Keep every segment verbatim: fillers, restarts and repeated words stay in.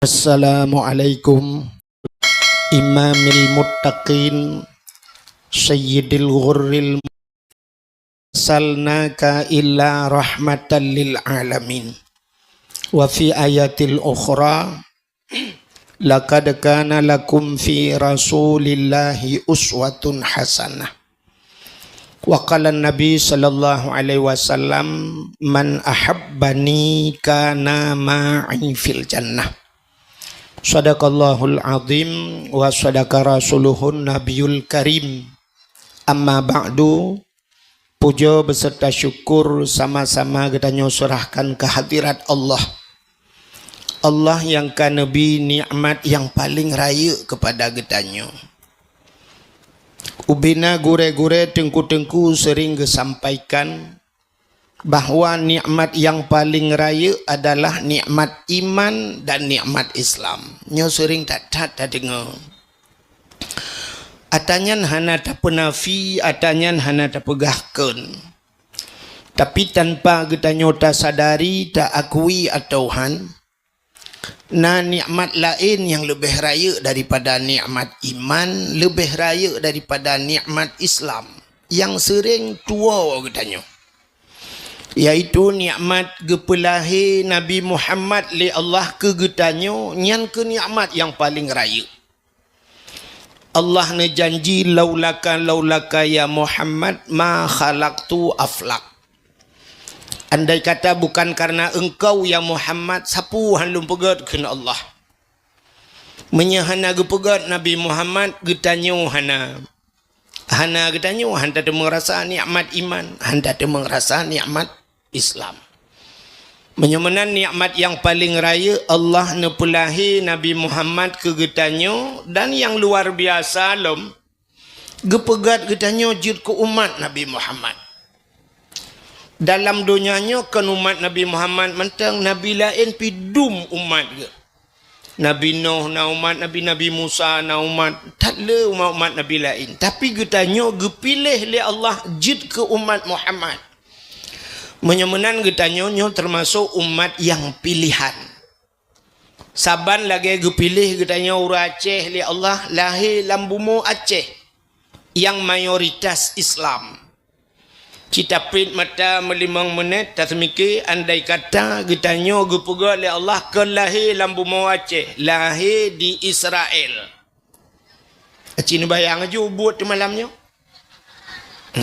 Assalamualaikum. Imamil muttaqin, sayyidil ghurril, arsalnaka illa rahmatan lil alamin. Wa fi ayatil ukhra, laqad kana lakum fi Rasulillahi uswatun hasanah. Wa qala Nabi sallallahu alaihi wasallam, "Man ahabbani kana ma'i fil jannah." Sadaqallahul azim wa sadaqa rasuluhun nabiyul karim. Amma ba'du, puja beserta syukur sama-sama geutanyoe serahkan kehadirat Allah. Allah nyang ka neubri nikmat nyang paleng rayeuk keupada geutanyoe. Ubena gurée-gurée, teungku-teungku sering geusampaikan bahwa nikmat nyang paleng rayeuk adalah nikmat iman dan nikmat Islam. Nyoe sering that-that tadeungoe. Ata nyan hana tapeunafi, ata nyan hana tapeugah kheun. Tapi tanpa geutanyoe tasadari, taakui atawa han, na nikmat laén nyang leubeh rayeuk daripada nikmat iman, leubeh rayeuk daripada nikmat Islam nyang sering tuwoe geutanyoe, yaitu nikmat geupeulahé Nabi Muhammad lé Allah keu geutanyoe. Nyan kheueh nikmat nyang paleng rayeuk. Allah neujanji, "Laulaka, laulaka ya Muhammad, ma khalaqtu aflak." Andai kata bukan karena engkau ya Muhammad, sapeue han lôn peugét, kheun Allah. Meunyoe hana geupeugét Nabi Muhammad, geutanyoe hana, hana geutanyoe han tateumeung rasa nikmat iman, han tateumeung rasa nikmat Islam. Meunyoe meunan nikmat nyang paleng rayeuk, Allah neupeulahé Nabi Muhammad keu geutanyoe, dan nyang luar biasa lom, geupeugét geutanyoe jeuet keu umat Nabi Muhammad. Dalam donya nyoe kon umat Nabi Muhammad mantong, nabi laén pih dum umat geuh. Nabi Nuh na umat, Nabi, Nabi Musa na umat, that le umat-umat nabi laén. Tapi geutanyoe geupiléh lé Allah jeuet keu umat Muhammad. Meunyoe meunan geutanyoe nyoe teumasok umat nyang pilihan. Saban lagée geupiléh geutanyoe ureuëng Aceh lé Allah, lahé lam bumoe Aceh nyang mayoritas Islam. Cit tapeuet mata meulimong meunét, taseumike, andai kata geutanyoe geupeugét lé Allah kon lahé lam bumoe Aceh, lahé di Israel. Aci neubayang aju buet di malam nyoe.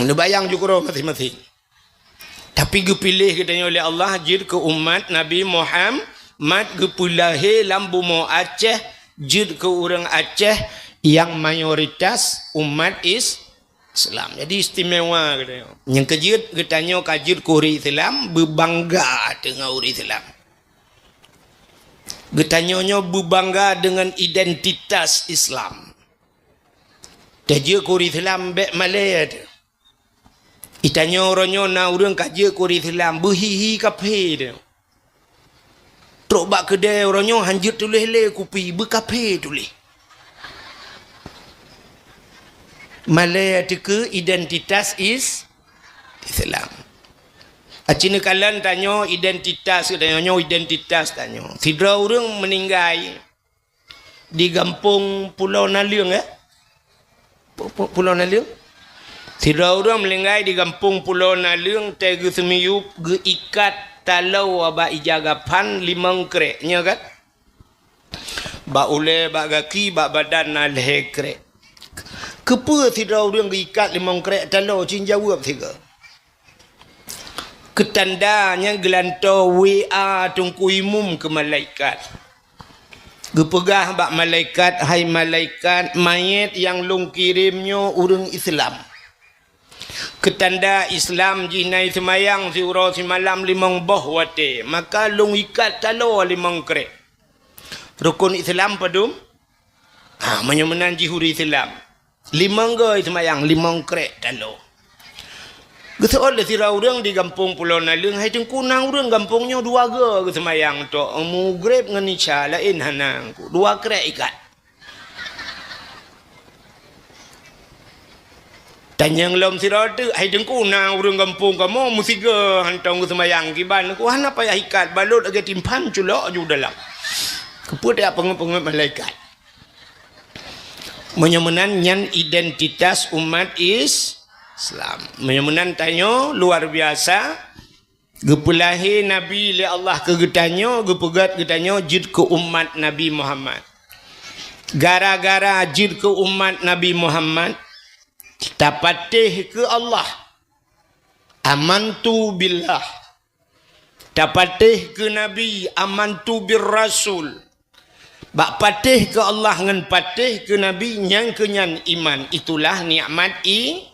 Neubayang ju keudroe maséng-maséng. Tapi geupiléh geutanyoe lé Allah jeuet keu umat Nabi Muhammad, geupeulahé lam bumoe Aceh jeuet keu ureuëng Aceh nyang mayoritas umat Is-, Islam. Jadi istimewa geutanyoe. Nyang keujeuet geutanyoe ka jeuet keu ureuëng Islam, beubangga deungon ureuëng Islam. Geutanyoe nyoe beubangga deungon identitas Islam. Tajeuet keu ureuëng Islam bék malée teuh. Itanyoe uroe nyoe na ureuëng ka jeuet keu ureuëng Islam, beuhi-hi kaphé teuh. Trok bak keudée uroe nyoe han jeuet tuléh lé kupi, beukaphé tuléh. Malée teuh keu identitas Is-, Islam. Aci neukalon tanyoe identitas, tanyoe nyoe identitas tanyoe. Sidroe ureuëng meuninggai di gampông Pulo Naleueng, eh? Pu-, pu-, Pulo Naleueng. Sidroe ureuëng meuninggai di gampông Pulo Naleueng, teuh geuseumiyueb, geuikat taloe bak ija gaphan limong krék, nyo kan? Bak ulée, bak gaki, bak badan na lhée krék. Keupeue sidroe ureuëng geuikat limong krék taloe, cit jaweueb sigoe? Keutanda nyan geulantoe W A Teungku Imum keu malaikat. Geupeugah bak malaikat, "Hai malaikat, manyét nyang lôn kirém nyoe ureuëng Islam. Keutanda Islam jih na seumayang siuroe simalam limong boh watée, maka lôn ikat taloe limong krék." Rukon Islam padum? Ha, meunyoe meunan jih ureuëng Islam. Limong goe seumayang, limong krék taloe. Geuseuôt lé sidroe ureuëng di gampông Pulo Naleueng, "Hai Teungku, na ureuëng gampông nyoe dua goe geuseumayang tok, mugreb ngon isya, laén hana, Teungku, dua krék ikat." Tanyong lom sidroe teuk, "Hai Teungku, na ureuëng gampông kamoe meusigoe hantom geuseumayang kiban, Teungku, hana payah ikat, balot lagée timphan culok aju dalam." Keupeue tajak peungeuet-peungeuet malaikat? Meunyoe meunan, nyan identitas umat Is-, Islam. Meunyoe meunan tanyoe luar biasa, geupeulahé Nabi lé Allah keu geutanyoe, geupeugét geutanyoe jeuet keu umat Nabi Muhammad. Gara-gara jeuet keu umat Nabi Muhammad, tapatéh keu Allah. Amantu billah. Tapatéh keu Nabi, amantu bir rasul. Bak patéh keu Allah ngon patéh keu Nabi, nyang keu nyan iman. Itulah nikmat i-,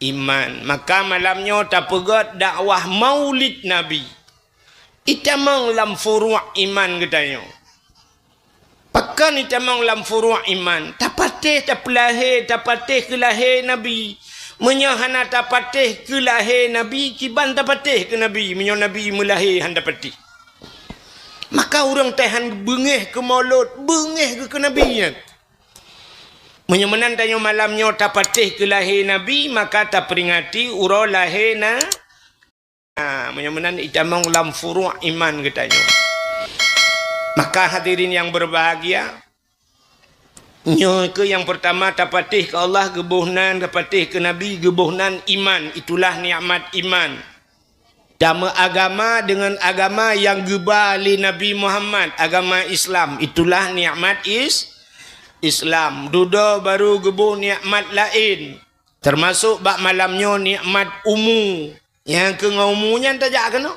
iman. Maka malam nyoe tapeugét dakwah Maulid Nabi. Itamong lam furuq iman geutanyoe. Pakon itamong lam furuq iman? Tapatéh, tapeulahé, tapatéh keu lahé Nabi. Meunyoe hana tapatéh keu lahé Nabi, kiban tapatéh keu Nabi, meunyoe Nabi meulahé hana tapatéh? Maka ureuëng tahan beungéh keu Maulud, beungéh geuh keu Nabi nyan. Meunyoe meunan tanyoe malam nyoe tapatéh keu lahé Nabi, maka taperingati uroe lahé na-, Ha, meunyoe meunan itamong lam furuq iman geutanyoe. Maka hadirin yang berbahagia, nyoe keuh nyang peurtama tapatéh keu Allah geuboh nan, tapatéh keu Nabi geuboh nan iman, itulah nikmat iman. Tameuagama deungon agama nyang geuba lé Nabi Muhammad, agama Islam, itulah nikmat is-, Islam. Dudoe baru geuboh nikmat laén, teumasok bak malam nyoe nikmat umu. Nyang keu ngon umu nyan tajak keunoe.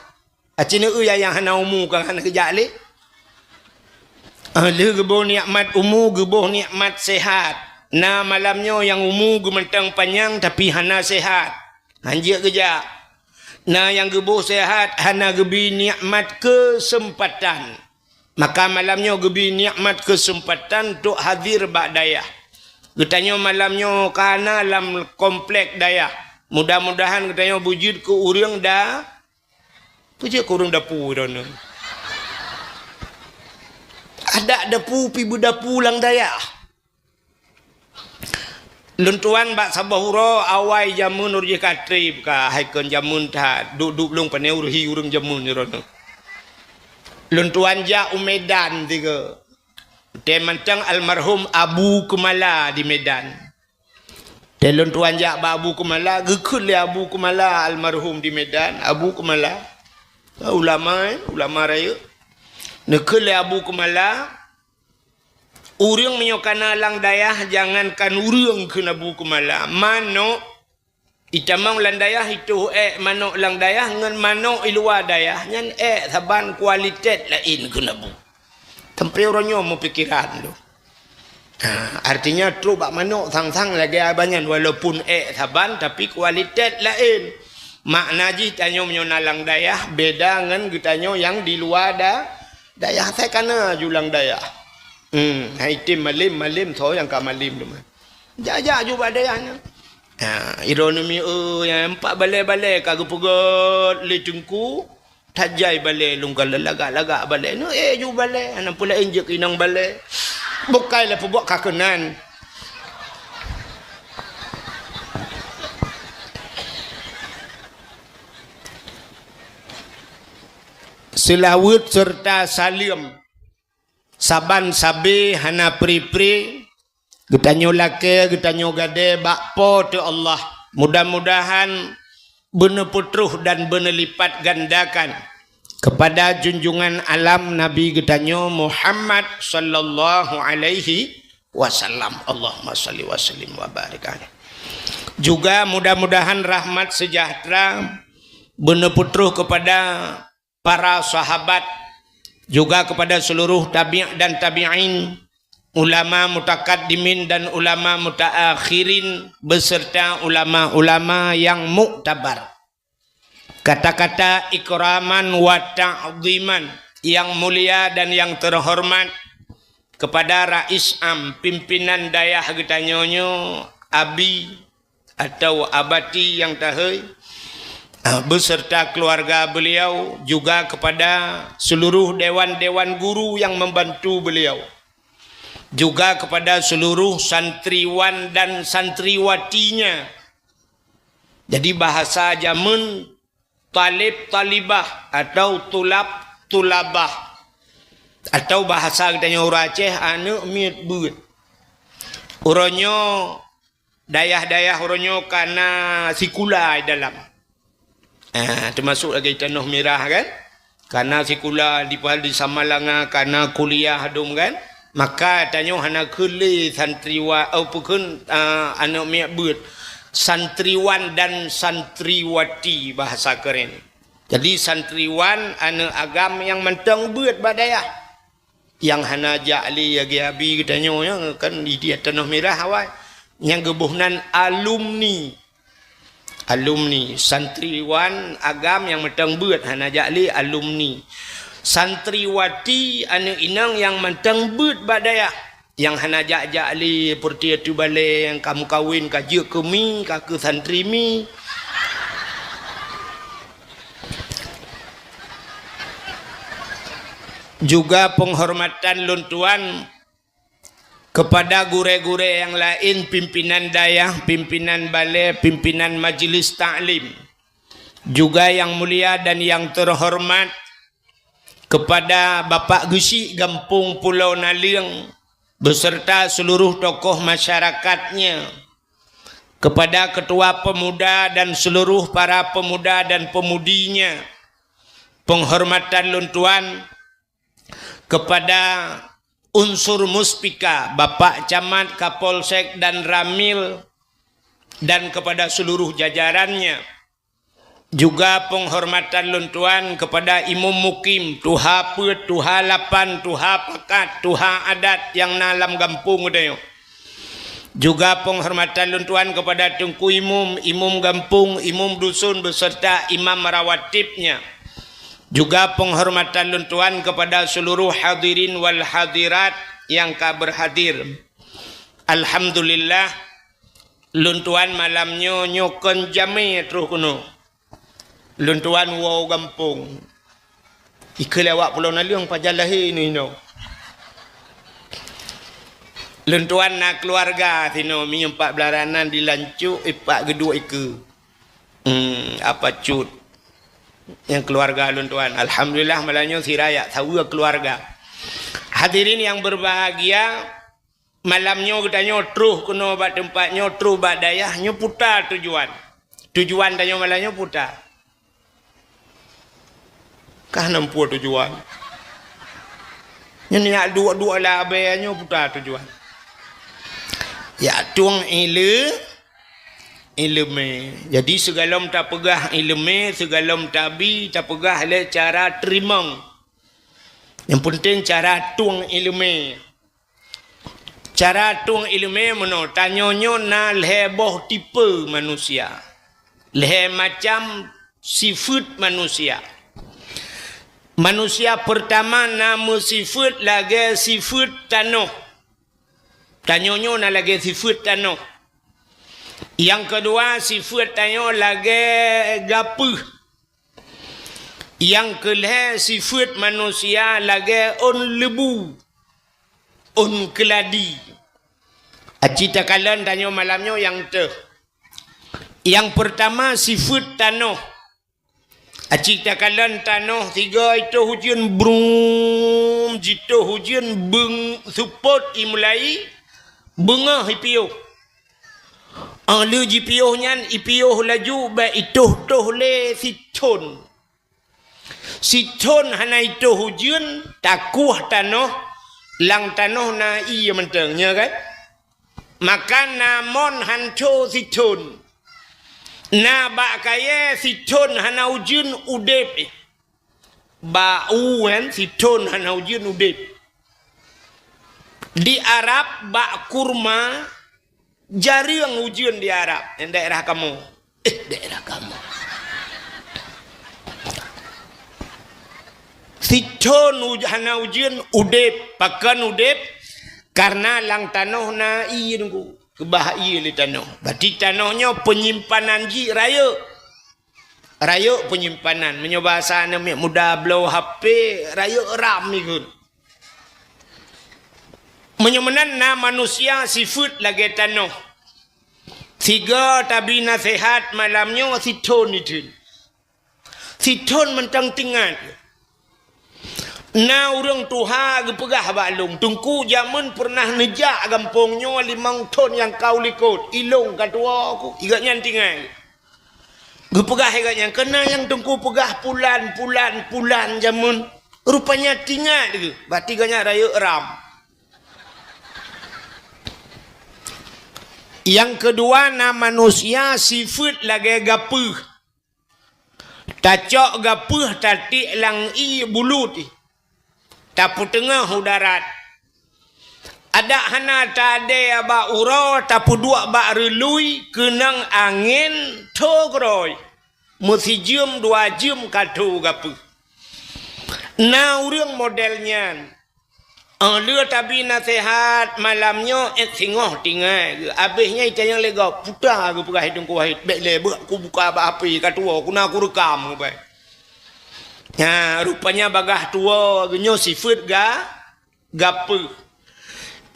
Aci neueu nyang hana umu ka hana geujak lé. Ah, lheueh geuboh nikmat umu, geuboh nikmat sehat. Na malam nyoe nyang umu geumantong panyang tapi hana sehat. Hanjeuet geujak. Na nyang geuboh sehat hana geubi nikmat keuseumpatan. Maka malam nyoe geubi nikmat keuseumpatan untuk hadir bak dayah. Geutanyoe malam nyoe ka na lam komplek dayah. Mudah-mudahan geutanyoe beujeuet keu ureuëng da-, beujeuet keu ureuëng dapu droeneuh. Adak dapu pi beudapu lam dayah. Lôn tuan bak saboh uroe awai jameun ureuëng jih ka treb ka, hai kon jameun that, duek-duek lôn pane ureuhi ureuëng jameun droeneuh. Lôn tuan jak u Medan tiga. Teu mantong almarhum Abu Keumala di Medan. Teu lôn tuan jak bak Abu Keumala, geukheun lé Abu Keumala almarhum di Medan, Abu Keumala. Ulama, eh, ulama rayeuk. Neukheun lé Abu Keumala, ureuëng meunyoe kana lam dayah, jangankan ureuëng kheun Abu Keumala, manok itamong lam dayah, itoh ék manok lam dayah ngon manok i luwa dayah, nyan ék saban kualitet laén kheun Abu. Sampoe uroe nyoe meupikiran tu. Ha, artinya trok bak manok sang-sang lagée abah nyan, walaupun ék saban tapi kualitet laén. Makna jih tanyoe meunyoe na lam dayah beda ngon geutanyoe nyang di luwa da-, dayah. Asai kana ju lam dayah. Hmm, hai tem malem, malem soe nyang ka malem teuma. Jak-jak ju bak dayah nyan. Ha, ironomi, eh, nyang empat balée-balée ka geupeugét lé teungku, tajai balée lôn ka lagak-lagak balée. Neu, eh, ju balée, hana peue laén jeuet keu inong balée. Bukai lé peubuet ka keunan. Seulaweuet seureuta saleuem. Saban sabe hana pri-pri, geutanyoe lakée, geutanyoe gadée bak Po teu Allah. Mudah-mudahan beuneupeutroh dan beuneulipat gandakan kepada junjungan alam Nabi geutanyoe Muhammad sallallahu alaihi wasallam. Allahumma salli wa sallim wa barik alaih. Juga mudah-mudahan rahmat sejahtera beuneupeutroh kepada para sahabat, juga kepada seluruh tabi' dan tabi'in, ulama mutakaddimin dan ulama mutaakhirin, beserta ulama-ulama yang muktabar. Kata-kata ikraman wa ta'ziman, yang mulia dan yang terhormat, kepada Rais Am, pimpinan dayah geutanyoe nyoe, Abi, atau Abati nyang tahei, ah, beserta keluarga beliau, juga kepada seluruh dewan-dewan guru yang membantu beliau, juga kepada seluruh santriwan dan santriwatinya. Jadi, bahasa jameun talib talibah atau tulab tulabah. Atau bahasa geutanyoe ureuëng Aceh, aneuëk miet beuet. Uroe nyoe, dayah-dayah uroe nyoe ka na sikula di dalam. Ah, teumasuk lagée Tanoh Mirah kan? Ka na sikula di, di Samalanga, ka na kuliah dum kan? Maka tanyoe hana keu lé santriwa-, oh, peukheun, ah, aneuëk miet beuet. Santriwan dan santriwati bahasa keren. Jadi santriwan aneuëk agam nyang mantong beuet bak dayah. Nyang hana jak lé lagée abi geutanyoe nyan kan di, di Tanoh Mirah awai. Nyang geuboh nan alumni. Alumni, santriwan agam nyang mantong beuet hana jak lé alumni. Santriwati aneuëk inong nyang mantong beuet bak dayah. Nyang hana jak-jak lé peureuti ateueh balée nyang ka meukawen ka jeuet keu mi, ka keu santri mi. Juga penghormatan lôn tuan kepada gurée-gurée nyang laén, pimpinan dayah, pimpinan balée, pimpinan majlis taklim. Juga yang mulia dan yang terhormat kepada Bapak Geuchik Gampông Pulo Naleueng beserta seluruh tokoh masyarakatnya, kepada ketua pemuda dan seluruh para pemuda dan pemudinya, penghormatan lôn tuan kepada unsur muspika, Bapak Camat, Kapolsek dan Ramil, dan kepada seluruh jajarannya. Juga penghormatan lôn tuan kepada Imum Mukim, tuha peuet, tuha lapan, tuha pakat, tuha adat nyang na lam gampông geutanyoe. Juga penghormatan lôn tuan kepada Teungku Imum, Imum Gampông, Imum Dusun beserta Imam Rawatibnya. Juga penghormatan lôn tuan kepada seluruh hadirin wal hadirat nyang ka berhadir. Alhamdulillah, lôn tuan malam nyoe, nyoe kon jamé troh keunoe. Lôn tuan woe gampông. Ikeu lé awak Pulo Naleueng pajan lahé inoe. Lôn tuan na keuluwarga sinoe, meunyoe pat beularanan di Lancok, ipat geuduek ikeu. Hmm, apa cut. Nyang keuluwarga lôn tuan. Alhamdulillah, malam nyoe sira jak saweue keuluwarga. Hadirin yang berbahagia, malam nyoe geutanyoe troh keunoe bak teumpat nyoe, troh bak dayah nyoe peue tujuan. Tujuan tanyoe malam nyoe peue? Kah na peue tujuan. Nyoe jak duek-duek labée nyoe peue tujuan. Jak tueng ile-, ileumé. Jadi sigohlom tapeugah ileumé, sigohlom tabi, tapeugah lé cara teurimong. Nyang peunteng cara tueng ileumé. Cara tueng ileumé meunoe, tanyoe nyoe na lhée boh tipe manusia. Lhée macam sifeuet manusia. Manusia peurtama na meusifeuet lagée sifeuet tanoh. Tanyoe nyoe na lagée sifeuet tanoh. Nyang keudua, sifeuet tanyoe lagée gapeuh. Nyang keulhée, sifeuet manusia lagée ôn leubu, ôn keuladi. Aci takalon tanyoe malam nyoe nyang teuh. Nyang peurtama, sifeuet tanoh. Aci takalon tanoh, sigoe itoh ujeuen, brum, jitoh ujeuen, beung-, seupôt imulai, beungoh ipiôh. Óh lheueh jipiôh nyan, ipiôh laju bak itoh-toh lé sithon. Sithon hana itoh ujeuen, takueh tanoh, lam tanoh na ié mantong, nyo kan? Maka na mon han tho sithon. Na bak kayée sithon hana ujeuen udeb. Bak u kan sithon hana ujeuen udeb. Di Arab bak kurma jareueng ujeuen di Arab, nyang daerah kamoe. Eh, daerah kamoe. Sithon uj-, hana ujeuen udeb, pakon udeb? Karena lam tanoh na ié nunggu. Keubah ié lé tanoh. Berarti tanoh nyoe peunyimpanan jih rayeuk. Rayeuk peunyimpanan. Meunyoe bahasa aneuk miet muda bloe H P, rayeuk RAM ikot. Meunyoe meunan na manusia sifeuet lagée tanoh. Sigoe tabi naseuhat malam nyoe sithon itheun. Sithon mantong teuingat. Na ureuëng tuha geupeugah bak lôn, "Teungku, jameun peureunah neujak gampông nyoe limong thon nyang ka u likot, ilôn ka tuwoe ku." Igak nyan tinggai. Geupeugah igak nyan, "Keunan nyang Teungku peugah pulan, pulan, pulan jameun." Rupanya tingat geuh, berarti geuh nyan rayeuk ram. Nyang keudua na manusia sifeuet lagée gapeuh. Tacok gapeuh tatiek lam ié bulut ih. Tapeuteungoh u darat. Adak hana tadée bak uroe tapeuduek bak reului keunong angén tho keurôi. Meusijeuem dua jeuem ka tho gapeuh. Na ureuëng model nyan. Oh, lheueh tabi naseuhat malam nyoe ék singoh tinggai geuh. Abéh nyan itanyong lé gob, "Puta," geupeugah Teungku Wahid, "bék lé beuh ku buka bak H P ka tuwoe, ku na ku reukam," geubai. Nya, rupanya bagaih tuwoe geuh nyoe sifeuet ga-, gapeuh.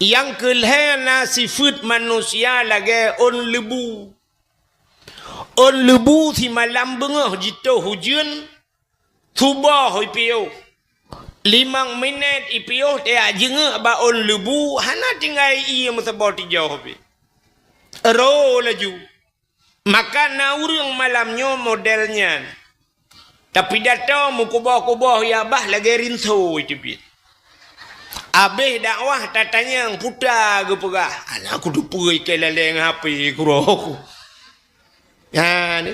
Nyang keulhée na sifeuet manusia lagée ôn leubu. Ôn leubu simalam beungoh jitoh ujeuen, suboh ipiôh. Limong minét ipiôh tajak jeungeuk bak ôn leubu, hana tinggai ié meusaboh tijoh pih. Ro laju. Maka na ureuëng malam nyoe model nyan. Tapi dato meukuboh-kuboh ya bah lagée rinso iteubiet. Abéh dakwah tatanyong, "Puta," geupeugah, "Alah, ku teupeue ikée lalée ngon H P kuroe ku." Nyan,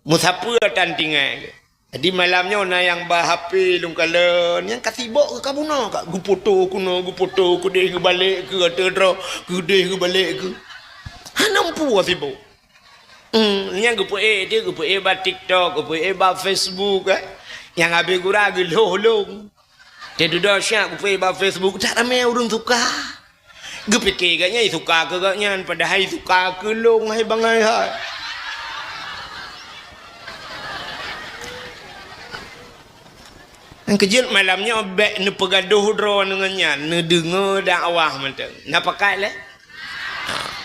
meusapeue tan tinggai. Jadi malam nyoe na nyang ba H P lôn kalon, nyang ka sibok ka bunoe ka geufoto keunoe, geufoto keudeh geubalek keu ateueh droe, keudeh geubalek keu. Hana meupuoh sibok. Hmm, nyang geupeuék dia, geupeuék bak TikTok, geupeuék bak Facebook, eh. Nyang habéh gura geulhoh lôn. Teududoe syak geupeuék bak Facebook, tak ramé ureuëng suka. Geupike gobnyan suka keu gobnyan, padahai suka keu lôn hai bangai hai. Nyang keujeuet malam nyoe bék neupeugadoh droe ngon nyan, neudeungoe dakwah mantong. Na pakat lé?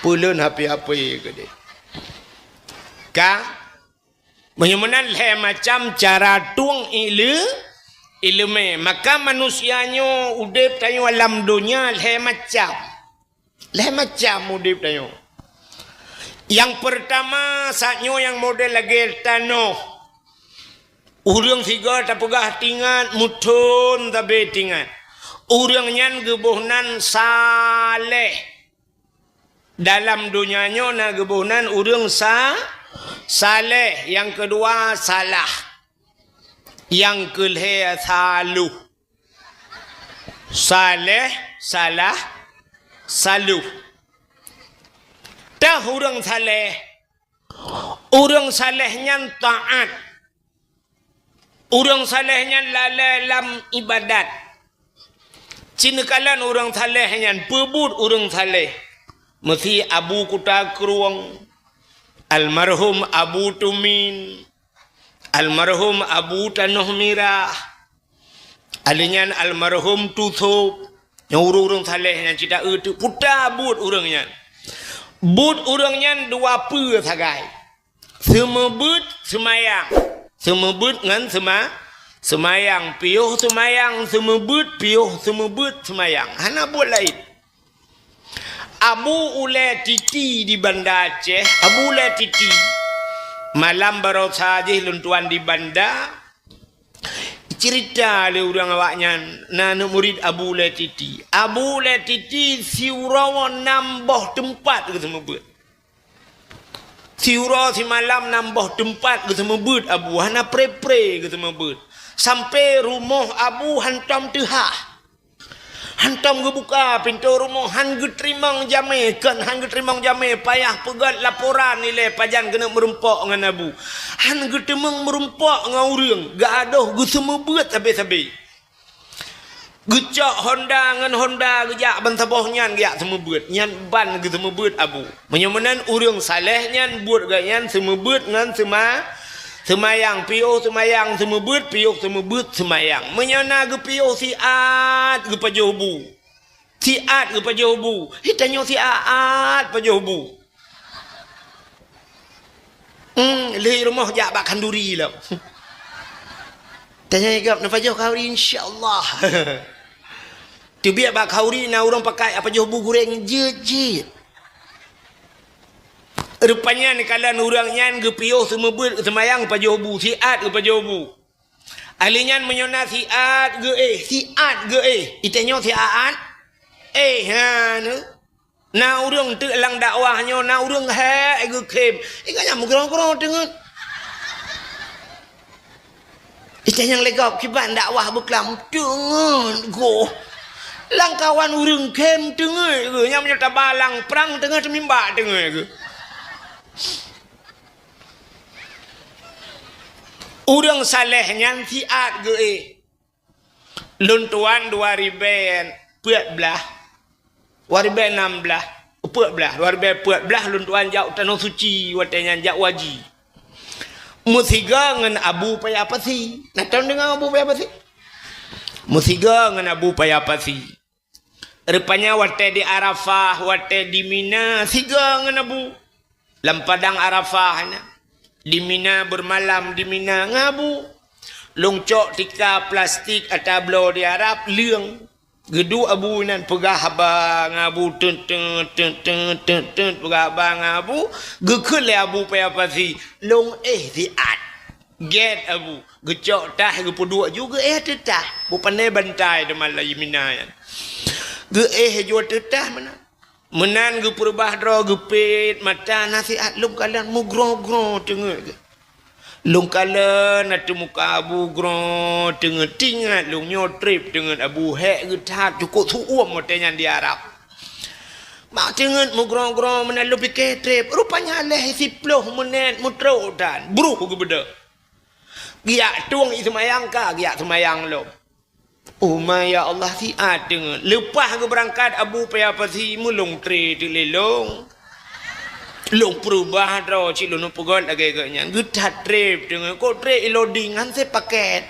Peulon H P-H P keudeh. Ka? Meunyoe meunan lhée macam cara tueng ile-, ileumé. Maka manusia nyoe udeb tanyoe lam donya lhée macam. Lhée macam udeb tanyoe. Nyang peurtama, saat nyoe nyang model lagée tanoh. Ureuëng sigoe tapeugah tingat, muthon sabe tingat. Ureuëng nyan geuboh nan saleh. Dalam donya nyoe na geuboh nan ureuëng sa-, saleh, nyang keudua salah, nyang keulhée saluh. Saleh, salah, saluh. Tah ureuëng saleh, ureuëng saleh nyan taát. Ureuëng saleh nyan lalée lam iébadat. Ci neukalon ureuëng saleh nyan, peue buet ureuëng saleh. Meusi Abu Kuta Krueng, almarhum Abu Tumin, almarhum Abu Tanoh Mirah, alheuh nyan almarhum Tusop. Nyoe ureuëng-ureuëng saleh nyan cit taeu teuk puta buet ureuëng nyan. Buet ureuëng nyan dua peue sagai. Seumeubeuet seumayang. Seumeubeuet ngon seuma-, seumayang. Piôh seumayang seumeubeuet, piôh seumeubeuet seumayang. Hana buet laén. Abu Ulée Titi di Banda Aceh, Abu Ulée Titi. Malam baroesa jih lôn tuan di Banda, cerita lé ureuëng awaknyan, na aneuk murit Abu Ulée Titi. Abu Ulée Titi siuroe nam boh teumpat geuseumeubeuet. Siuroe simalam nam boh teumpat geuseumeubeuet Abu, hana pre-pre geuseumeubeuet. Sampoe rumoh Abu hantom teuhah. Hantom geubuka pintoe rumoh, han geuteurimong jamé, kon han geuteurimong jamé, payah peugét laporan ilée pajan keuneuk meurumpok ngon Abu. Han geuteurimong meurumpok ngon ureuëng, geuadoh geuseumeubeuet sabe-sabe. Geucok honda ngon honda geujak ban saboh nyan geujak seumeubeuet. Nyan ban geuseumeubeuet Abu. Meunyoe meunan ureuëng saleh nyan buet gobnyan seumeubeuet ngon seuma-, seumayang, piôh seumayang seumeubeuet, piôh seumeubeuet seumayang. Meunyoe na geupiôh siat geupajoh bu. Siat geupajoh bu. Hi tanyoe siat pajoh bu. Hmm, lheueh rumoh jak bak khanduri lom. Tanyong gob, "Na pajoh khauri?" "Insya Allah." Teubiet bak khauri na ureuëng pakai pajoh bu gureng jeuet-jeuet. Rupanya neukalon ureuëng nyan geupiôh seumeubeuet seumayang pajoh bu, siat geupajoh bu. Ahli nyan meunyoe na siat geuéh, siat geuéh. Itée nyoe siat? Eh, ha, ne. Na ureuëng teuk lam dakwah nyoe, na ureuëng hék geukhém. Ingat nyang meugroe-groe teungeut. Itée nyang lé gob kiban dakwah beuklam teungeut goh. Lam kawan ureuëng khém teungeut geuh. Nyang meunyoe taba lam prang teungeut, teumimbak teungeut geuh. Ureuëng saleh nyan siat geuéh. Lôn tuan dua ribée peuet blaih, dua ribée nam blaih, peuet blaih, dua ribée peuet blaih lôn tuan jak u Tanoh Suci, watée nyan jak waji. Meusigoe ngon Abu Paya Pasi. Na tom deungoe Abu Paya Pasi? Meusigoe ngon Abu Paya Pasi. Rupanya watée di Arafah, watée di Mina, sigoe ngon Abu. Lam padang Arafah nyan. Di Mina, bermalam di Mina ngon Abu. Lôn cok tika plastik ata bloe di Arab, leueng. Geuduek Abu nan peugah haba ngon Abu, teut, teut, teut, teut, teut, teut, peugah haba ngon Abu. Geukheun lé Abu Paya Pasi, lôn éh siat. Gét Abu, geucok tah geupeuduek ju geuéh ateueh tah. Beu pandai bantai teuma lam Mina nyan. Geuéh ju ateueh tah meunan. Meunan geupeurubah droe, geupét mata, na siat lôn kalon meugroe-groe teungeut geuh. Lôn kalon ateueh muka Abu groe teungeut, teuingat lôn nyoe treb teungeut Abu, hék geuh that, cukôp seu-uem watée nyan di Arab. Bak teungeut meugroe-groe meunan lôn pike treb, rupanya lheueh siploh menét meutrok dan bruh geubeudôh. Geujak tueng ié seumayang ka, geujak seumayang lom. Oh ma ya Allah, siat teungeut. Leupah geubeurangkat Abu Paya Pasi meulôn treb teuk lé lôn. Lôn peurubah droe cit lôn peugöt lagée geuh nyan. Geuthat treb teungeut, kok treb ilodi ngan sé paket.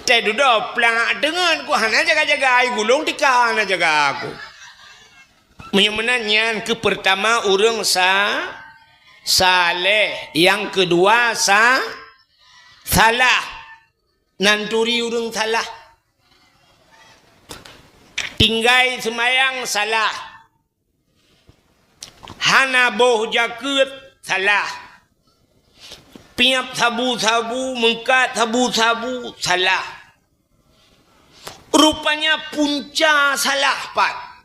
Teuh dudoe plak teungeut, ku hana jaga-jaga, ai gulong tika hana jaga aku. Meunyoe meunan nyan keuh peurtama ureuëng sa-, saleh, nyang keudua sa-, salah. Nan turi ureuëng salah. Tinggai seumayang salah. Hana boh jakeuet salah. Piep sabu-sabu, meukat sabu-sabu salah. Rupanya punca salah pat.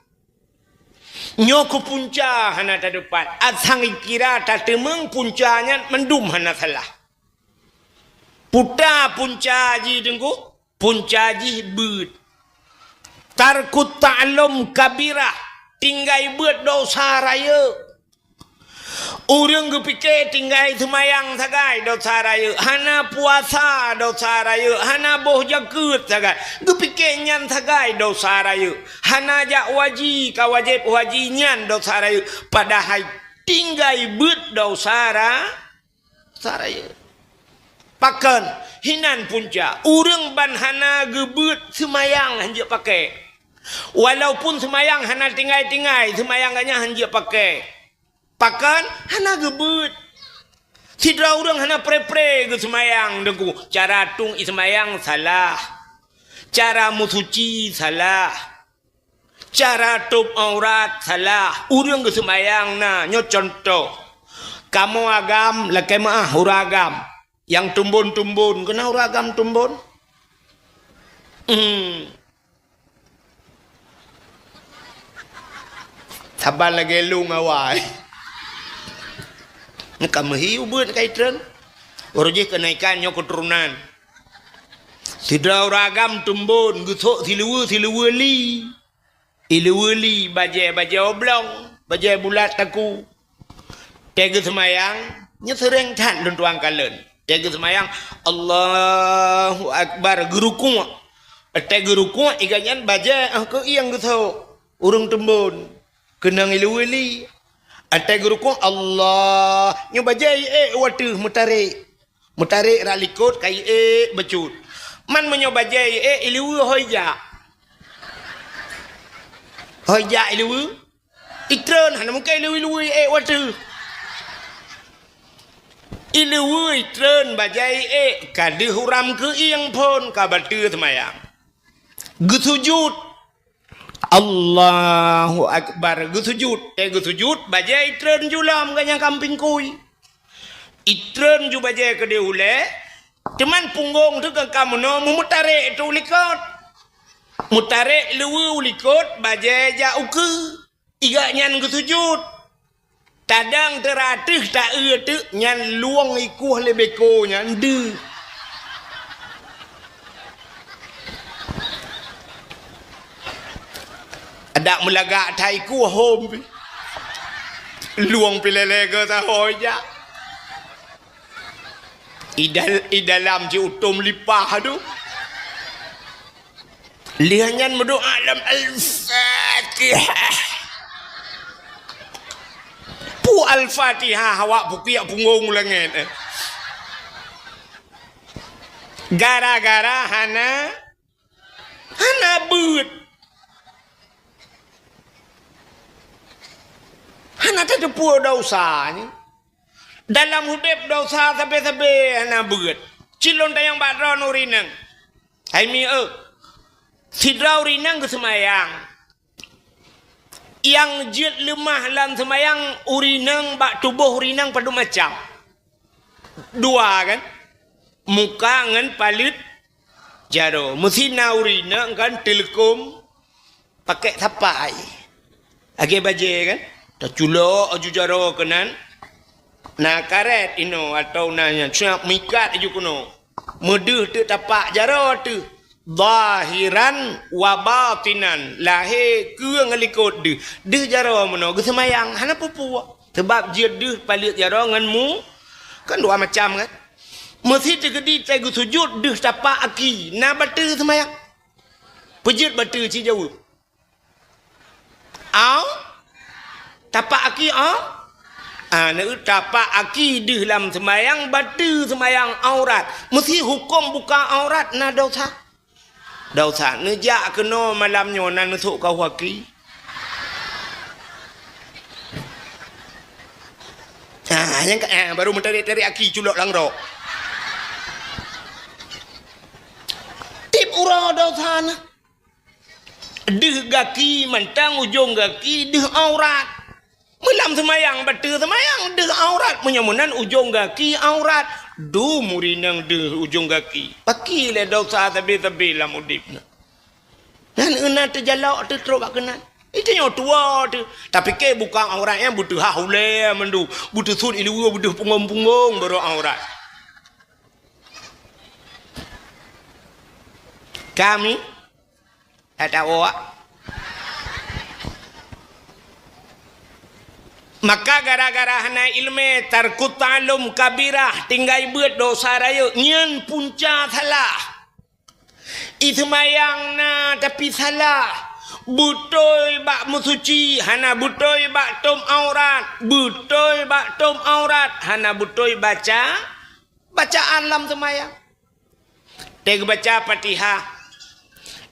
Nyoe keuh punca hana tateupat. Asai kira tateumeung punca nyan mandum hana salah. Peue ta punca jih teungku? Punca jih beuet. Tarkut ta'allum kabirah, tinggai beuet dosa rayeuk. Ureuëng geupike tinggai seumayang sagai dosa rayeuk, hana puasa dosa rayeuk, hana boh jakeuet sagai. Geupike nyan sagai dosa rayeuk. Hana jak waji ka wajéb waji nyan dosa rayeuk. Padahai tinggai beuet dosa ra-, dosa rayeuk. Pakon? Hinan punca. Ureuëng ban hana geubeuet seumayang hanjeuet pakai. Walaupun seumayang hana tinggai-tinggai, seumayang geuh nyan hanjeuet pakai. Pakon? Hana geubeuet. Sidroe ureuëng hana pre-pre geuseumayang, deungoe. Cara tueng ié seumayang salah. Cara meusuci salah. Cara tôb aurat salah. Ureuëng geuseumayang na, nyoe cuntoh. Kamoe agam, lakée meuáh ureuëng agam. Nyang tumbon-tumbon, keunan ureuëng agam tumbon? Hmm. Saban lagée lôn awai. Ka meuhi ubeuet ka itreun. Uroe jih keunaikan nyoe keuturonan. Sidroe ureuëng agam tumbon geusok siluweue-siluweue li. Iluweue li bajée-bajée oblong, bajée bulat taku. Teuh geuseumayang, nyoe seuréng that lôn tuan kalon. Teuh geuseumayang, Allahu Akbar, geurukuk. Teuh geurukuk, ié geuh nyan bajée, ah, keu ieng geusok. Ureuëng tumbon, keunong iluweue li. Teuh geurukuk, Allah, nyoe bajée ié wateuh meutarek. Meutarek rak likot ka ié bacut. Man meunyoe bajée ié iluweue hôi jak. Hôi jak iluweue. Itreun hana mungken iluweue-luweue ié wateuh. Ileue itreun bajée iék, ka deuh uram keuieng phon ka bateue seumayang. Geusujut. Allahu Akbar. Geusujut. Eh, geusujut, bajée itreun ju lom geuh nyang kamping kui. Itreun ju bajée keudeh ulée, teuma punggong teuh ka meunoe meutarek teuh u likot. Meutarek leue u likot, bajée jak ukeue. Iga nyan geusujut. Tadang teuratéh ta-eu teuk nyan lueng ikueh lé beko nyan deuh. Adak meulagak that ikueh hom pi. Lueng pi lé-lé geuh sahoe jak. Idal-, idalam jiutom lipah tu. Lheueh nyan meudoa lam Al-Fatihah. Pu Al-Fatihah awak pukiak punggong langét, eh. Gara-gara hana, hana beuet. Hana tateupeue desya nyan. Dalam udeb desya sabe-sabe hana beuet. Cilon tayang bak droeneuh urineueng. Hai mi eu, sidroe urineueng geuseumayang. Nyang jeuet leumah lam seumayang urineueng bak tuboh urineueng padum macam. Dua kan? Muka ngon paleuet jaroe. Meusi na urineueng kan teuleukom pakék sapai. Lagée bajée kan? Taculok aju jaroe keunan. Na karet inoe atau na nyan, siap meuikat aju keunoe. Meudeuh teuk tapak jaroe teuh. Zahiran wa batinan. Lahé keue ngon likot deuh. Deuh jaroe meunoe geuseumayang hana peue-peue. Sabab jeuet deuh paleuet jaroe ngon mu, kan dua macam kan? Meusi teukeudi teuh geusujut deuh tapak aki, na bateue seumayang. Peujeuet bateue ci jaweueb. Au? Tapak aki au? Ah, na eu tapak aki deuh lam seumayang, bateue seumayang aurat. Meusi hukôm buka aurat na desya. Desya neujak keunoe malam nyoe na neusok kawah aki. Ah, nyang ka, ah, baru meutarek-tarek aki culok lam rok. Tiep uroe desya na. Deuh gaki mantong ujong gaki deuh aurat. Meulam seumayang, bateue seumayang, deuh aurat. Meunyoe meunan ujong gaki aurat. Dum urineueng deuh ujong gaki. Paki lé desya sabe-sabe lam udeb nyoe. Nyan euna teujalok teuh trok bak keunan. Itu nyoe tuwoe teuh. Tapike buka aurat nyan beuteuhah ulée mandum. Beuteusuet ileue beudeuh punggong-punggong baroe aurat. Kami That awak. Maka gara-gara hana iéleumé, tarkut ta'allum kabirah, tinggai beuet desya rayeuk, nyan punca salah. Iseumayang na tapi salah. Beutôi bak meusuci, hana beutôi bak tom aurat. Beutôi bak tom aurat, hana beutôi baca bacaan lam seumayang. Teubaca Fatihah.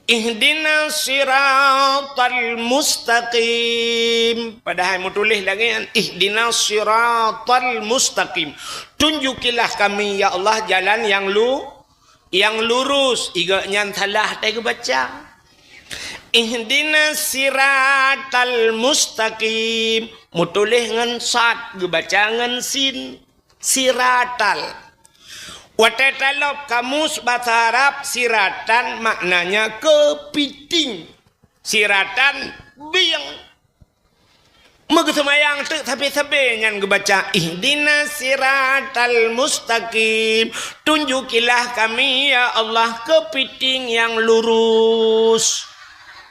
Ihdinas siratal mustaqim. Padahai meutuléh lagée nyan, ihdinas siratal mustaqim. Tunjukilah kami, ya Allah, jalan yang lu-, yang lurus. Iga nyan salah teubaca. Ihdinas siratal mustaqim. Meutuléh ngon sad, geubaca ngon sin. Siratal. Watée talop kamus basa Arab, siratan maknanya keupiting. Siratan bieng. Meugeuseumayang teuk sabe-sabe nyan geubaca, "Ihdinas siratal mustaqim." Tunjukilah kami, ya Allah, keupiting nyang lurus.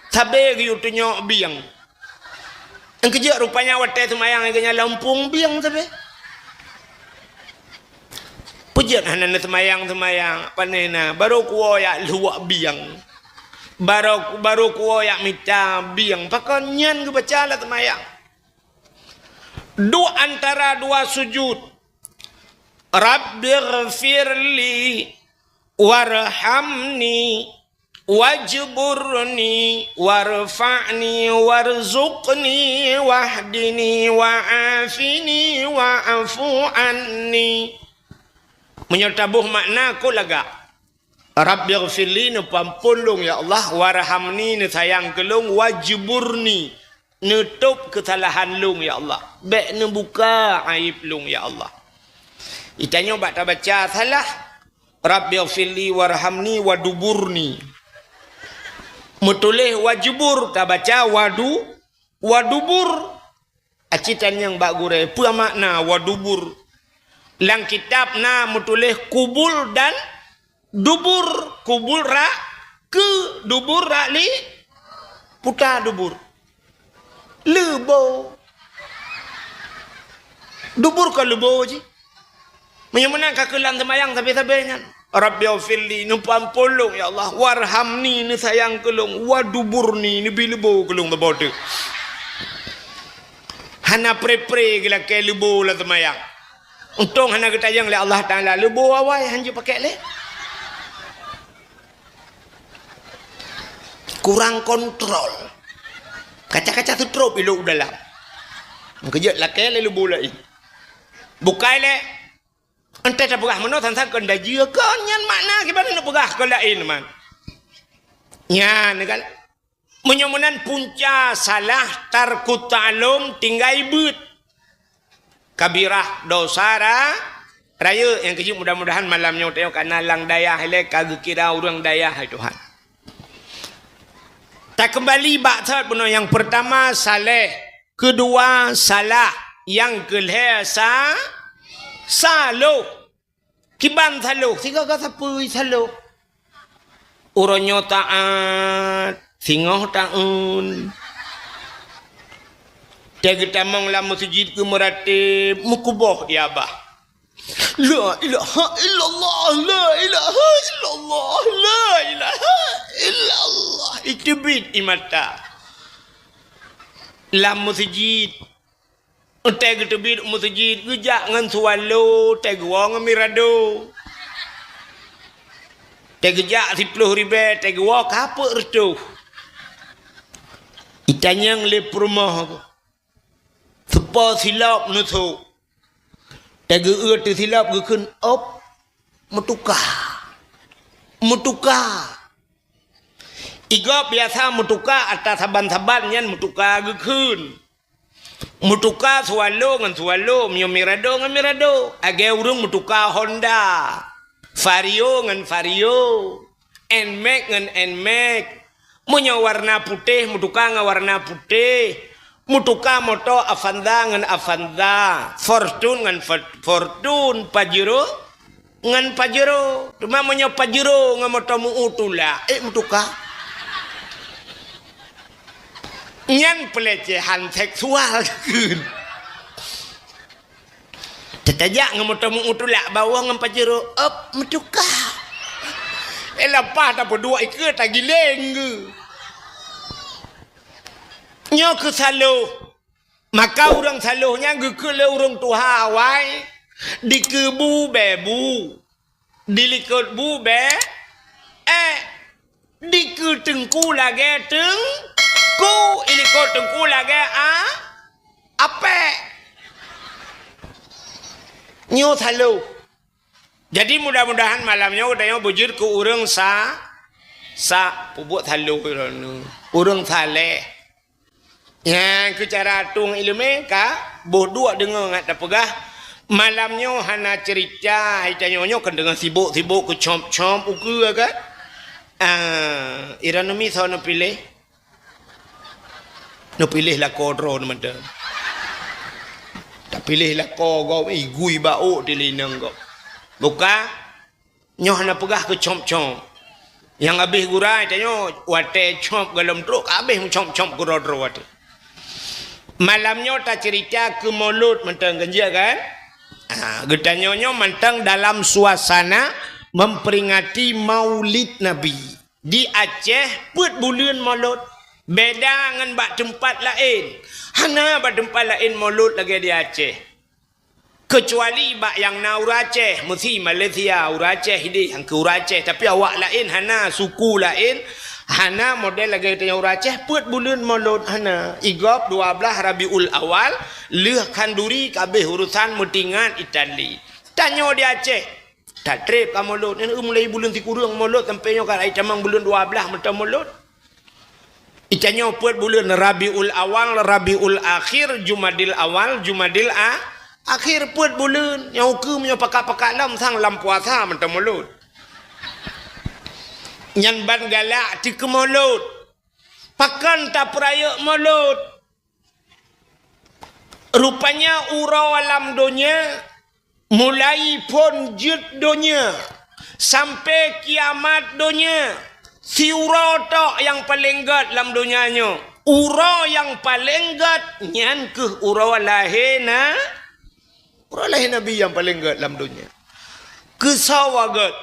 Sabe geuyue tunyok bieng. Nyang keujeuet rupanya watée seumayang geuhnyan lam umpung bieng sabe. Peujeuet hana neuseumayang-seumayang, pane na, barô kuwoe jak luwak bieng. Barô, barô kuwoe jak mita bieng. Pakon nyan geubaca lam seumayang. Duek antara dua sujud. Rabbighfirli warhamni wajburni warfa'ni warzuqni wahdini wa'afini wa'fu anni. Meunyoe taboh makna, kon lagak. Rabbighfirli, neupeuampôn lôn ya Allah, warhamni, neusayang keu lôn, wajburni, neutôb keusalahan lôn ya Allah. Bèk neubuka aéb lôn ya Allah. Geutanyoe bak tabaca salah. Rabbighfirli warhamni waduburni. Meutuléh wajbur, tabaca wadu, wadubur. Aci tanyong bak gurée, peue makna wadubur? Lam kitab na meutuléh kubul dan dubur. Kubul rak keu, dubur rak li, puta dubur. Leubo. Dubur kon leubo jih. Meunyoe meunan ka keuh lam seumayang sabe-sabe nyan. Rabbighfirli, neupeuampôn lôn ya Allah, warhamni, neusayang keu lôn, waduburni, neubi leubo keu lôn saboh teuk. Hana pre-pre geulakée leubo lam seumayang. Untông hana geutanyong lé Allah Taala, leubo awai han jeuet pakèk lé. Kurang kontrol. Kaca-kaca seutrop ilok u dalam. Meukeujeuet lakée lé leubo laén. Bukai lé. Entée tapeugah meunoe san-san keu nda jeuet kon nyan makna kiban neupeugah keu laén man. Nyan kan. Meunyoe meunan punca salah tarku ta'allum tinggai beuet. Kabirah dosa ra-, rayeuk nyang keujeuet mudah-mudahan malam nyoe tanyoe kana lam dayah ilée ka geukira ureuëng dayah hai Tuhan. Takeumbali bak that bunoe nyang peurtama saleh, keudua salah, nyang keulhée sa-, saloh. Kiban saloh, sigoe-goe sapeue saloh. Uroe nyoe taát, singoh taeun. Tée geutamong lam meuseujid keu meuratéb, meukuboh di abah. La ilaha illallah, la ilaha illallah, la ilaha illallah. Iteubiet i mata. Lam meuseujid. Tée geuteubiet u meuseujid, geujak ngon swallow, tée geuwoe ngon mirado. Tée geujak siploh ribée, tée geuwoe ka peuet reutôh. Itanyong lé peurumoh, seupo silop neusok. Tée geu-eu teusilop geukheun, "Op, meutuka. Meutuka." Igob biasa meutuka ata saban-saban nyan meutuka geukheun. Meutuka swallow ngon swallow, meunyoe mirado ngon mirado. Lagée ureuëng meutuka Honda, Vario ngon Vario, Nmax ngon Nmax. Meunyoe warna putéh, meutuka ngon warna putéh. Meutuka moto Avanza ngon Avanza, Fortuner ngon For-, Fortuner, Pajero ngon Pajero. Teuma meunyoe Pajero ngon moto meu-u tulak, ék meutuka. Nyan peulecehan seksual kheun. Teutajak ngon moto meu-u tulak bawah ngon Pajero, op, meutuka. Eh, lapah tapeuduek ikeue tagileng geuh. Nyoe keu saloh. Maka ureuëng saloh nyan geukheun lé ureuëng tuha awai, dikeue bu bée bu, dilikot bu bée ék, dikeue teungku lagée teungku, ilikot teungku lagée a-, apék. Nyoe saloh. Jadi mudah-mudahan malam nyoe geutanyoe beujeuet keu ureuëng sa-, sa-, peubuet saloh, ureuëng saleh. Nyang keu cara tueng iéleumé ka boh duek deungoe ngat tapeugah, malam nyoe hana ceurita, hai tanyoe nyoe kan deungon sibok-sibok keucom-com ukeue kan. Ah, iran numi soe neupiléh? Neupiléh lakoe droe mantong. Tapiléh lakoe gob, igui baok di linong gob. Buka. Nyoe hana peugah keu com-com. Nyang habéh gura tanyoe watée com gohlom trok ka habéh meucom-com keudroe-droe watée. Malam nyoe taceurita keu Maulud mantong ganjeuet kan? Ha, geutanyoe nyoe mantong dalam suasana memperingati Maulid Nabi. Di Aceh peuet buleuen Maulud. Beda ngon bak teumpat laén. Hana bak teumpat laén Maulud lagée di Aceh. Keucuali bak nyang na ureuëng Aceh, meusi Malaysia, ureuëng Aceh ideh nyang keu ureuëng Aceh, tapi awak laén hana, suku laén hana model lagée tanyoe ureuëng Aceh, peuet buleuen Maulud hana. Igob dua blaih Rabiul Awal, lheueh khanduri ka habéh urosan meutingat Itali. Tanyoe di Aceh, That treb ka mulod. Nyan mulai buleuen sikureueng mulod sampai nyoe ka raya tamong buleuen dua belas mantong mulod. Itanyoe peuet buleuen, Rabiul Awal, Rabiul Akhir, Jumadil Awal, Jumadil A-, Akhir, peuet buleuen. Nyang ukeue meunyoe pakat-pakat lom sang lam puasa mantong mulod. Nyan ban galak teuh keu mulod. Pakon tapeurayeuk mulod? Rupanya uroe lam donya, mulai phon jeuet donya sampai kiamat donya, siuroe tok nyang paleng gét lam donya nyoe. Uroe nyang paleng gét nyan keuh uroe lahé na-, uroe lahé Nabi nyang paleng gét lam donya. Keusoe gét?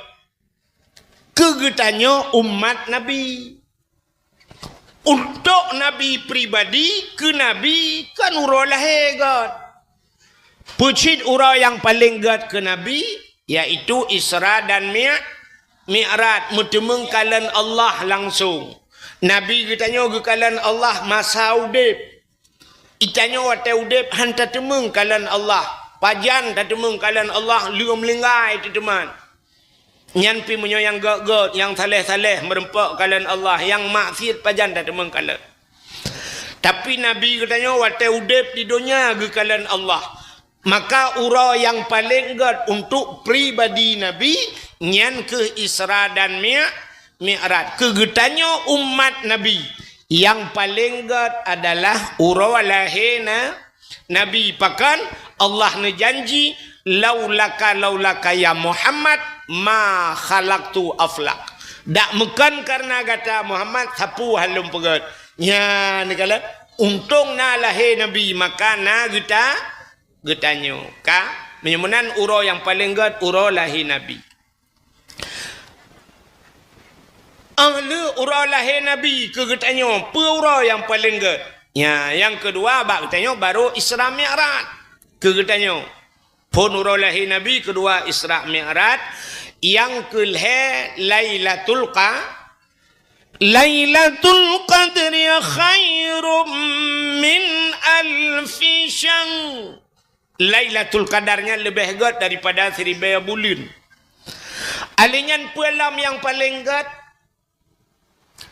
Keu geutanyoe umat Nabi. Untuk Nabi pribadi, keu Nabi kan uroe lahé gét. Peucit uroe nyang paleng gét keu Nabi, yaitu Isra dan Mi-, Mi'raj, meuteumeung kalon Allah langsong. Nabi geutanyoe geukalon Allah masa udeb. Itanyoe watée udeb han tateumeung kalon Allah. Pajan tateumeung kalon Allah, lheueh meuninggai teuteuman. Nyan pih meunyoe nyang gét-gét, nyang saleh-saleh meureumpok kalon Allah, nyang maksiet pajan tateumeung kalon. Tapi Nabi geutanyoe watée udeb di donya geukalon Allah. Maka uroe nyang paleng gét untuk pribadi Nabi, nyan keuh Isra dan Mi-, Mi'raj. Keu geutanyoe umat Nabi, nyang paleng gét adalah uroe lahé na-, Nabi. Pakon? Allah neujanji, "Laulaka, laulaka ya Muhammad, ma khalaqtu aflak." Dak meukon kareuna gata Muhammad, sapeue han lôn peugét. Nyan neukalon, untông na lahé Nabi, maka na geuta-, geutanyoe. Ka? Meunyoe meunan uroe nyang paleng gét, uroe lahé Nabi. Ah lheueh uroe lahé Nabi keu geutanyoe, peue uroe nyang paleng gét? Nya, nyang keudua bak geutanyoe baru Isra Mi'raj. Keu geutanyoe, phon uroe lahé Nabi, keudua Isra Mi'raj, nyang keulhée Lailatul Qa-, Lailatul Qadri khairum min alfi syahr. Lailatul Qadar nyan leubeh gét daripada siribée buleuen. Alèh nyan peue lom nyang paleng gét?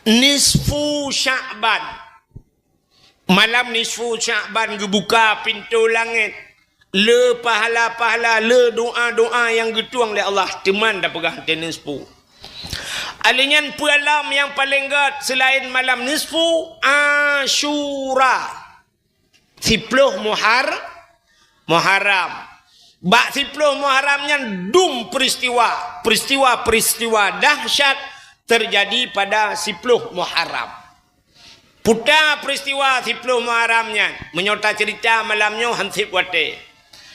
Nisfu Sya'ban. Malam nisfu Sya'ban geubuka pintoe langét. Le pahala-pahala, le doa-doa nyang geutueng lé Allah, teuma tapeugah teuh nisfu. Alèh nyan peue lom nyang paleng gét seulaén malam nisfu? Asyura. Siploh Muhar-, Muharram. Bak siploh Muharram nyan dum peristiwa, peristiwa-peristiwa dahsyat teujadi pada siploh Muharram. Peue ta peristiwa siploh Muharram nyan, meunyoe taceurita malam nyoe han sép watée.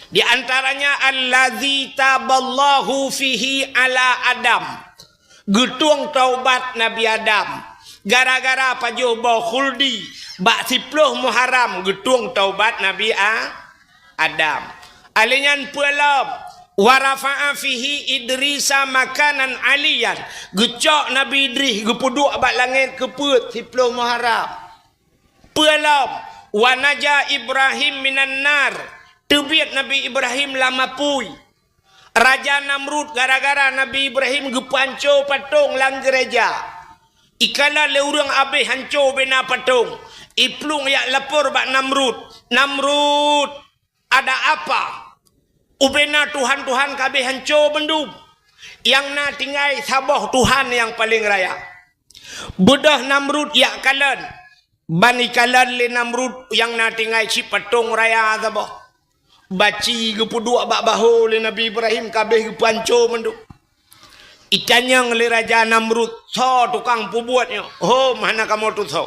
Di antaranya, allazi taballahu fihi ala Adam. Geutueng taubat Nabi Adam. Gara-gara pajoh boh khuldi, bak siploh Muharram geutueng taubat Nabi A-, Adam. Alèh nyan peue lom, wa rafa'a fihi Idrisa makanan aliyan. Geucok Nabi Idris geupeuduek bak langét keu peuet siploh Muharram. Peue lom, wa naja Ibrahim minan nar. Teubiet Nabi Ibrahim lam apui. Raja Namrud gara-gara Nabi Ibrahim geupeuhanco patong lam geureja. Ikalon lé ureuëng abéh hanco bubena patong. Iplueng jak lapor bak Namrud. Namrud, ada apa? Ubena tuhan-tuhan ka abéh hanco bandum. Nyang na tinggai saboh Tuhan nyang paleng raya. Beudôh Namrud jak kalon. Ban ikalon lé Namrud nyang na tinggai cit patong raya saboh. Baci geupeuduek bak bahô lé Nabi Ibrahim ka abéh geupeuhanco mandum. Itanyong lé Raja Namrud, "Soe tukang peubuet nyoe?" "Hom, hana kamoe tusoe."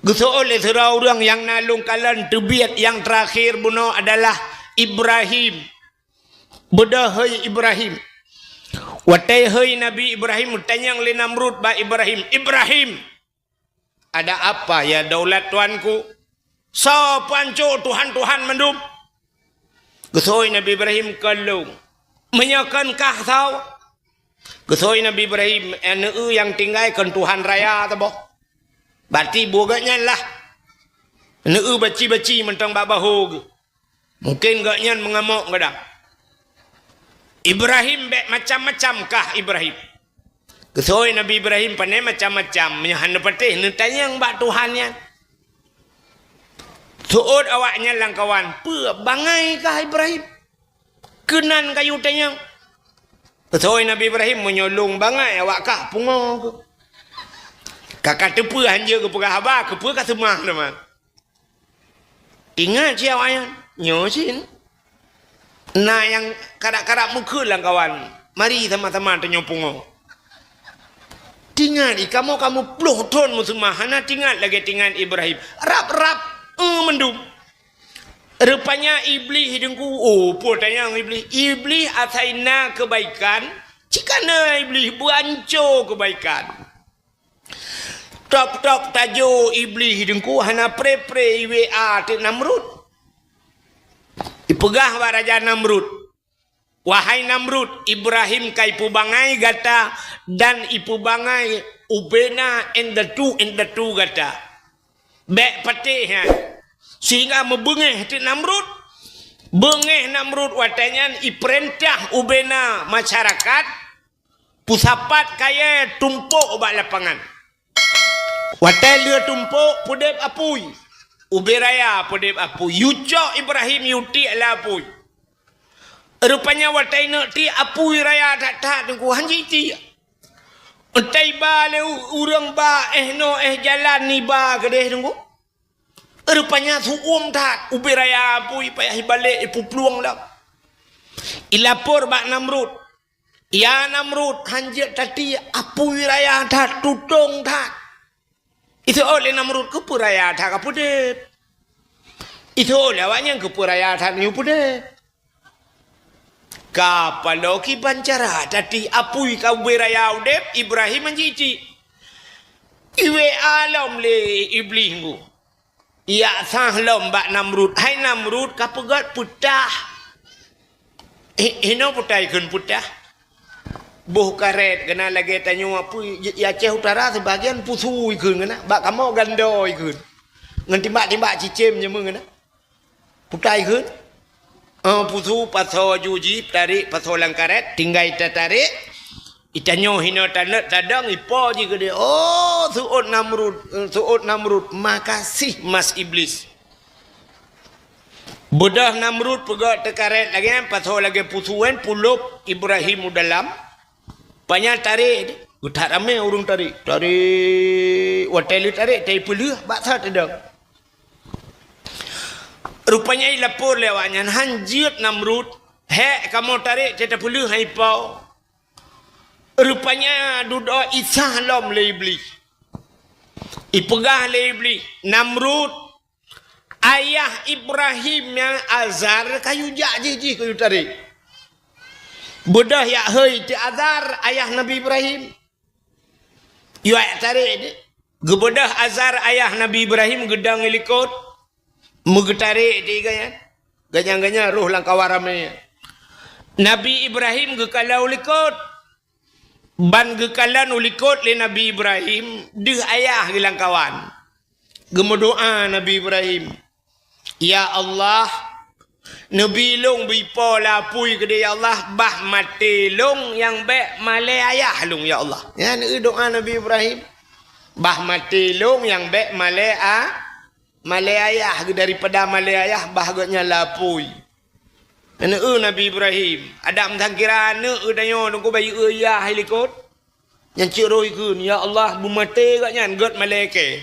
Geuseuôt lé sidroe ureuëng nyang na lôn kalon teubiet nyang teurakhé bunoe adalah Ibrahim. Beudôh hôi Ibrahim. Watée hôi Nabi Ibrahim, geutanyong lé Namrud bak Ibrahim, "Ibrahim, ada apa ya daulat tuanku? Soe peuhanco tuhan-tuhan mandum?" Geuseuôt Nabi Ibrahim, "Kon lôn." "Meunyoe kon kah soe?" Geuseuôt Nabi Ibrahim, "Aneuëk nyang tinggai kon tuhan raya saboh." Berarti buet gobnyan lah. Aneuëk baci-baci mantong bak bahô geuh. Mungken gobnyan meungamok gadang. Ibrahim bék macam-macam kah Ibrahim. Keusoe Nabi Ibrahim pané macam-macam, meunyoe hana patéh neutanyong bak Tuhan nyan. Seuôt awaknyan lamkawan, peue bangai kah Ibrahim? Keunan kayue tanyong. Keusoe Nabi Ibrahim, meunyoe lôn bangai awak kah pungo keuh. Ka ka teupeue hanjeuet geupeugah haba, keupeue ka seumah teuma. Ingat cit awaknyan, nyoe cit. Na nyang karab-karab meukeue lamkawan, mari sama-sama tanyoe pungo. Tingat i kamoe, kamoe ploh thon meuseumah, hana tingat lagée tingat Ibrahim. Rab-rab, eh, mandum. Rupanya Iblih deungku, oh, peue tanyong Iblih. Iblih asai na keubaikan, cit kana Iblih beuanco keubaikan. Top-top tajo Iblih deungku hana pre-pre i W A teuk Namrud. Ipeugah bak Raja Namrud, "Wahai Namrud, Ibrahim ka ipeubangai gata dan ipeubangai ubena and the two, and the two gata. Bék patéh nyan." Sehingga meubeungéh teuk Namrud. Beungéh Namrud watée nyan ipeurintah ubena masyarakat, peusapat kayée tumpok bak lapangan. Watée lheueh tumpok, peudeb apui. Ubé raya peudeb apui. Yucok Ibrahim, yutiek lé apui. Rupanya watée ineuk tiek apui raya that-that teungku, han jitiek. Entah iba lé u-, ureuëng ba éh noe éh jalan iba keudeh teungku. Rupanya su'um that, ubé raya apui payah ibalek ipuplueng lam. Ilapor bak Namrud. "Ya Namrud, han jeuet tatiek apui raya that, tutong that." Iseuôt lé Namrud, "Keupeue raya that ka peudeb?" Iseuôt lé awaknyan, "Keupeue raya that nyoe peudeb?" Ka paloe kiban cara tatiek apui ka ubé raya udeb, Ibrahim han jitiek. I W A lom lé Iblih ngu. Ijak sah lom bak Namrud, "Hai Namrud, ka peugét peutah." Hi-, hinoe peutah ikheun peutah. Boh karet keunan lagée tanyoe apui, di Aceh Utara sibagian pusu ikheun keunan, bak kamoe gando ikheun. Ngon timbak-timbak cicém nyeumeung keunan. Peutah ikheun. Oh, pusu pasoe ju jih, tarék pasoe lam karet, tinggai tatarék. Itanyoe hinoe taneuk tadong, ipo jih keudeh. Oh, seuôt Namrud, eh, seuôt Namrud, makasih Mas Iblis. Beudôh Namrud peugét teukaret lagée nyan, pasoe lagée pusu nyan, pulop Ibrahim u dalam. Panyang tarék, geuthat ramé ureuëng tarék. Tarék, watée lheueh tarék, tai peuleueh, bak saát tadong. Rupanya ilapor lé awaknyan, "Han jeuet Namrud, hék kamoe tarék, tai tapeuleueh han ipo." Rupanya dudoe isah lom lé Iblih. Ipeugah lé Iblih, "Namrud, ayah Ibrahim nyan Azar ka yue jak jih, jih ka yue tarék. Beudôh ijak hôi teuk Azar, ayah Nabi Ibrahim. Yue jak tarék deh." Geubeudôh Azar ayah Nabi Ibrahim geudong i likot, meugeutarék di gobnyan. Gobnyan-gobnyan roh lam kawan ramé. Nabi Ibrahim geukalon u likot. Ban geukalon u likot lé Nabi Ibrahim, deuh ayah geuh lam kawan. Geumeudoá Nabi Ibrahim, "Ya Allah, neubi lôn beuipo lam apui keudeh, ya Allah, bah maté lôn nyang bék malée ayah lôn, ya Allah." Nyan eu doá Nabi Ibrahim. "Bah maté lôn nyang bék malée a-, malée ayah, daripada malée ayah bah gobnyan lam apui." Nyan eu Nabi Ibrahim. Adak meusangkira aneuk eu tanyoe, nungku bayeue ayah i likot. Nyan cit roh ikheun, "Ya Allah, beumaté gobnyan, gét malée kée."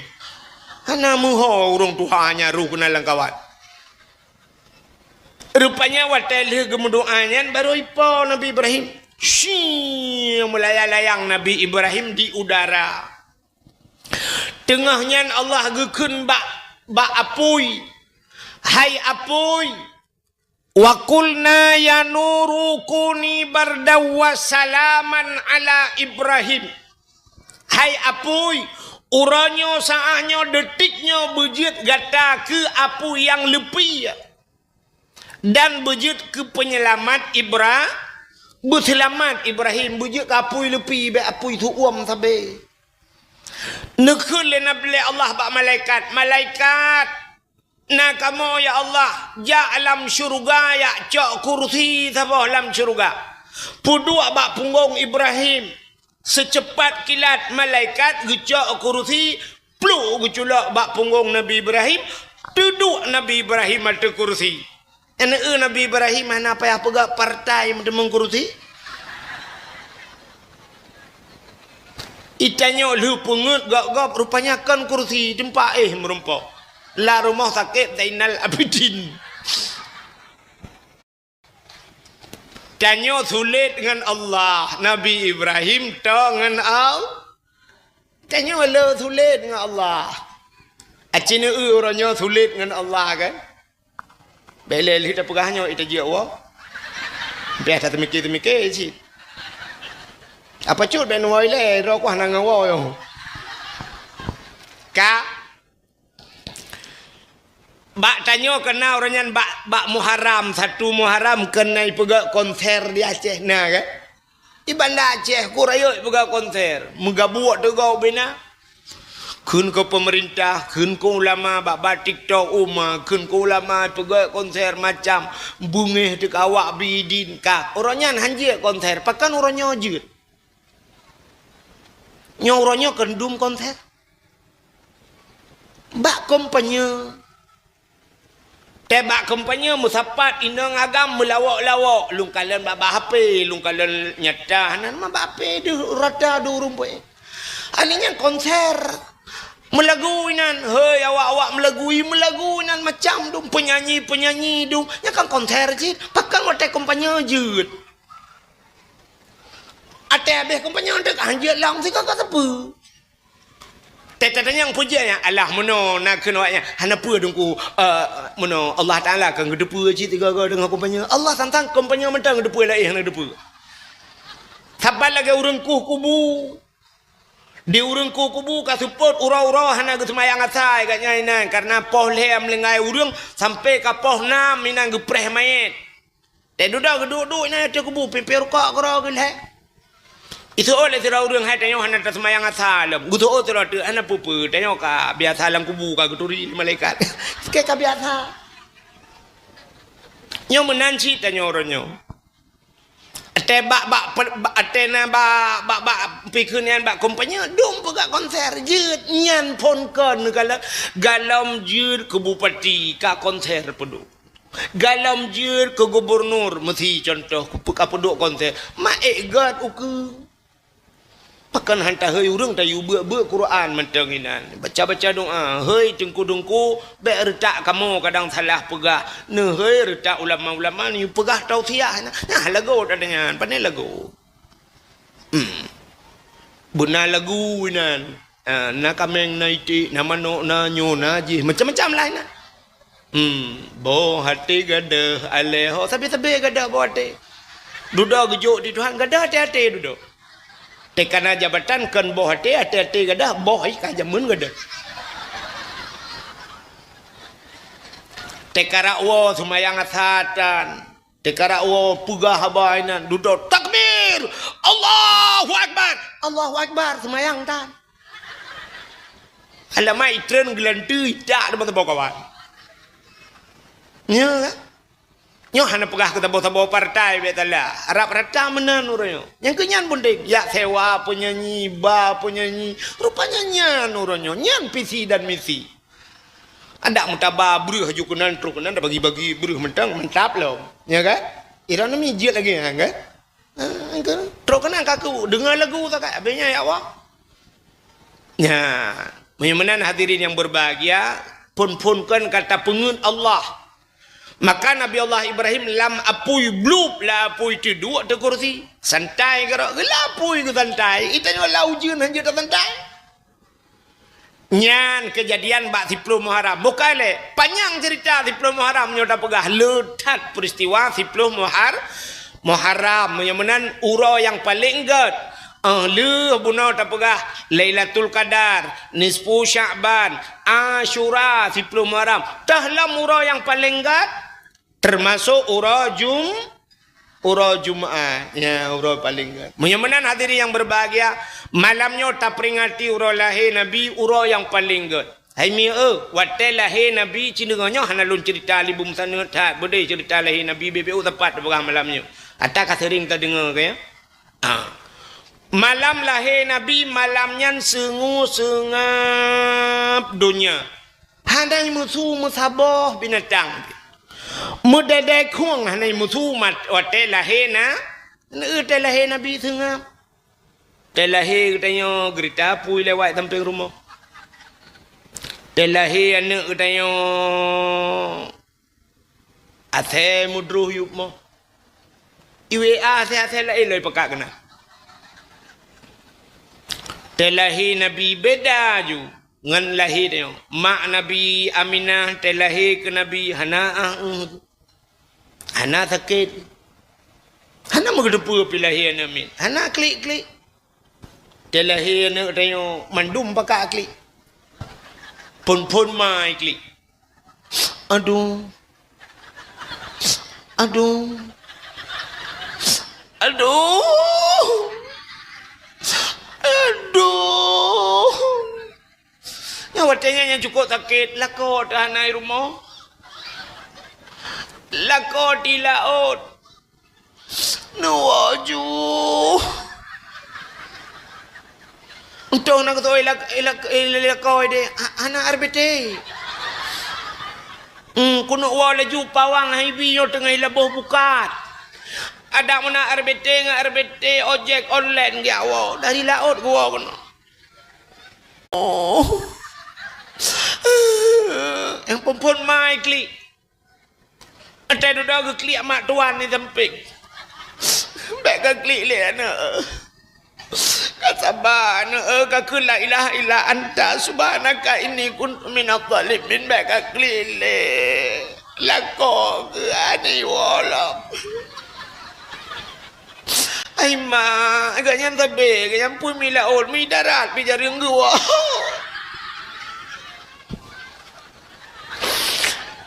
Hana meuho ureuëng tuha nyan roh keunan lam kawan. Rupanya watée lheueh geumeudoá nyan, barô ipo Nabi Ibrahim. Shii, meulayang-layang Nabi Ibrahim di udara. Teungoh nyan Allah geukheun bak, bak apui, "Hai apui, wa qulna ya nuru kuni bardan wa salaman ala Ibrahim." Hai apui, uroe nyoe, saát nyoe, deutik nyoe beujeuet gata keu apui nyang leupie, dan beujeuet keu peunyelamat Ibra-, beuseulamat Ibrahim, beujeuet keu apui leupie, bék apui seuuem sabe. Neukheun lé Nabi, lé Allah bak malaikat, "Malaikat, na kamoe, ya Allah, jak lam syeuruga, jak cok kursi saboh lam syeuruga. Peuduek bak punggong Ibrahim. Seucepat kilat malaikat geucok keurusi, pluk geuculok bak punggong Nabi Ibrahim, teuduek Nabi Ibrahim ateueh keurusi. Aneuëk Nabi Ibrahim hana payah peugah partai meuteumé keurusi. Itanyoe lheueh peungeuet gob-gob rupanya kon keurusi teumpat éh meurumpok. Lam rumoh sakét Zainal Abidin. Tanyoe sulet ngon Allah. Nabi Ibrahim toe ngon Allah. Tanyoe le sulet ngon Allah. Aci neueu uroe nyoe sulet ngon Allah kan? Bèk lé lheueh tapeugah nyoe ita jeuet woe. Biasa teumike-teumike cit. Apa cut bèk nuwoe ilèe, droe kuah na ngon woe nyoe. Ka Bak tanyoe keuna uroe nyan bak, bak Muharram, satu Muharram keuna ipeugöt konser di Aceh na kan? Di Banda Aceh ku rayeuk ipeugöt konser, meugabuek teugau bina. Kheun keu peumeurintah, kheun keu ulama, bak, bak TikTok uma, kheun keu ulama ipeugöt konser macam beungéh teuka awak bidin ka. Uroe nyan han jeuet konser, pakon uroe nyoe jeuet? Nyoe uroe nyoe kheun dum konser. Bak kampanye. Teuh bak kampanye meusapat inong agam meulawok-lawok, lôn kalon bak-bak H P, lôn kalon nyata, hana mah bak H P deuh rata dua ureuëng peuet. Aneuk nyan konser. Meulagu inan, hei awak-awak meulagu, i meulagu inan macam dum penyanyi-penyanyi dum. Nyan kan konser cit, pakon watèe kampanye jeuet. Watèe habéh kampanye deuh han jeuet lom sigoe ka sapeue. Teutatanyong pujian nyan, alah meunoe na kheun awak nyan, hana peue Teungku, eh, meunoe Allah Taala kan geuteupeue cit sigoe-goe deungon kampanye. Allah sang-sang kampanye mantong geuteupeue laén hana geuteupeue. Saban lagèe ureuëng kueh kubu. Di ureuëng kueh kubu ka seupôt uroe-uroe hana geuseumayang asai gobnyan inan, kareuna poh lhèe meuninggai ureuëng sampai ka poh nam inan geupreh manyét. Teuh dudoe geuduek-duek inan ateueh kubu, pimpéh rukok keudroe geulhèe. Iseuôt lé sidroe ureuëng hai tanyoe hana taseumayang asai lom. Geuseuôt sidroe teuk hana peue-peue, tanyoe ka biasa lam kubu ka geuturi lé malaikat. Sikét ka biasa. Nyoe meunan cit tanyoe uroe nyoe. Watèe bak, bak, bak, watèe na bak, bak, bak, pikeu nyan bak kampanye, dum peugah konser, jeuet nyan phon kon, galom, galom jeuet keu bupati, ka konser peuduek. Galom jeuet keu gubunur, meusi contoh, keu peu-, ka peuduek konser, ma ék gét ukeue. Pakon han tahei ureuëng tayue beuet-beuet Quran mantong inan. Baca-baca doa, hei teungku-teungku, bèk reutak kamoe kadang salah peugah. Neuhei reutak ulama-ulama neuyue peugah tausiah inan. Nah, lagot ata nyan, pane lagot. Hmm. Beuna lagu inan. Ah, na kaméng, na iték, na manok, na nyoe, na jih, macam-macam lah inan. Hmm, boh até gadôh, aléh ho, sabe-sabe gadôh boh até. Dudoe geujok di Tuhan, gadôh até-até dudoe. Teuka na jabatan kon boh até, até-até gadôh, boh ai ka jameun gadôh. Teuka rak woe seumayang asar tan. Teuka rak woe peugah haba inan, dudoe takbir! Allahu Akbar! Allahu Akbar, seumayang tan. Alamak, itreun geulanteue itak teuma saboh kawan. Nyoe kan? Nyoe hana peugah keu saboh-saboh partai bèk salah. Rab rata meunan uroe nyoe. Nyang keu nyan peunteng, jak sewa penyanyi, ba penyanyi. Rupanya nyan uroe nyoe. Nyan visi dan misi. Adak meutaba breuh aju keunan trok keunan tabagi-bagi breuh mantong mantap lom. Ya kan? Iran nami jeuet lagi ya kan? Ha, kan? Trok keunan kaku deungoe lagu sagai habis nyan ya Allah. Nya, meunyoe meunan hadirin yang berbahagia, phon-phon kon ka tapeungeut Allah. Maka Nabi Allah Ibrahim lam apui blub, lam apui teuduek teukursi. Santai keudroe, geulah apui geusantai. Itanyoe lam ujeuen hanjeuet tasantai. Nyan keujadian bak siploh Muharram. Bukai lé, panyang ceurita siploh Muharram nyoe tapeugah le that peuristiwa siploh Muhar-, Muharram. Meunyoe meunan uroe nyang paleng gét. Ah, lheueh bunoe tapeugah Lailatul Qadar, Nisfu Sya'ban, Asyura, siploh Muharram. Teuh lom uroe nyang paleng gét. Teumasok uroe Jum-, uroe Jumat. Ya, uroe paleng gét. Meunyoe meunan hadirin yang berbahagia, malam nyoe taperingati uroe lahé Nabi, uroe nyang paleng gét. Hai mieu, watèe lahé Nabi, ci deungoe nyoe hana lôn ceurita libum saneut that, beudeh ceurita lahé Nabi, beu-beu teumpat tapeugah malam nyoe. Ata ka seuring tadeungoe, kan, ya? Ah. Malam lahé Nabi, malam nyan seungue seungab donya. Hana meusu meusaboh binatang. Meudadai khueng hana meusu mat-, watée lahé na, watée lahé Nabi seungab. Watée lahé geutanyoe geurita apui lewat sampéng rumoh. Watée lahé aneuëk geutanyoe asée meudroh yup moh. I W A asée-asée laén lom pakat keunan. Watée lahé Nabi beda ju ngon lahé tanyoe. Mak Nabi Aminah watée lahé keu Nabi hana ah, eh, hana sakét. Hana meugeuteupeue pih lahé aneuëk miet. Hana klik-klik. Watée lahé aneuëk tanyoe mandum pakat klik. Phon-phon ma i klik. Aduh. Aduh. Aduh. Aduh. Nyan watée nyan nyang cukôp sakét, lakoe teuhana i rumoh. Lakoe di laôt. Neuwoe ju. Untông na geutôi lak-, lak-, lakoe deh, ha-, hana R B T. Hmm, keuneuk woe laju pawang hai bi nyoe teungoh laboh bukat. Adak meunan R B T ngon R B T ojek online geujak woe. Dari laôt geuwoe keunoe. Oh. Nyang phon-phon ma i klik. Watée dudoe geuklik mak tuan di sampéng. Bék ka klik lé aneuëk. Ka saba aneuëk, ka kheun la ilaha illa anta subhanaka inni kuntu minadh dhalimin, bék ka klik lé. Lakoe keu ani wolom. Ai mak, gobnyan sabe, gobnyan pun mi laôt, mi darat, pi jareueng geuwoe.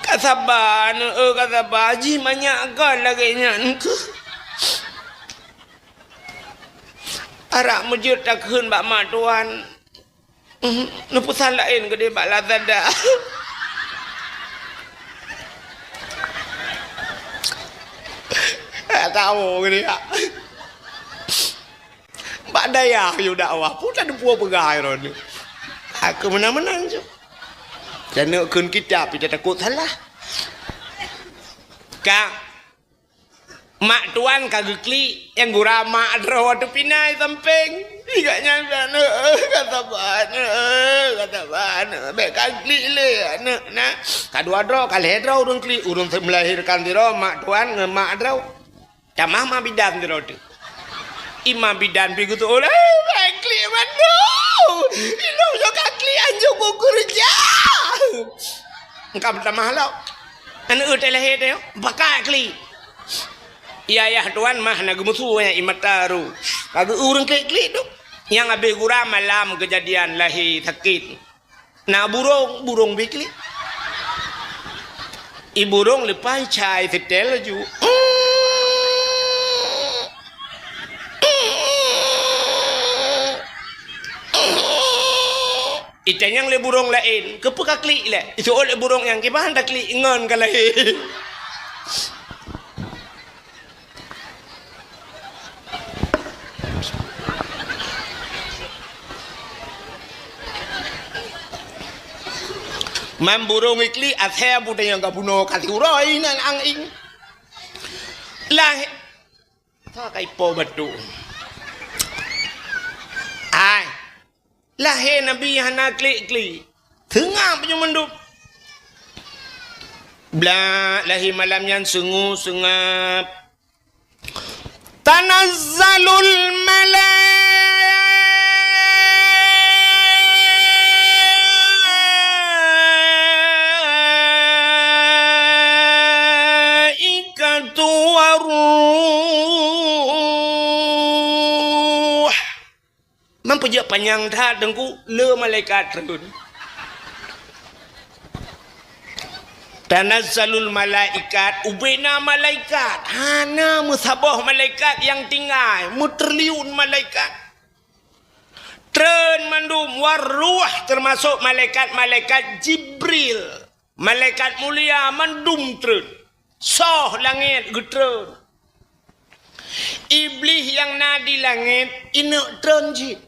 Ka saba, aneuëk, ka saba, jih manyak gon lagée nyan keuh. Arak meujeuet takheun bak mak tuan. Mhm, neupeusan laén keudeh bak Lazada. Tak tahu keudeh, ya. Bak dayah yue dakwah pun tak ada peue peugah droeneuh. Aku meunan-meunan ju. Jangan kheun kitab, kita takut salah. Ka Mak tuan ka geuklik, nyang gura mak droe watée pih na i sampéng. Gobnyan aneuëk, ka saba aneuëk, ka saba aneuëk. Bék ka klik lé aneuëk na. Ka dua droe, ka lhée droe ureuëng klik, ureuëng melahirkan sidroe, mak tuan ngon mak droe. Tamah ma bidan sidroe teuh. I ma bidan pih geutôh, "Eh, bék klik mandum. Ilong nyoe ka klik anjong kukurja." Engka meutamah lom. Aneuëk teuh lahé teuh, pakat klik. Yah, yah tuan mah na geumeusu nyan i mata ru. Ka geu ureuëng klik-klik tu. Nyang habéh gura malam keujadian lahé sakét. Na burông, burông biklik. I burông leupah cai seutée laju. Itanyong lé burông laén, keupeue ka klik lé? Iseuôt lé burông nyang kiban taklik ngon ka lahé. Man burông iklik asée buta nyang ka bunoe ka siuroe inan ang-ing. Lah, sa kai po batu. Ai. Lahé Nabi hana klik-klik. Seungab nyoe mandum. Blah lahé malam nyan seungue-seungab. Tanazzalul malaikatu warruh. Man peujeuet panyang that Teungku, le malaikat treun. Tanazzalul malaikat, ubena malaikat, hana meusaboh malaikat nyang tinggai, meutriliun malaikat. Treun mandum, warruh, teumasok malaikat-malaikat Jibril, malaikat mulia mandum treun. Soh langét geutreun. Iblih nyang na di langét, ineuk treun cit.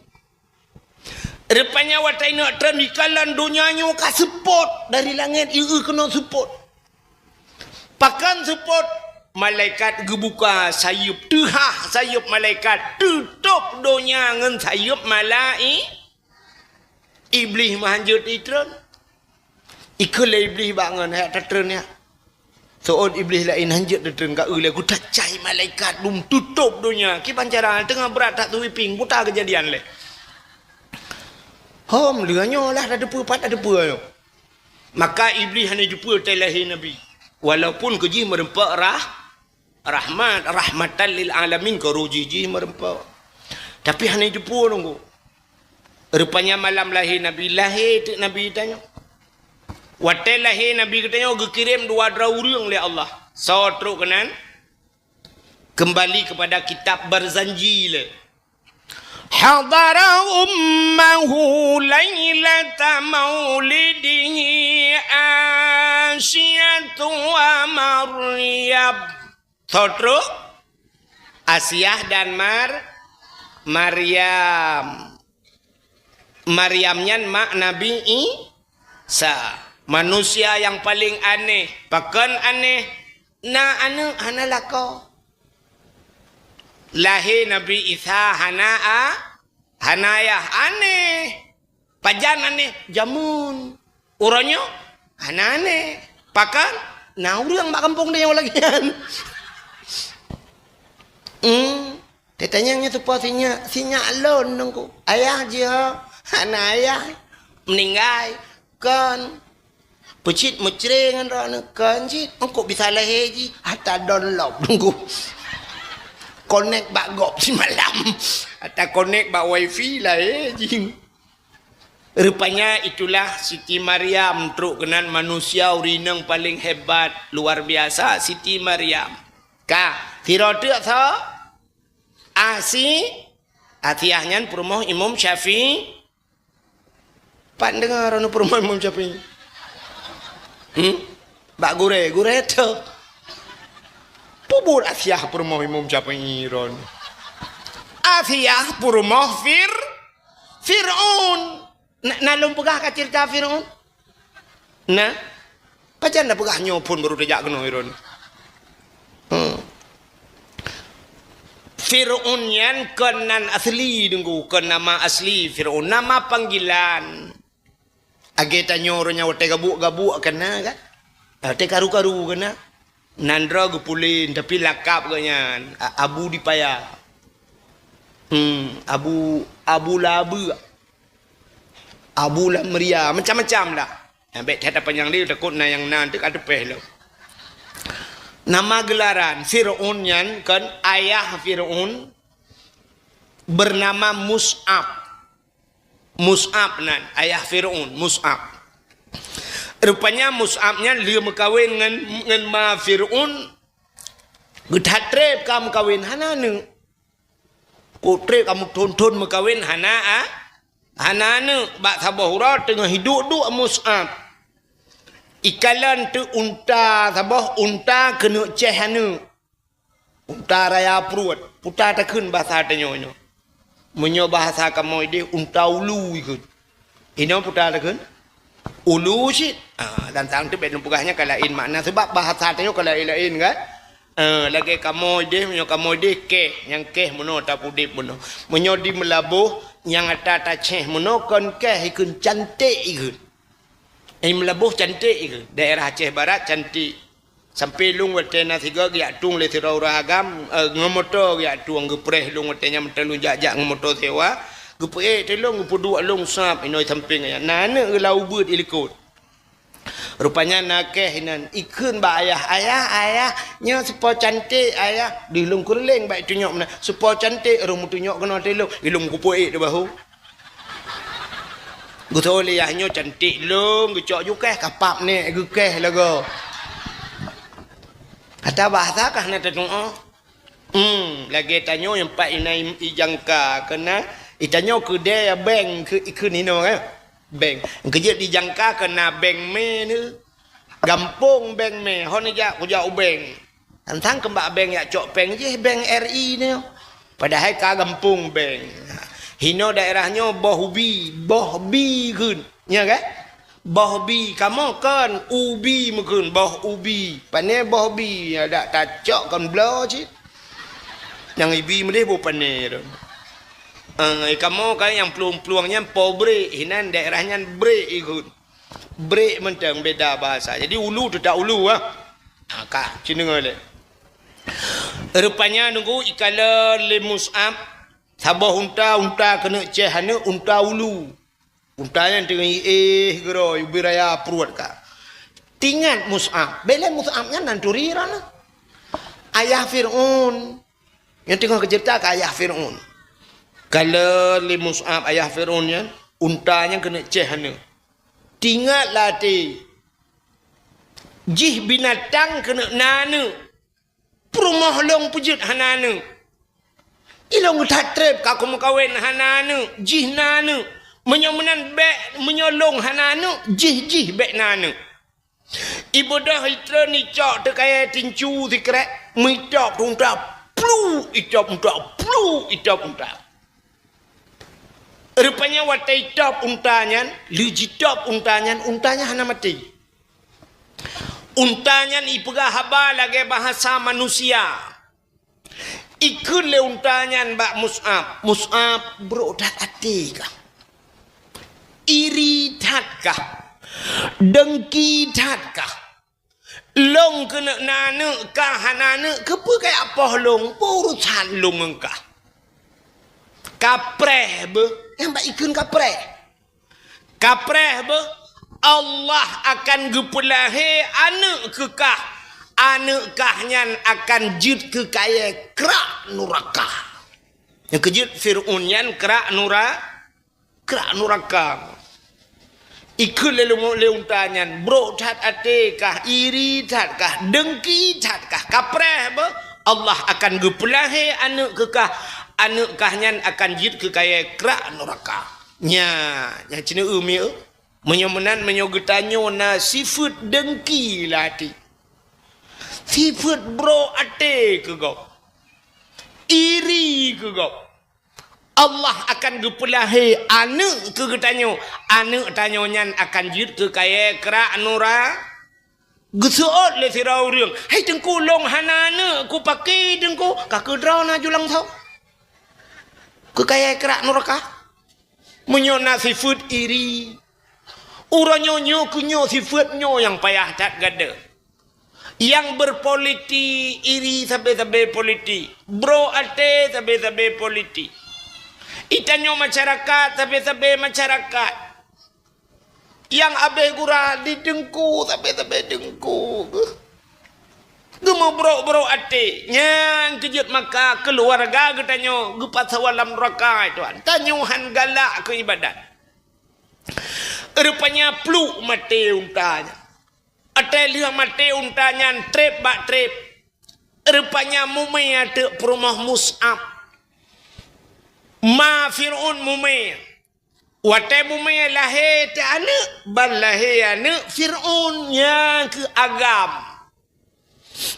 Rupanya watée ineuk treun, ikalon donya nyoe ka seupôt dari langét, ieu keunoe seupôt. Pakon seupôt? Malaikat geubuka sayeuep, teuhah sayeuep malaikat, teutôb donya ngon sayeuep malai-, Iblih meuhanjeuet itreun. Ikheun lé Iblih bak ngon, "Hai tatreun nyak." Seuôt Iblih laén hanjeuet tatreun ka eu lé, geuta cai malaikat dum teutôb donya. Kiban cara teungoh brat that sweeping, buta keujadian lé. Hom, lheueh nyoe lah tateupeue, pat tateupeue nyoe. Maka Iblih hana jiteupeue watée lahé Nabi. Walaupun keu jih meurumpok rah-, rahmat, rahmatan lil alamin, keu roh jih jih meurumpok. Tapi hana jiteupeue nunggu. Rupanya malam lahé Nabi, lahé teuk Nabi tanyoe. Watée lahé Nabi geutanyoe geukirém dua droe ureuëng lé Allah. Soe trok keunan? Kembali kepada kitab Barzanji lé. Hadara ummahu lailata maulidihi Asyatu wa Maryam. Soe trok? Asiah dan Mar-, Maryam. Maryam nyan mak Nabi Isa. Manusia nyang paleng aneh. Pakon aneh? Na aneuëk hana lakoe. Lahé Nabi Isa hana a-, hana ayah. Aneh. Pajan aneh? Jameun. Uroe nyoe hana aneh. Pakon? Na ureuëng bak gampông tanyoe lagée nyan. Hmm. Tatanyong nyoe teupeue sinyak, sinyak lôn nunggu. Ayah jih hana ayah, meuninggai. Kon. Peucit meucre ngon droeneuh, kon cit. Engkok bisa lahé jih, ata download nunggu. Connect bak gob simalam. Ata connect bak wifi lahé jih. Rupanya itulah Siti Maryam trok keunan manusia ureuëng inong paleng hebat, luar biasa Siti Maryam. Ka, sidroe teuk soe? Asi-, Asiah nyan peurumoh Imam Syafi'i. Pat deungoe droeneuh peurumoh Imam Syafi'i? Hmm? Bak gurée, gurée teuh. Peue buet Asiah peurumoh Imam Syafi'i droeneuh? Asiah peurumoh Fir-, Fir'aun. Na, na lôn peugah ka ceurita Fir'aun? Na? Pajan na peugah nyoe phon baru tajak keunoe droeneuh? Hmm. Fir'aun nyan kon nan asli, deungö, kon nama asli Fir'aun, nama panggilan. Lagée tanyoe uroe nyoe watée gabuek-gabuek kana kan? Watée karu-karu kana? Nan droe geupulen, tapi lakab geuh nyan A-, Abu Dipaya. Hmm, Abu, Abu Labeuk. Abu Lamria, macam-macam lah. Nah, bék that panyang lé, takot na nyang na teuk ka teupéh lom. Nama gelaran Fir'aun nyan kan, ayah Fir'aun bernama Mus'ab. Mus'ab nan, ayah Fir'aun, Mus'ab. Rupanya Mus'ab nyan lheueh meukawen ngon, ngon ma Fir'aun, geuthat treb ka meukawen, hana aneuëk. Kok treb ka meuthon-thon meukawen, hana a-, hana aneuëk. Bak saboh uroe teungoh iduek-duek Mus'ab, ikalon teuk unta saboh, unta keuneuk céh aneuëk. Unta raya pruet, puta takheun bahasa tanyoe nyoe. Meunyoe bahasa kamoe deh, unta ulu ikheun. Inoe puta takheun? Ulu cit. Ah, dan sang teuk bék neupeugah nyan ka laén makna, sabab bahasa tanyoe ka laén-laén kan? Ah, lagée kamoe deh, meunyoe kamoe deh kéh, nyang kéh meunoe tapudeb meunoe. Meunyoe di Meulaboh, nyang ata tacéh meunoe kon kéh ikheun, canték ikheun. Di Meulaboh canték ikheun. Daerah Aceh Barat cantik. Sampai lôn watée na sigoe geujak tueng lé sidroe ureuëng agam, eh, ngon moto geujak tueng, geupreh lôn watée nyan meuteulôn jak-jak ngon moto sewa, geupeuék teulông, geupeuduek lôn sab inoe sampéng ayah. Na aneuëk geulau beuet ilikot. Rupanya na kéh inan, ikheun bak ayah, "Ayah, ayah, nyoe sipo canték, ayah." Di lôn keureuléng bak itunyok meunan, "Sipo canték, roh meutunyok keunoe teulông." Ilông kupeuék di bahu. Geutoh lé yah nyoe cantik lom, geucok ju kéh, kapap nek geukéh lagoe. Ata bahasa kah na tatuoh? Hmm, lagée tanyoe nyang pat ina ijangka keunan, itanyoe keudée ya bank keu ikheun inoe kan? Bank. Keujeuet dijangka keunan bank mé ni. Gampông bank mé, hon ijak kujak u bank. Tantang keumbak bank yak cok péng jih, bank R I nyoe. Padahai ka gampông bank. Hino daerah nyoe boh ubi, boh bi kheun. Nya kan? Boh bi, kamoe kon ubi meukeun, boh ubi. Pane boh bi, adak tacok kon bloe cit. Nyang ibi meudeh boh pane tu. Eh, kamoe kan nyang plueng-plueng nyan po brek, hinan daerah nyan brek ikheun. Brek mantong beda bahasa. Jadi ulu teutap ulu ah. Ha, ka, ci deungoe lé. Rupanya nunggu ikala lé Mus'ab, saboh unta, unta keuneuk ceh aneuk, unta ulu. Unta nyan teungoh iéh geurôi ubé raya pruet ka. Tingat Mus'ab, bèk lé Mus'ab nyan nan turi droeneuh. Ayah Fir'aun. Nyan teungoh geuceurita keu ayah Fir'aun. Kala lé Mus'ab ayah Fir'aun nyan, unta nyan keuneuk ceh aneuk. Tingat lam até, jih binatang keuneuk na aneuk. Peurumoh lôn peujeuet hana aneuk. Ilôn that treb ka kumeukawen hana aneuk, jih na aneuk. Meunyoe meunan bèk, meunyoe lôn hana aneuk, jih, jih bèk na aneuk. Ibeudôh itreun icok teukayèe tincu sikrek, meuitôb unta, plu itôb unta, plu itôb unta. Rupanya watèe itôb unta nyan, lheuh jitôb unta nyan, unta nyan hana maté. Unta nyan ipeugah haba lagèe bahasa manusia. Ikheun lé unta nyan bak Mus'ab, "Mus'ab, brok that até kah? Iri that kah? Dengki that kah? Lôn keuneuk na aneuk kah hana aneuk, keupeue kajak poh lôn? Peue urusan lôn ngon kah?" Kapreh beuh, nyang bak ikheun kapreh. Kapreh beuh, Allah akan geupeulahé aneuk keu kah. Aneuk kah nyan akan jeuet keu kayèe krak nuraka. Nyang keujeuet Fir'aun nyan krak nura-, krak nuraka. Ikheun lé leumo-, lé unta nyan, "Brok that até kah, iri that kah, dengki that kah, kapreh beuh, Allah akan geupeulahé aneuk keu kah, aneuk kah nyan akan jeuet keu kayèe krak nuraka." Nya, nyang ceuneuh eu mieu. Meunyoe meunan, meunyoe geutanyoe na sifeuet dengki lam até, sifeuet brok até keu gob, iri keu gob, Allah akan geupeulahé aneuk keu geutanyoe. Aneuk tanyoe nyan akan jeuet keu kayèe krak nura-, Geuseuôt lé sidroe ureueng, "Hai Teungku, lôn hana aneuk, kupaké Teungku?" Ka keudroe na ju langsông keu kayèe krak nuraka. Meunyoe na sifeuet iri, uroe nyoe, nyoe keuh nyoe sifeuet nyoe nyang payah that gata. Nyang berpolitik, iri sabe-sabe politik, brok até sabe-sabe politik. Itanyoe masyarakat, sabe-sabe masyarakat. Nyang abéh gura di Teungku, sabe-sabe Teungku. Geumeubrok-brok até. Nyan keujeuet maka keuluwarga geutanyoe geupasoe lam nuraka, tuan. Tanyoe han galak keu ibadat. Rupanya pluek maté unta nyan. Watèe lheueh maté unta nyan treb bak treb. Rupanya mumè ateueh peurumoh Mus'ab. Ma Fir'aun mumè. Watèe mumè lahé teuh aneuk, ban lahé aneuk Fir'aun nyang keu agam.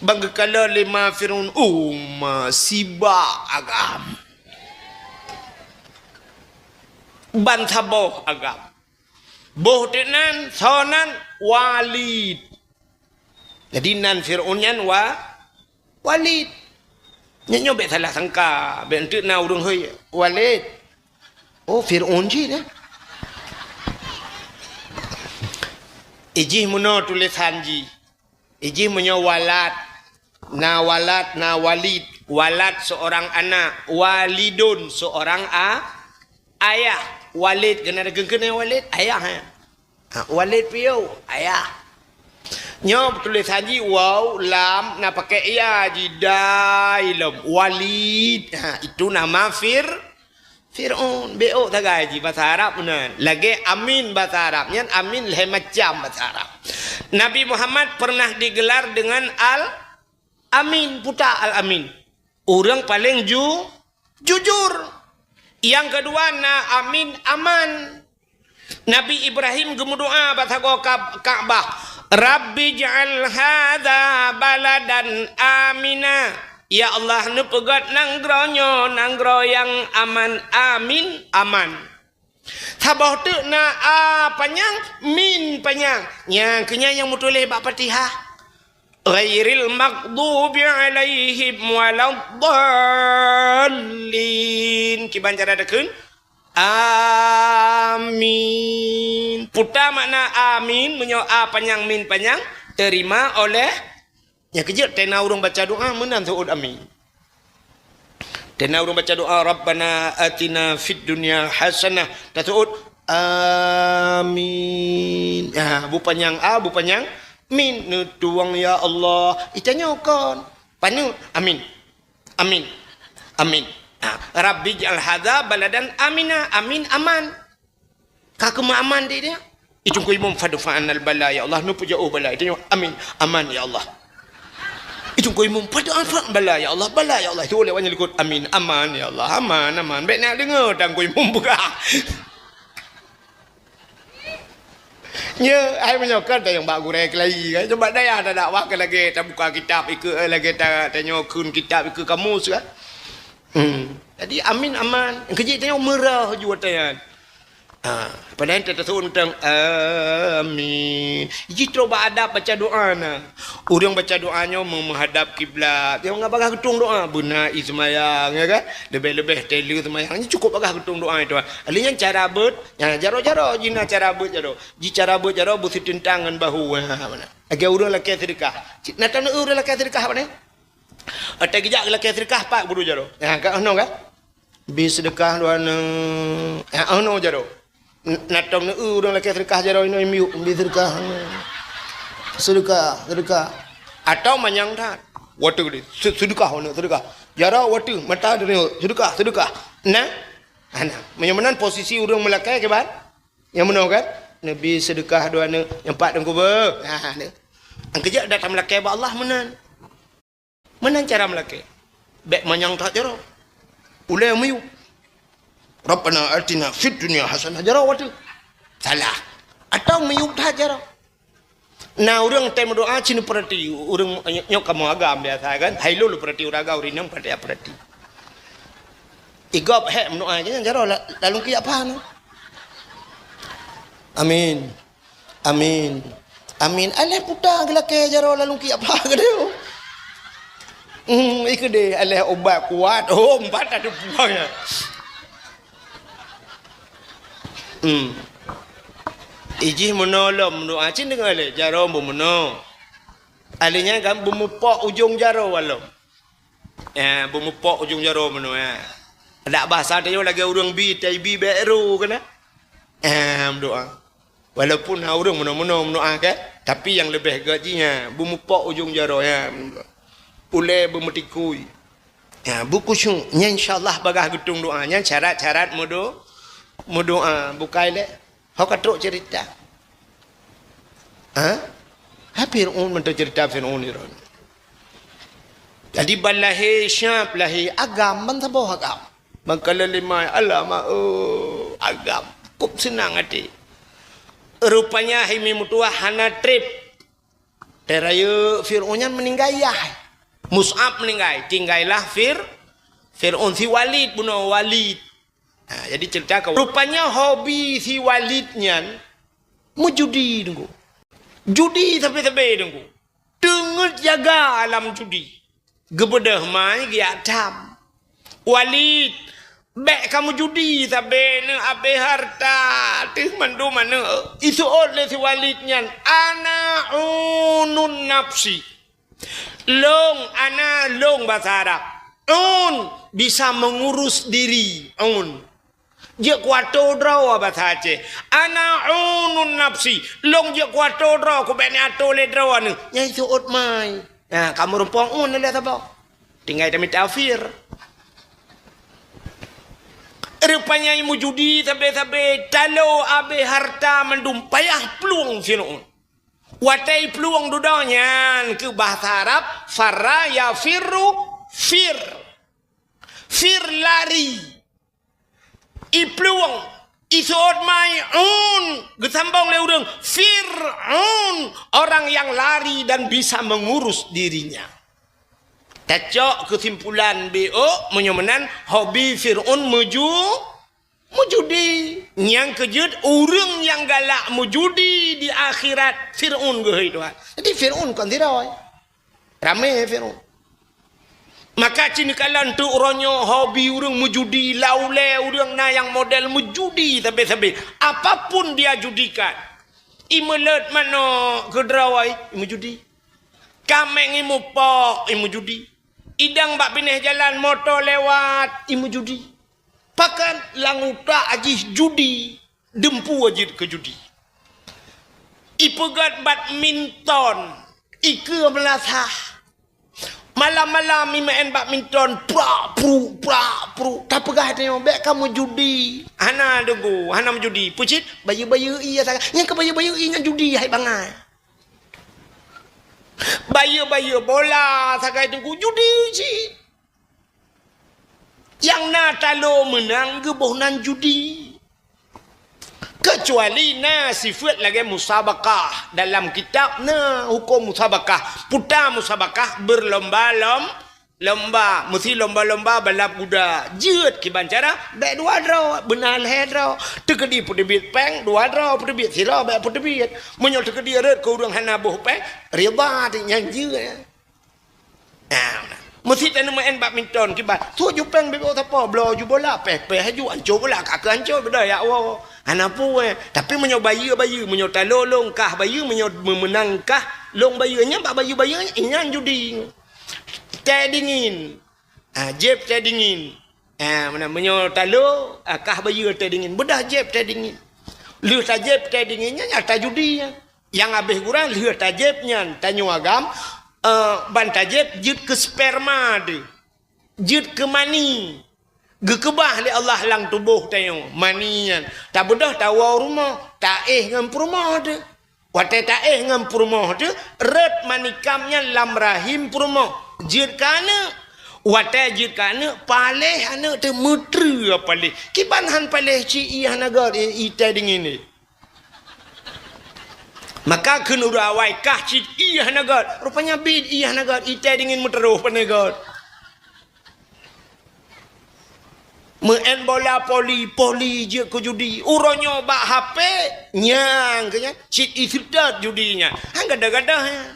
Ban geukalon lé ma Fir'aun, "Oh ma, sibak agam. Ban saboh agam." Boh teuk nan, soe nan? Walid. Jadi nan Fir'aun nyan Wa-, Walid. Nyan nyoe bèk salah sangka, bèk enteuk na ureueng hôi, "Walid." Oh, Fir'aun cit, ya. Ijih meunoe tulésan jih. Ijih meunyoe walad, na walad, na walid. Walad seorang anak, walidun seorang a-, ayah. Walid, keunan keuneuk walid, ayah, ya. Ha, Walid piôh, ayah. Nyoe tulésan jih waw, lam, na pakai ya jih, dai lom. Walid. Ha, itu nama Fir-, Fir'aun. Beuôt sagai jih basa Arab meunan. Lagèe Amin basa Arab. Nyan Amin lhèe macam basa Arab. Nabi Muhammad pernah digelar dengan Al-Amin, puta Al-Amin. Ureueng paleng ju-, jujur. Nyang keudua na Amin, aman. Nabi Ibrahim geumeudoa bak sagoe Kab-, Ka'bah, "Rabbi ij'al hadza baladan amina." Ya Allah, neupeugét nanggroe nyoe nanggroe nyang aman. Amin, aman. Saboh teuk na a panyang, min panyang. Nyang keunyan nyang meutuléh bak Fatihah. Ghairil maghdubi 'alaihim waladdallin. Kiban cara takheun? Amin. Puta makna amin, meunyoe a panyang, min panyang, terima oleh. Nyang keujeuet, tena ureuëng baca doa meunan seuôt amin. Tena ureuëng baca doa, "Rabbana atina fid dunya hasanah." Taseuôt, "Amin." Ha, bu panyang a, bu panyang min. Neutuwang, ya Allah. Itanyoe kon. Paneuk, amin. Amin. Amin. Ha, "Rabbi ij'al hadza baladan amina." Amin, aman. Ka keumeuaman di dia. Itungku imum, "Fadfa 'annal bala, ya Allah." Neupeujeuet bala. Itanyoe, "Amin. Aman, ya Allah." Itungku imum, "Fadfa 'annal bala, ya Allah. Bala, ya Allah." Itu oleh awaknyan likot, "Amin. Aman, ya Allah. Aman, aman." Bék nak deungoe tangku imum peugah. Nya, hai meunyoe kan tayong bak gurée keulayi kan. Cuba daya tadakwah ke lagée tabuka kitab ikeue, eh, lagée ta-, tanyoe kheun kitab ikeue kamus kan. Hmm. Jadi amin aman. Keujeuet tanyoe meurah ju watée nyan. Ha, padahai teuteuseuôn teuntang amin. Jih trok bak adab baca doa na. Ureuëng baca doa nyoe meu-, meuhadab kiblat. Nyang nggak bagah geutung doa, beuna i seumayang, ya kan? Leubeh-leubeh tele seumayang. Nyoe cukup bagah geutung doa itu. Alheuh nyan cara beuet, ya, jaroe-jaroe jih na cara beuet jaroe. Jih cara beuet jaroe beuseuteuntang ngon bahu. Ha, mana? Lagée ureuëng lakée seudeukah. Cit, na taneuk ureuëng lakée seudeukah apa ni? Atai geujak lakée seudeukah pat guru jaroe. Ya, ka noh kan? Bi seudeukah dua neu. Ya, oh, no, jaroe. N-, na tom neu ureuëng lakée seudeukah jaroe inoe miyueb, bi seudeukah. Seudeukah, seudeukah. Atau manyang that. Watée geude. Se-, seudeukah, oh, no, seudeukah. Jaroe watée, mata dari seudeukah, seudeukah. Nah. Ana. Meunyoe meunan posisi ureuëng meulakée kiban? Nyang meunoe kan? Neubi seudeukah dua neu, nyang pat deungku beuh. Nah, neu. Angkeujak datang meulakée bak Allah meunan. Meunan cara meulakée. Bék manyang that jaroe. Ulée miyueb. Rabbana atina fid dunya hasanah jaroe watée. Salah. Atau miyueb that jaroe. Na ureuëng tém doa cit neupeurati, ureuëng nyoe kamoe agam biasa kan. Hai lôn peurati ureuëng agam, ureuëng inong patéh peurati. Igop hék meudoa nyan jaroe la-, lalong kiyak pha neu. Amin. Amin. Amin. Alah puta geulakée jaroe lalong kiyak pha keudeh. Hmm, ikeu deh alah ubat kuat. Oh, empat ada buah ya. Hmm. Ijih meunoe lom meudoa cit deungon lé jaroe beumeunoe. Alheuh nyan kan beumupok ujong jaroe walom. Eh, beumupok ujong jaroe meunoe, eh. Adak bahasa tanyoe lagée ureuëng bi, tai bi bék ro keunan. Eh, meudoa. Walaupun na ureuëng meunoe-meunoe meudoa kan, tapi nyang leubeh gét jih nyan, beumupok ujong jaroe nyan. Ulée beumeutikui. Ya, beukhusyuk. Nyan insya Allah bagah geutung doa. Nyan syarat-syarat meudo-, meudoa. Bukai lé. Ho ka trok cerita. Ha? Ha Fir'aun mantong cerita Fir'aun ni ron. Jadi ban lahé syab, lahé agam, ban saboh agam. Ban ka lheueh lima, alamak, oh, agam. Kok seunang até. Rupanya hai mi meutuwah hana treb. Teurayeuk Fir'aun nyan meuninggai yah. Mus'ab meuninggai, tinggailah Fir-, Fir'aun si Walid bunoe Walid. Ha, jadi cerita ka rupanya hobi si Walid nyan meujudi deungku. Judi sabe-sabe deungku. Teungeut jaga alam judi. Geubeudôh mai geujak tham. Walid, bék kamoe judi sabe neu abéh harta teuh mandum aneuk. Iseuôt lé si Walid nyan, "Ana unun nafsi." Long, ana long bahasa Arab. Un, bisa mengurus diri. Un. Jeuet kuato droe basa Aceh. Ana unun nafsi. Long jeuet kuato droe, kubék neuato lé droe neu. Nyang seuôt mai. Nah, kamoe rumpong un lé saboh. Tinggai tamita fir. Rupanya meujudi sabe-sabe, talo abéh harta mandum payah plueng Fir'aun. Watée plueng dudoe nyan keu bahasa Arab, farra yafirru fir. Fir lari. Iplueng. Iseuôt mai'un, geusambong lé ureuëng, Fir'aun, orang yang lari dan bisa mengurus dirinya. Tacok keusimpulan B O, meunyoe meunan, hobi Fir'aun meju-, meujudi. Nyang keujeuet, ureuëng nyang galak meujudi di akhirat, Fir'aun geuhôi Tuhan. Jadi, Fir'aun kon sidroe. Ramé Fir'aun. Maka cit neukalon teuk uroe nyoe hobi ureuëng meujudi, laulée ureuëng na nyang model meujudi sabe-sabe. Apapun dia judikan. Imeuleut manok keudroe, imeujudi. Kaméng imupok, imeujudi. Idang bak binéh jalan moto lewat, imeujudi. Pakon lam utak jih judi, dumpeue jeuet keu judi. Ipeugét badminton, ikeue meulasah. Malam-malam imeu'en badminton, prak, pruk, prak, pruk. Tapeugah tanyoe, bék kamoe judi. Hana deungoe, hana meujudi. Peue cit, bayeue-bayeue ie sagai. Nyang keu bayeue-bayeue ie nyan judi hai bangai. Bayeue-bayeue bola sagai teungku judi cit. Nyang na talo meunang geuboh nan judi. Keucuali na sifeuet lagée musabakah. Dalam kitab na huköm musabakah. Puta musabakah beurlomba-lom-, lomba. Meusi lomba-lomba balap guda. Jeuet kiban cara, bék dua droe, beuna lhée droe. Teukeudi peuteubiet péng, dua droe peuteubiet, sidroe bék peuteubiet. Meunyoe teukeudi rhot keu ureuëng hana boh péng, riba nyan jeuet. Nah, meusi taneumeu'en badminton kiban. Su ju péng bibit sapo, bloe ju bola, péh-péh ju, anco bola, ka keu anco, beudôh ya Allah. Hana peue. Tapi meunyoe bayeue-bayeue, meunyoe talo lôn kah bayeue, meunyoe meumeunang kah lôn bayeue, nyan bak bayeue-bayeue, nyan judi. Teh dingin. Ah, jeb teh dingin. Ah, meunan, meunyoe talo, ah, kah bayeue teh dingin. Beudôh jeb teh dingin. Lheueh tajeb teh dingin nyan, nyan tajudi nyan. Nyang habéh gura lheueh tajeb nyan, tanyoe agam, eh, ban tajeb jeuet keu sperma deuh. Jeuet keu mani. Geukeubah lé Allah lam tuboh tanyoe, mani nyan. Tabeudôh tawoe u rumoh, taéh ngon peurumoh deuh. Watée taéh ngon peurumoh deuh, rhot mani kam nyan lam rahim peurumoh. Jeuet keu aneuëk. Watée jeuet keu aneuëk, paléh aneuëk teuh meutreue paléh. Kiban han paléh cit ie hana gét, ie teh dingin deh. Maka kheun ureuëng awai kah cit ie hana gét. Rupanya bit ie hana gét, ie teh dingin meuteuroh pane gét. Meu'en bola poli, poli jeuet keu judi. Uroe nyoe bak H P, nyang keu nyan, cit ie seutôt judi nyan. Han gadôh-gadôh nyan.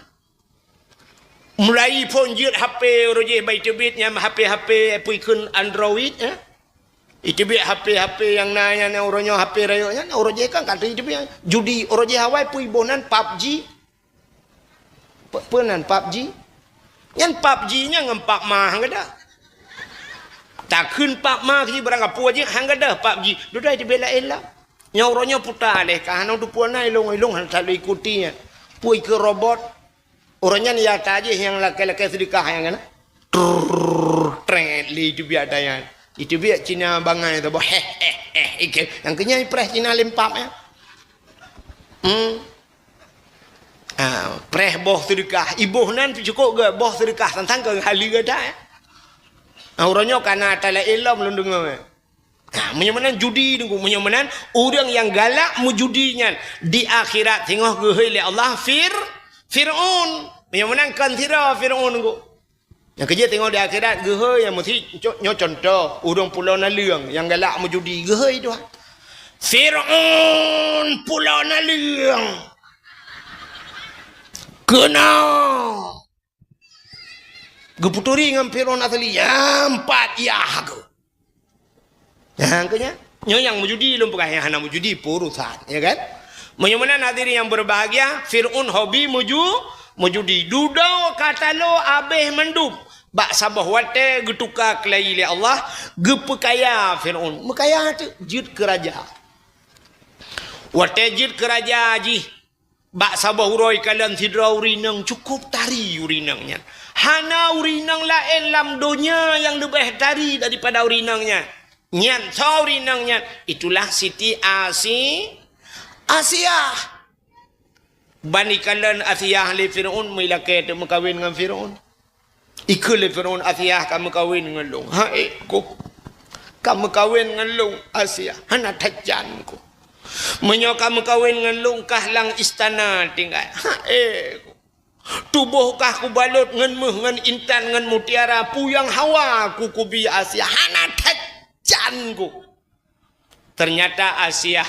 Mulai phon jeuet H P uroe jih bak iteubiet nyan H P-H P peue kheun Android, eh? Iteubiet H P-H P nyang na nyan, nyang uroe nyoe H P rayeuk nyan, uroe jih kan ka iteubiet judi, uroe jih awai peue iboh nan PUBG. Pe-, peue nan PUBG? Nyan PUBG nyan ngon Pak Ma han gadôh. Takheun Pak Ma keu barang kapeue jih han gadôh PUBG. Dudoe iteubiet laén lom. Nyang uroe nyoe puta lé ka hana teupeue na ilong-ilong hana that lé ikuti nyan. Peue ikeue robot. Uroe nyan ya tajih nyang lakée-lakée seudeukah nyang keunan. Trrrr, trét lé iteubiet ata nyan. Iteubiet Cina bangai saboh. Heh, heh, heh, ikeu. Nyang keu nyan ipreh Cina lé pap nyan. Hmm. Ah, preh boh seudeukah. Iboh nan cukôp gét boh seudeukah. Sang-sang keu haleue gata, eh. Ah, uroe nyoe ka na ata laén lom lôn deungoe, eh. Nah, meunyoe meunan judi teungku, meunyoe meunan ureuëng nyang galak meujudi nyan di akhirat singoh geuhôi lé Allah Fir-, Fir'aun. Meunyoe meunan kon sidroe Fir'aun teungku. Nyang keujeuet singoh di akhirat geuhôi nyang meusi co-, nyoe contoh ureuëng pulo naleueng nyang galak meujudi geuhôi Tuhan. Fir'aun pulo naleueng. Keunoe. Geuputuri ngon Fir'aun asli, nyang pat yah geuh. Nyang keu nyan, nyoe nyang meujudi lôn peugah, nyang hana meujudi peurusan, ya kan? Meunyoe meunan hadirin yang berbahagia, Fir'aun hobi meuju-, meujudi. Dudoe ka talo abéh mandum. Bak saboh watée geutuka keulayi lé Allah, geupeukaya Fir'aun. Meukaya teuk jeuet keu raja. Watée jeuet keu raja jih, bak saboh uroe kalon sidroe ureuëng inong cukôp tari ureuëng inong nyan. Hana ureuëng inong laén lam donya nyang leubeh tari daripada ureuëng inong nyan. Nyan soe ureuëng inong nyan? Itulah Siti Asi-, Asiah. Ban ikalon Asiah lé Fir'aun, meulakée teuk meukawen ngon Fir'aun. Ikheun lé Fir'aun, "Asiah ka meukawen ngon lôn." "Hai, kôh." Ka meukawen ngon lôn, Asiah, hana that jan ku. Meunyoe ka meukawen ngon lôn, kah lam istana tinggai. Ha, eh, ku. Tuboh kah kubalot ngon méuh, ngon intan, ngon mutiara, peue nyang hawa ku kubi Asiah, hana that jan ku. Ternyata Asiah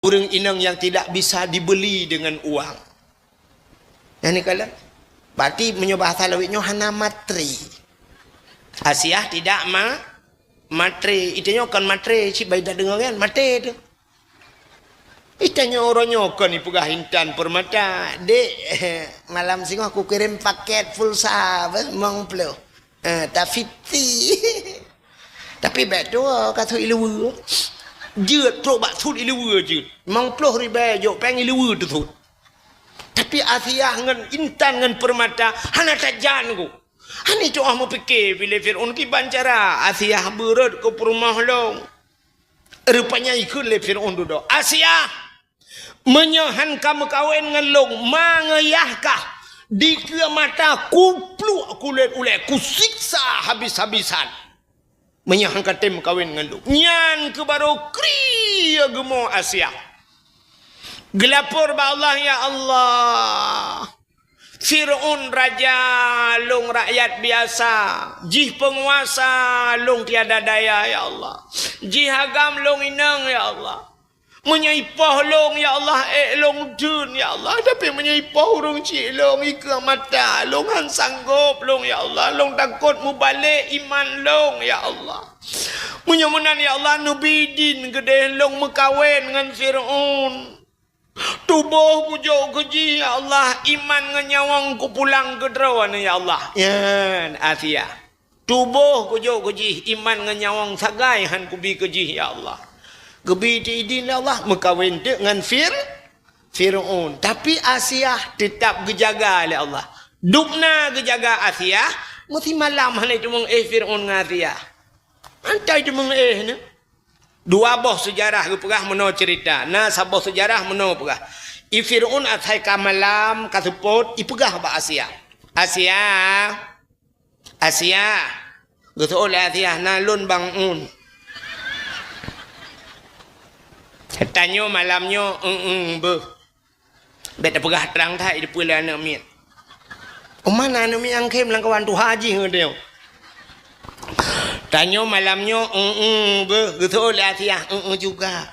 ureuëng inong yang tidak bisa dibeli dengan uang. Nyan kalon. Berarti meunyoe bahasa lawét nyoe hana matre. Asiah tidak ma-, matre. Itu nyoe kon matre, cit bai tadeungoe kan, matre tu. Ita nyoe uroe nyoe kon ipeugah intan permata. Dek, malam singoh kukirém paket pulsa, beh, limong ploh. Eh, tafiti. Tapi bèk tuwoe ka sut ileue. Jeuet trok bak sut ileue jeuet. Limong ploh ribèe jok péng ileue teusut. Tapi Asiah ngon intan ngon permata hana that jan ku. Hana tuwoe meupike bilé Fir'aun kiban cara Asiah beureuët keu peurumoh lôn. Rupanya ikheun lé Fir'aun dudoe, "Asiah, meunyoe han ka meukawen ngon lôn, ma ngon yah kah, dikeue mata kupluek kulét ulèe, kusiksa habis-habisan. Meunyoe han ka tem meukawen ngon lôn." Nyan keuh barô krie geumo Asiah. Geulapor bak Allah, "Ya Allah, Fir'aun raja, lôn rakyat biasa. Jih peunguasa, lôn tiada daya, ya Allah. Jih agam, lôn inong, ya Allah. Meunyoe ipoh lôn, ya Allah, ék lôn dheun, ya Allah. Tapi meunyoe ipoh ureuëng chik lôn, ikeue mata lôn, han sanggop lôn, ya Allah. Lôn takot mubalek iman lôn, ya Allah. Meunyoe meunan, ya Allah, neubi idin keudeh lôn meukawen ngon Fir'aun. Tuboh kujok keu jih, ya Allah, iman ngon nyawöng kupulang keu droeneuh, ya Allah." Nyan, Asiah. Tuboh kujok keu jih, iman ngon nyawöng sagai han kubi keu jih, ya Allah. Geubi teuk idin lé Allah, meukawen teuk ngon Fir-, Fir'aun. Tapi Asiah teutap geujaga lé Allah. Dubna geujaga Asiah, meusimalam hana teumeu'éh Fir'aun ngon Asiah. Hantai teumeu'éh nyan. Dua boh seujarah geupeugah meunoe ceurita. Na saboh seujarah meunoe peugah. I Fir'aun asai ka malam, ka seupôt, ipeugah bak Asiah. "Asiah, Asiah." Geuseuôt lé Asiah, "Na lôn Bang Un." Tanyoe malam nyoe, eu-eu, beuh. Bèk tapeugah trang that, dipeue lé aneuk miet. Uma na aneuk miet nyang khem lam kawan tuha jih ngon tanyoe. Tanyoe malam nyoe, eu-eu, beuh, geuseuôt lé Asiah, eu-eu juga.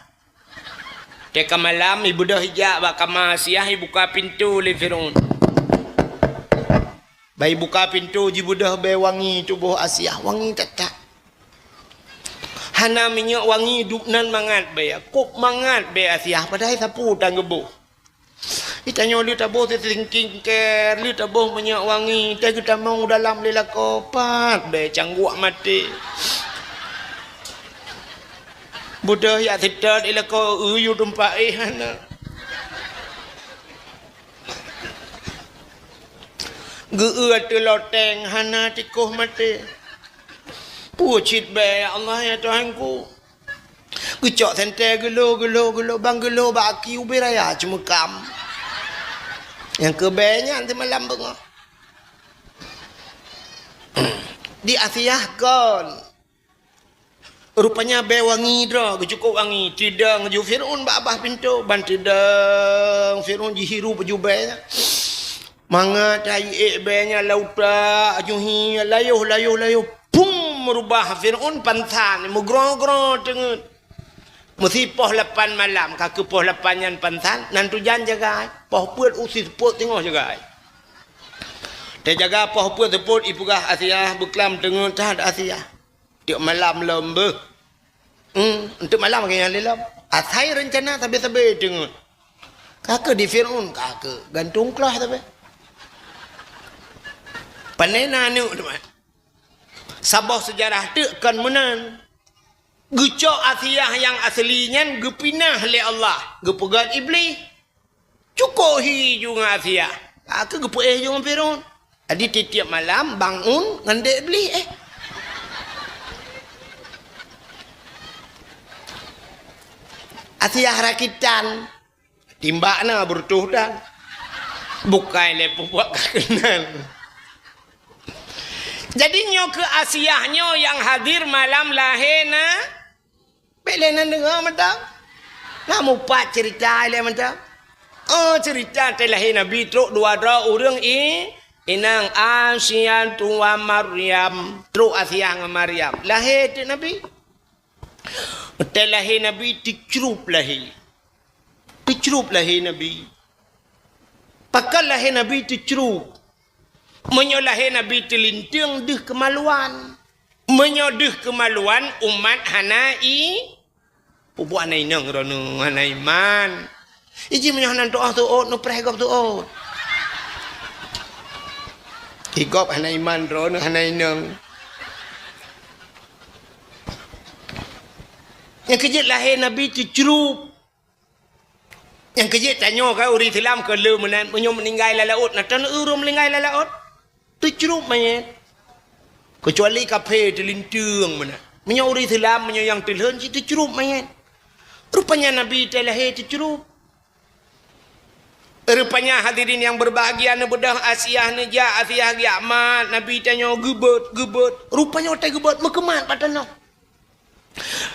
Teuka malam, ibeudôh ijak bak kama Asiah, ibuka pintoe lé Fir'aun. Bah ibuka pintoe, jibeudôh bèe wangi tuboh Asiah, wangi that-that. Hana minyeuk wangi, dubnan mangat bèe, kôb mangat bèe Asiah, padahai sapeue tan geuboh. Itanyoe lheueh taboh seutingking kèr, lheueh taboh minyeuk wangi, teuh geutamong u dalam lé lakoe, pat bèe cangguek maté. Beudôh jak seutôt i lakoe, eu yue teumpat éh hana. Geu-eu ateueh loteng hana, tikoh maté. Peue cit bèe, ya Allah, ya Tuhanku. Geucok sentée geulo, geulo, geulo, bang geulo bak aki ubé raya Ceumeukam. Nyang keu bèe nyan teumalam beungoh. Di Asiah kon. Rupanya bèe wangi droe, geucukôp wangi. Teudong ju Fir'aun bak babah pintoe, ban teudong Fir'aun jihirup ju bèe nyan. Mangat hai ék bèe nyan lam utak, aju hi, layoh, layoh, layoh. Pum, meurubah Fir'aun pansan, meugroe-groe teungeut. Meusi poh lapan malam, ka keu poh lapan nyan pansan, nan tujan jaga ai. Poh peuet u si seupôt teungoh jaga ai. Teujaga poh peuet seupôt, ipeugah Asiah, beuklam teungeut that Asiah. Tiep malam lom beuh. Hmm, enteuk malam lagèe nyan lé lom. Asai reuncana sabe-sabe teungeut. Ka keu di Fir'aun, ka keu gantung kloh sabe. Pane na aneuk teuma. Saboh seujarah teuk kon meunan. Geucok Asiah nyang asli nyan geupinah lé Allah, geupeugöt Iblih. Cukôp hi ju ngon Asiah. Ka keu geupeuéh ju ngon Fir'aun. Jadi tiep-tiep malam bangun ngon dek Iblih, eh. Asiah rakitan. Timbak na beureutoh dan. Bukai lé peubuet ka keunal. Jadi nyoe keu Asiah nyoe nyang hadir malam lahé na, bék lé nan deungoe mantong. Na mupat ceurita ilée mantong. Oh, ceurita teuh lahé Nabi trok dua droe ureuëng i, inong Asiah wa Maryam. Trok Asiah ngon Maryam. Lahé teuk Nabi. Watée lahé Nabi teucrup lahé. Teucrup lahé Nabi. Pakon lahé Nabi teucrup? Meunyoe lahé Nabi teulinteung deuh keumaluan. Meunyoe deuh keumaluan umat hana i, peubuet hana inong droeneuh hana iman. Iji meunyoe hana tuoh teuôt neupreh gob teuôt. Igob hana iman droeneuh hana inong. Nyang keujeuet lahé Nabi teucrup. Nyang keujeuet tanyoe ka ureuëng Islam keu le meunan meunyoe meuninggai lam laôt na tan ureuëng meuninggai lam laôt. Teucrup manyét. Keucuali kaphé teulinteung meunan. Meunyoe ureuëng Islam meunyoe nyang teulhon cit teucrup manyét. Rupanya Nabi teuh lahé teucrup. Rupanya hadirin yang berbahagia neubeudôh Asiah neujak Asiah geujak mat Nabi tanyoe geubeuet geubeuet. Rupanya watée geubeuet meukeumat bak tanoh.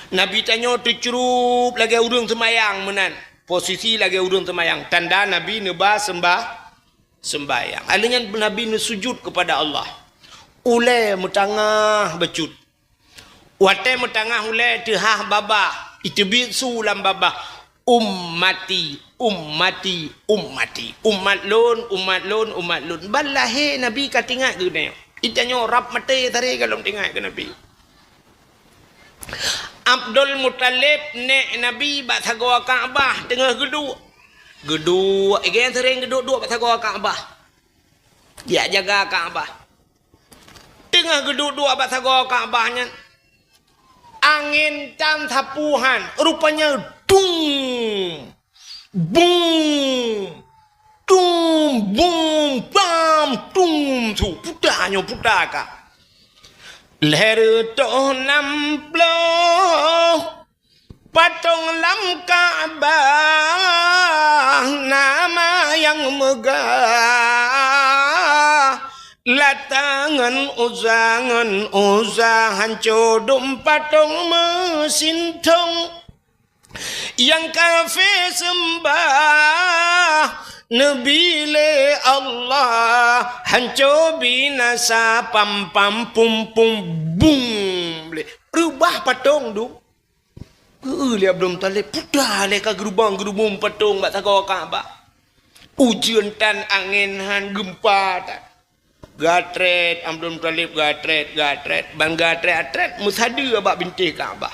Nabi tanyoe teucrup lagée ureuëng seumayang meunan. Posisi lagée ureuëng seumayang. Tanda Nabi neuba seumbah sembahyang. Alheuh nyan Nabi neusujut keupada Allah. Ulée meutangah bacut. Watée meutangah ulée teuhah babah, iteubiet su lam babah, "Ummati, ummati, ummati." Umat lôn, umat lôn, umat lôn. Ban lahé Nabi ka teuingat keu geutanyoe. Geutanyoe rab maté sabe ka lom teuingat keu Nabi. Abdul Muthalib, nék Nabi, bak sagoe Ka'bah teungoh geuduek. Geuduek, igée seuring geuduek-duek bak sagoe Ka'bah. Geujak jaga Ka'bah. Teungoh geuduek-duek bak sagoe Ka'bah nyan, angén tan sapeue han, rupanya dung, bum, dung, bum, bam, dung, su, puta nyoe puta ka. Lhèe reutôh nam ploh patong lam Ka'bah, nama nyang meugah Lata ngon Uzza, ngon Uzza, hanco dum patong meusintong. Nyang kafé seumbah neubi lé Allah, hanco binasa pam pam pum pum bum. Reubah patong dum. Geu-eu lé Abdul Muthalib, puta lé ka geurubong-geurubong patong bak sagoe Ka'bah. Ujeuen tan, angén han, geumpa tan. Gatrét Abdul Muthalib, gatrét, gatrét, ban gatrét-gatrét meusadeue bak bintéh Ka'bah.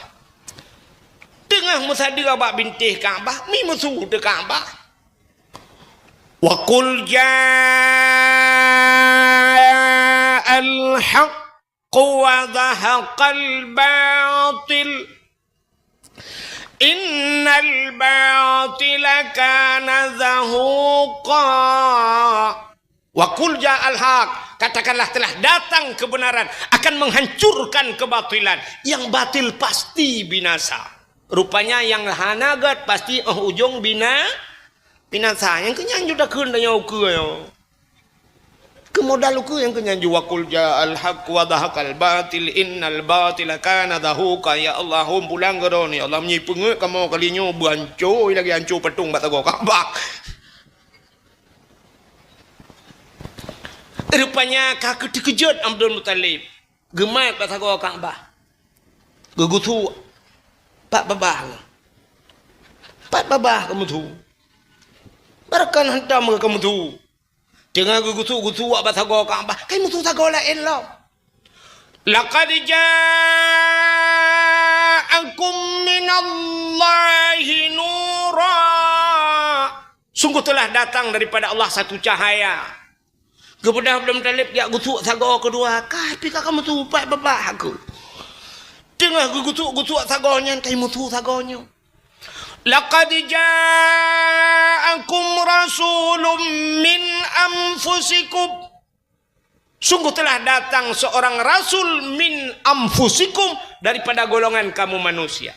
Teungoh meusadeue bak bintéh Ka'bah, mi meusu teuh Ka'bah. Wa qul ja'al haqq wa zahaqal batil. Innal batila kana zahuqa. Wa qul ja'al haq. Katakanlah telah datang kebenaran akan menghancurkan kebatilan. Yang batil pasti binasa. Rupanya nyang hana gét pasti óh ujong bina-, binasa. Nyang keunyan ju takheun tanyoe ukeue nyoe. Keu modal ukeue nyang keunyan ju wa qul ja'al haq wa zahaqal batil innal batila kana zahuqa. Ya Allah, hom pulang keu droeneuh. Ya Allah, meunyoe peungeuet kamoe kali nyoe beuhanco lagée hanco patong bak sagoe Ka'bah. Rupanya ka teukeujot Abdul Muthalib. Geumat bak sagoe Ka'bah. Geugusuk. Pat babah. Pat babah geumeusu. Barakan hantom geumeusu. Teungoh geugusuk-gusuk bak sagoe Ka'bah, ka meusu sagoe laén lom. Laqad ja'akum minallahi nura. Sungguh telah datang daripada Allah satu cahaya. Geubeudôh Abdul Muthalib jak gusuk sagoe keudua, ka pih ka meusu pat babah aku. Teungoh geugusuk-gusuk sagoe nyan, ka meusu sagoe nyoe. Laqad ja'akum rasulun min anfusikum. Sungguh telah datang seorang rasul min anfusikum, daripada golongan kamu manusia.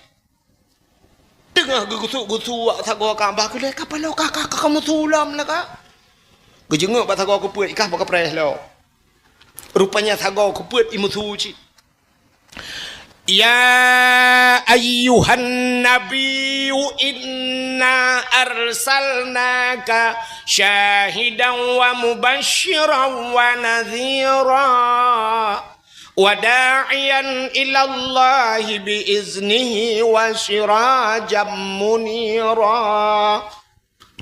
Teungoh geugusuk-gusuk bak sagoe Ka'bah, keulai ka paloe ka, ka, ka, ka meusu lom lah ka. Geujeungok bak sagoe keupeue, ikah bak kapreh lom. Rupanya sagoe keupeuet imeusu cit. Ya ayyuhan nabiyyu inna arsalnaka syahidan wa mubasysyiran wa nadhira wa da'iyan ilallahi bi iznihi wa sirajan munira.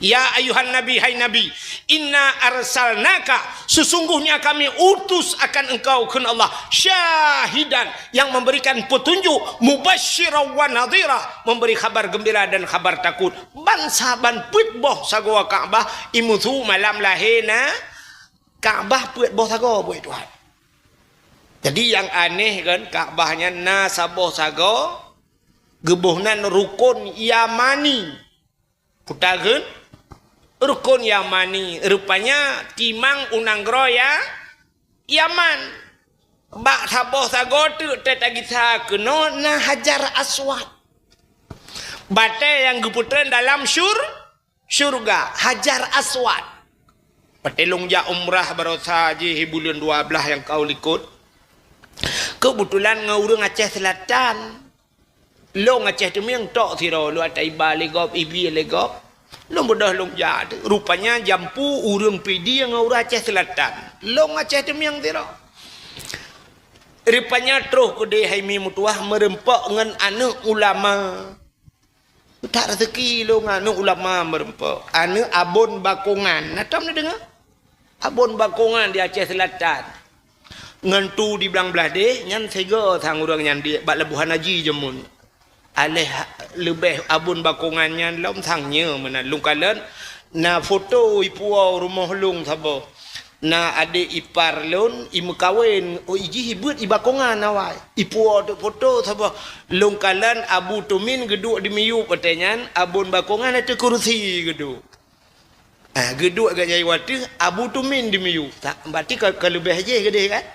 Ya ayuhan nabi, hai nabi, inna arsalnaka, sesungguhnya kami utus akan engkau, kheun Allah, syahidan, yang memberikan petunjuk, mubasysyiran wa nadhira, memberi khabar gembira dan khabar takut. Ban saban peuet boh sagoe Ka'bah imeusu malam lahé na Ka'bah peuet boh sagoe buet Tuhan. Jadi yang aneh kan, Ka'bah nyan na saboh sagoe, geuboh nan rukun Yamani. Putageuet rukun Yamani, rupanya timang u nanggroe ya Yaman. Bak saboh sagoe teuk teuh tagisa keunoe na Hajar Aswad. Batée nyang geupeutreun dalam syur-, syurga, Hajar Aswad. Watée lôn jak umrah barosa jih buleuen dua blaih nyang ka likot. Keubeutulan ngon ureuëng Aceh Seulatan. Lôn Aceh Teumieng tok sidroe, lôn ata iba lé gob, ibi lé gob. Lôn beudôh lôn jak, rupanya jampu ureuëng Pidie ngon ureuëng Aceh Seulatan. Lôn Aceh Teumieng sidroe. Rupanya troh keudeh hai mi meutuwah meureumpok ngon aneuëk ulama. That raseuki lôn ngon aneuëk ulama meureumpok. Aneuëk Abon Bakongan. Na tom neudeungoe? Abon Bakongan di Aceh Seulatan. Ngon tu di Blang Blahdeh, nyan sigoe sang ureuëng nyan di bak Labuhan Haji jameun. Aléh leubeh Abon Bakongan nyan lom sang nyoe meunan lôn kalon na foto ipuwoe rumoh lôn saboh. Na adék ipar lôn imeukawen, oh, ijih ibeuet i Bakongan awai. Ipuwoe teuk foto saboh. Lôn kalon Abu Tumin geuduek di miyueb watée nyan, Abon Bakongan ateueh kurusi geuduek. Ah, geuduek geuh nyang watée Abu Tumin di miyueb. Tak, berarti ka, ka leubeh jih keudeh kan?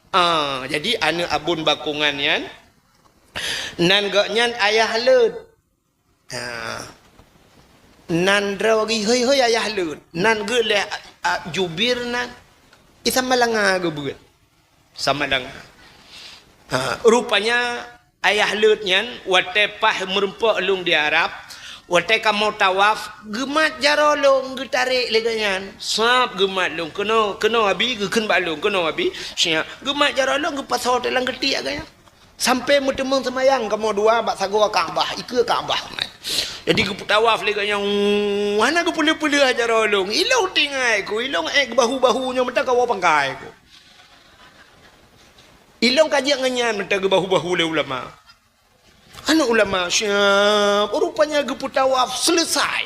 Ah, jadi aneuëk Abon Bakongan nyan, nan gobnyan ayah leuet. Ha. Nan droe geuh hôi-hôi ayah leuet. Nan geuh lé, a, a, jubir nan. Isa malanga geubeuet. Samalanga. Ha, rupanya ayah leuet nyan watée paih meureumpok lôn di Arab, watée kamoe tawaf, geumat jaroe lôn geutarek lé gobnyan. Sab geumat lôn, keunoe, keunoe Abi, geukheun bak lôn, keunoe Abi. Siap. Geumat jaroe lôn geupasoe teuh lam geutiek gobnyan. Sampai meuteumeung seumayang kamoe dua bak sagoe Ka'bah, ikeue Ka'bah. Jadi geupeutawaf lé gobnyan, hana geupeuleueh-peuleueh jaroe lôn. Ilôn tinggai ku, ilôn ék bahu-bahu nyoe meuta kawoe pangkai ku. Ilôn ka jeuet ngon nyan meuta geubahu-bahu lé ulama. Aneuëk ulama siap, rupanya geupeutawaf selesai.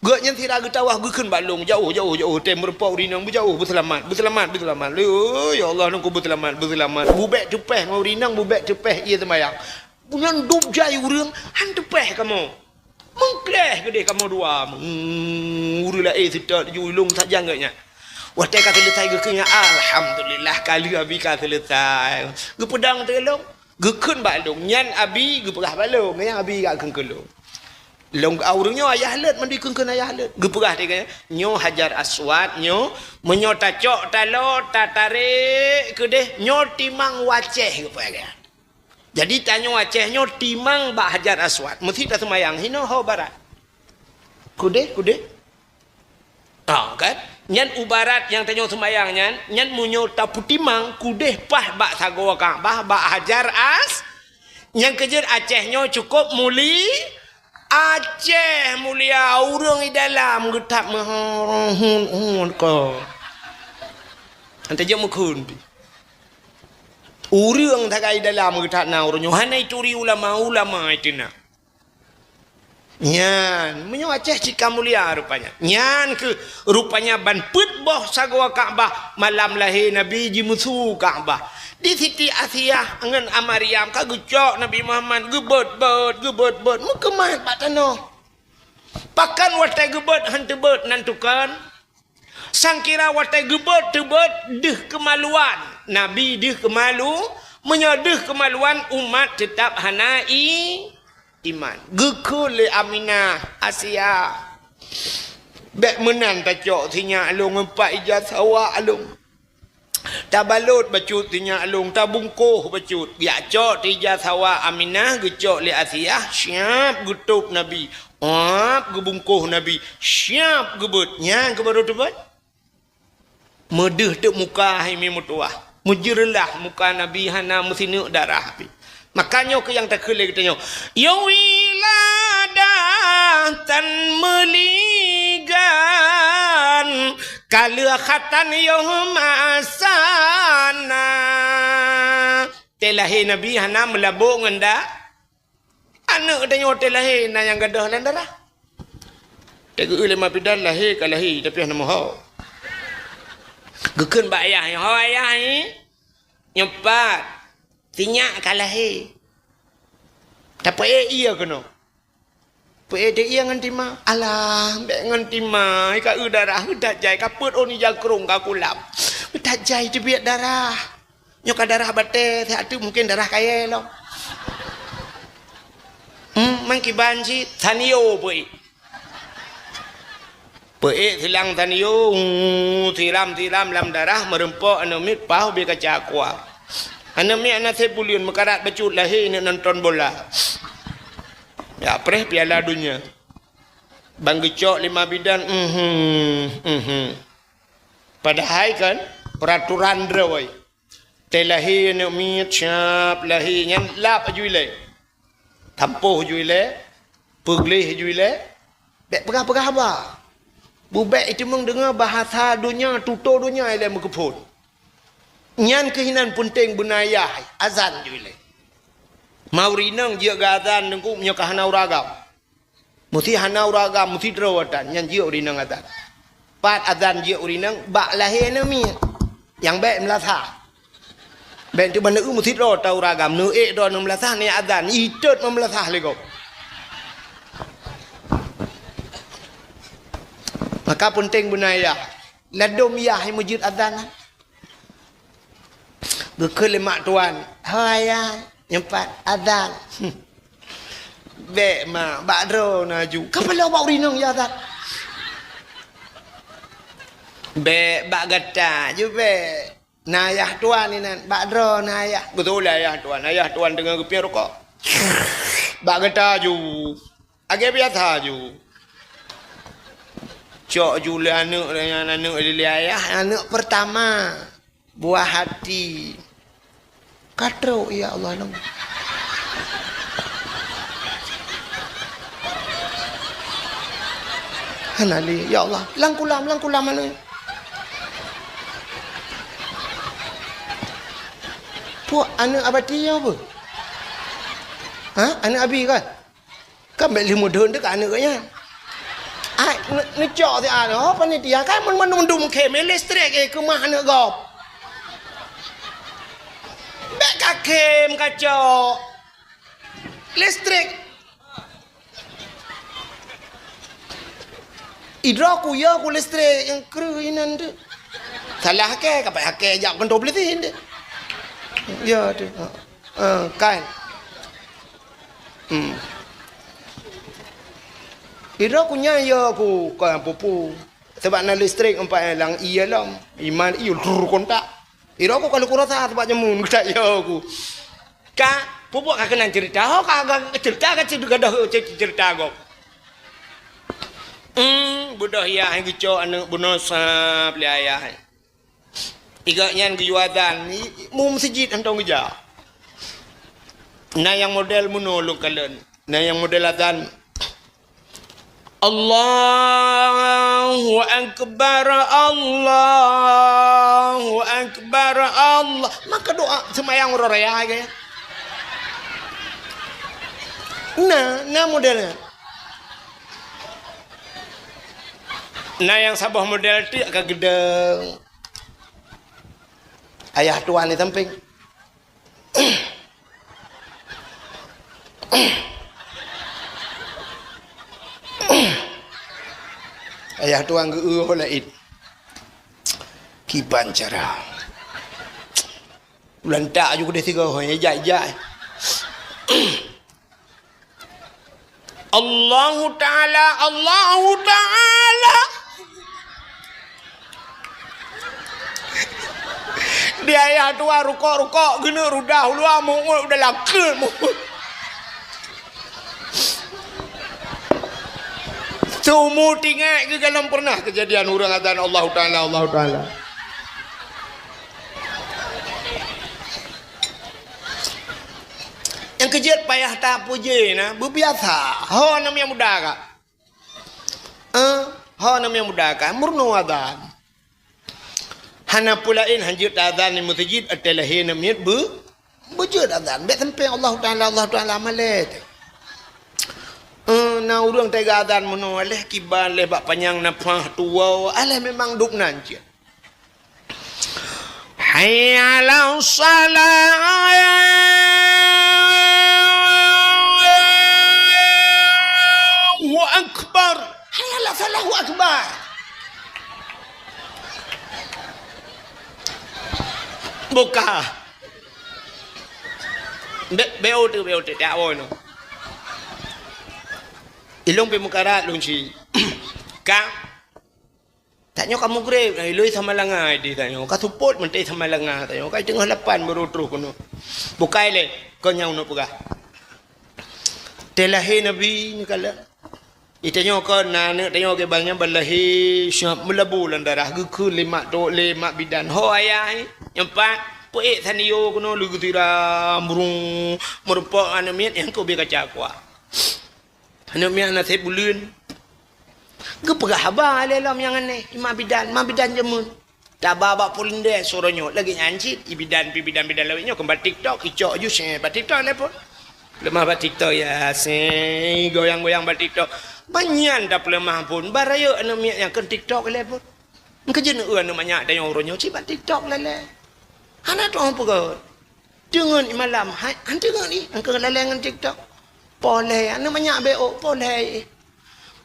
Gobnyan sira geutawaf geukheun bak lôn, jauh, jauh, jauh, tém meureumpok ureuëng inong, beujauh, beuseulamat, beuseulamat, beuseulamat. Lé, ya Allah, lôn ku beuseulamat, beuseulamat. Bubek teupeh ngon ureuëng inong, bubek teupeh ié seumayang. Nyan dub jai ureuëng, han teupeh kamoe. Meukleh keudeh kamoe dua. Hmm, ureuëng laén seutôt ju lôn sajan gobnyan. Watée ka selesai geukheun nyan, alhamdulillah, ka lheueh Abi ka selesai. Geupeudong teuk lôn. Geukheun bak lôn, nyan Abi geupeugah bak lôn, nyan Abi geukheun keu lôn. Lôn, ah, ureuëng nyoe ayah leuet, mandum kheun-kheun ayah leuet. Geupeugah lé gobnyan, nyoe Hajar Aswad nyoe, meunyoe tacok taloe, tatarek keudeh, nyoe timang u Aceh geupeugah. Jadi tanyoe Aceh nyoe timang bak Hajar Aswad, meusi taseumayang hinoe ho barat. Keudeh, keudeh. Ha, kan? Nyan u barat nyang tanyoe seumayang nyan, nyan meunyoe tapeutimang keudeh paih bak sagoe Ka'bah, bak Hajar As-, nyang keujeuet Aceh nyoe cukôp muli-, Aceh mulia, ureuëng i dalam geutak meuhon-hon ko. Anta jeuet meukhon pi. Ureuëng sagai dalam geutak na ureuëng nyoe hana ituri ulama-ulama itu na. Nyan, meunyoe Aceh cit ka mulia rupanya. Nyan keuh rupanya ban peuet boh sagoe Ka'bah malam lahé Nabi jimeusu Ka'bah. Di Siti Asiah ngon Maryam ka geucok Nabi Muhammad geubeuet-beuet, geubeuet-beuet, meukeumat bak tanoh. Pakon watée geubeuet han teubeuet nan tukon? Sangkira watée geubeuet teubeuet deuh keumaluan. Nabi deuh keumalu, meunyoe deuh keumaluan umat teutab hana i-, iman. Geukheun lé Aminah, Asia, bék meunan tacok sinyak lôn ngon pat ija sawa lôn. Tabalot bacut sinyak lông, tabungkôh bacut. Geujak cok teuh ija sawa Aminah, geucok lé Asiah, siap geutôb Nabi. Ap, geubungkôh Nabi, siap geubeuet. Nyan keuh barô teubeuet. Meudeuh teuk muka hai mi meutuwah. Meujeureulah muka Nabi hana meusineuk darah pih. Maka nyoe keuh nyang takheun lé geutanyoe. Yoh wiladah tan meuligan, ka lheueh khatan yoh masa na. Teuh lahé Nabi hana meulabok ngon da-, Aneuk tanyoe teuh lahé na nyang gadôh lam darah. Teugeue lé ma bidan lahé ka lahé, tapi hana meuho. Geukheun bak ayah, "Ho ayah, nyoe pat, sinyak ka lahé." Tapeuék ié keunoe. Peuék teuh ié ngon tima. Alah, bék ngon tima, ka eu darah, eu that jai, ka peuet ôn ija krông ka kulam. Eu that jai teubiet darah. Nyoe ka darah batée, siat teuk mungken darah kayée lom. Hmm, meukiban cit, Sanyo peuék. Peuék silang Sanyo, uh, siram-siram lam darah, meureumpok aneuk miet paih ubé kaca aqua. Aneuk miet hana sép buleuen meukarat bacut lahé neuk nonton bola. Ya, preh Piala Dunia. Ban geucok lé ma bidan, mhm, mhm. Padahai kan, peuraturan droe. Teuh lahé aneuk miet, siap lahé nyan lap aju ilée. Tampoh aju ilée, peugleh aju ilée. Bék peugah-peugah haba. Beubék iteumeung deungoe bahasa donya, tutoe donya ilée meukeupon. Nyan keuh inan peunteng beuna yah, azan aju ilée. Ma ureueng inong jeuet geu azan teungku meunyoe ka hana ureueng agam. Meusi hana ureueng agam, meusi droe atan, nyan jeuet ureueng inong azan. Pat azan jeuet ureueng inong, bak lahé aneuk miet. Nyang bék meulasah. Bék teuma neu meusi droe ta ureueng agam, neuék droe neu meulasah, neu azan, itot meumeulasah lé gob. Maka peunteng beuna yah. Ladôm yah meujeuet azan. Geukheun lé mak tuan, "Hai ayah, nyoe pat azan." "Bék mak, bak droe na aju." "Ka paloe bak ureueng inong ya azan?" "Bék, bak gata aju bék. Na ayah tuan inan, bak droe na ayah." Beutôi lah ayah tuan, ayah tuan teungoh geupiep rukok. "Bak gata aju." Lagée biasa aju. Cok aju lé aneuk, nyan aneuk lé ayah, aneuk peurtama. Buah hati. Ka trok, ya Allah, lom. Hana lé, ya Allah. Lam kulam, lam kulam aneuk. Puak aneuk Abati ya apa? Ha? Aneuk Abi kan? Kan bék lheueh mudhon teuh keu aneuk geuh nyan. Ai, ne-, neucok siat, oh, panitia, kan mon mandum-dum khém, eh, listrik, eh, keumah aneuk gob. Bék ka khém, ka cok. Listrik. Idroe ku, ya ku listrik nyang kreueh inan teuh. Salah hakée, ka payah hakée jak keuntô polisi teuh. Ya teuh. Ha. Ha, kan. Hmm. Idroe ku nyan ya ku ka pupu. Sebab na listrik empat lam iya lom. Iman iya lur kontak. Idroe ku kalau kurasa sebab nyamun kita ya ku. Ka, pupu ka keunan cerita. Ho ka, ka cerita ka cerita gadoh ce-, cerita gob. Hmm, beudôh yah geucok aneuk bunoe sab lé ayah. Igak nyan geuyue azan, i-, i-, mu meuseujid hantong geujak. Na nyang model meunoe lôn kalon. Na nyang model azan, "Allahu Akbar, Allahu Akbar, Allah." Maka doa seumayang uroe raya gaya. Na, na model nyan. Na nyang saboh model teuk ka geudong. Ayah tuan di sampéng. Ayah tuan geu-eu ho laén. Kiban cara. Ulantak aju keudeh sigoe ho, ijak-ijak. Allahu Ta'ala, Allahu Ta'ala. Di ayah tuha rukok-rukok geuneuk rudah u luwa, mu'uet u dalam, keuet mu'uet. Seumu tinggai geuh galom pernah keujadian ureuëng azan Allahu Ta'ala, Allahu Ta'ala. Nyang keujeuet payah tapuji na, beubiasa. Ho aneuk miet muda ka. Eh, ho aneuk miet muda ka, meurunoe azan. Hana peue laén, hanjeuet azan di meuseujid, até lahé aneuk miet beu-, beujeuet azan. Bék sampé Allahu Ta'ala, Allahu Ta'ala malée teuh. Eh, na ureuëng teuga azan meunoe, lheueh kiban, lheueh bak panyang nafah tuwoe, alah memang dub nan cit. Hayya 'alas shalah. Allahu akbar. Hayya 'alas shalah, Allahu akbar. Buka. Be-, B O T, B O T, tak apa no. Ilong pe mukarat lung ci. Ka. Tanyoe ka mugreb, iloi Samalanga di tanyoe. Ka seupôt meuntée Samalanga tanyoe. Ka teungoh lapan baru troh keunoe. Bukai lé, kon nyang uneuk peugah. Teuh lahé Nabi nyoe kala. Di tanyoe kon na aneuk tanyoe geubanyan ban lahé siap meulabu lam darah, geukheun lé mak tok, lé mak bidan. Ho ayah nyoe, nyang pat, peuék sanio keunoe lé geusiram, brung, meurumpok aneuk miet nyang keu bie kaca kuah. Aneuk miet na sép buleuen. Geupeugah haba lé lom nyang aneh, i mak bidan, mak bidan jameun. Taba bak polindeh suroe nyoe, lagée nyan cit, i bidan, pi bidan-bidan lawét nyoe, keu bak TikTok, icok ju seh bak TikTok lé pun. Peuleumah bak TikTok, ya, seh, goyang-goyang bak TikTok. Banyan tapeuleumah pun, barayek aneuk miet nyang keu TikTok lé pun. Engkeu jeuneuh aneuk manyak tanyoe uroe nyoe, cit bak TikTok lé lé. Hana tueng peugah. Deungon i malam, hai, han deungon i, han keu lalée ngon TikTok. Polée, aneuk manyak B O, polée.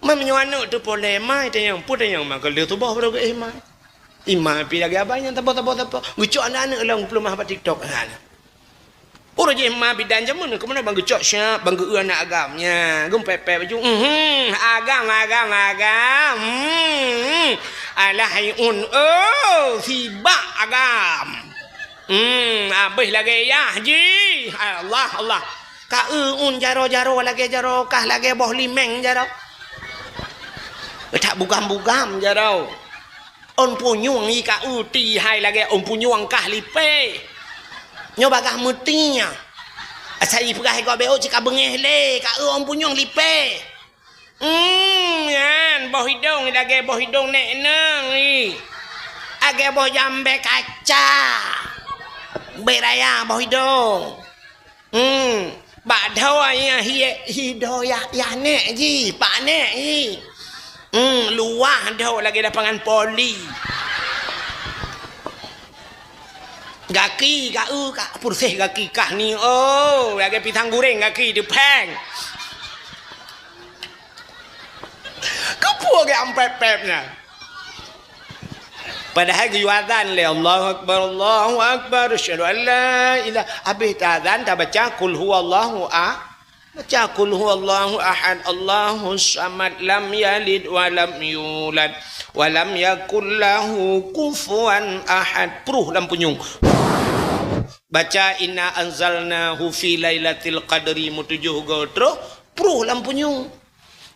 Meunyoe aneuk teuh polée, mai tanyong, peue tanyong ma keu lheueh tuboh baru geuéh mai. I ma pi lagée abai nyang saboh-saboh-saboh. Geucok aneuk-aneuk lom peuleumah bak TikTok, aneuk-aneuk. Uroe jih ma bidan jameun, keumeunyoe ban geucok siap, ban geu-eu aneuk agam. Nya, geumpép-pép baju. Mhm, agam, agam, agam. Hmm, alah hai un, oh, sibak agam. Hmm, habéh lagée yah jih. Allah, Allah. Ka eu un jaroe-jaroe lagée jaroe kah, lagée boh limeng jaroe. That bugam-bugam jaroe. Ôn punyueng i ka eu ti hai lagée ôn punyueng kah lipée. Nyoe bagaih meuti nyan. Asai peugah i gob béuk cit ka beungéh lé, ka eu ôn punyueng lipée. Hmm, nyan, boh idong lagée boh idong nék neung i. Lagée boh jambé kaca. Bek raya boh idong. Hmm, bak dhoe nyan hi, hi dhoe yah, yah nék jih, pak nék jih. Hmm, luwah dhoe lagée lapangan voli. Gaki, ka eu, ka purséh gaki kah ni, oh, lagée pisang guréng gaki teupéng. Keupeue geuampép-pép nyan? Padahai geuyue azan lé, "Allahu Akbar, Allahu Akbar, asyhadu an la ilaha," habéh taazan tabaca, "Qul huwallahu a-," baca, "Qul huwallahu ahad, Allahus samad, lam yalid wa lam yulad, wa lam yakul lahu kufuwan ahad." Pruh lam punyueng. Baca, "Inna anzalnahu fi lailatil qadri," meutujoh goe troh, pruh lam punyueng.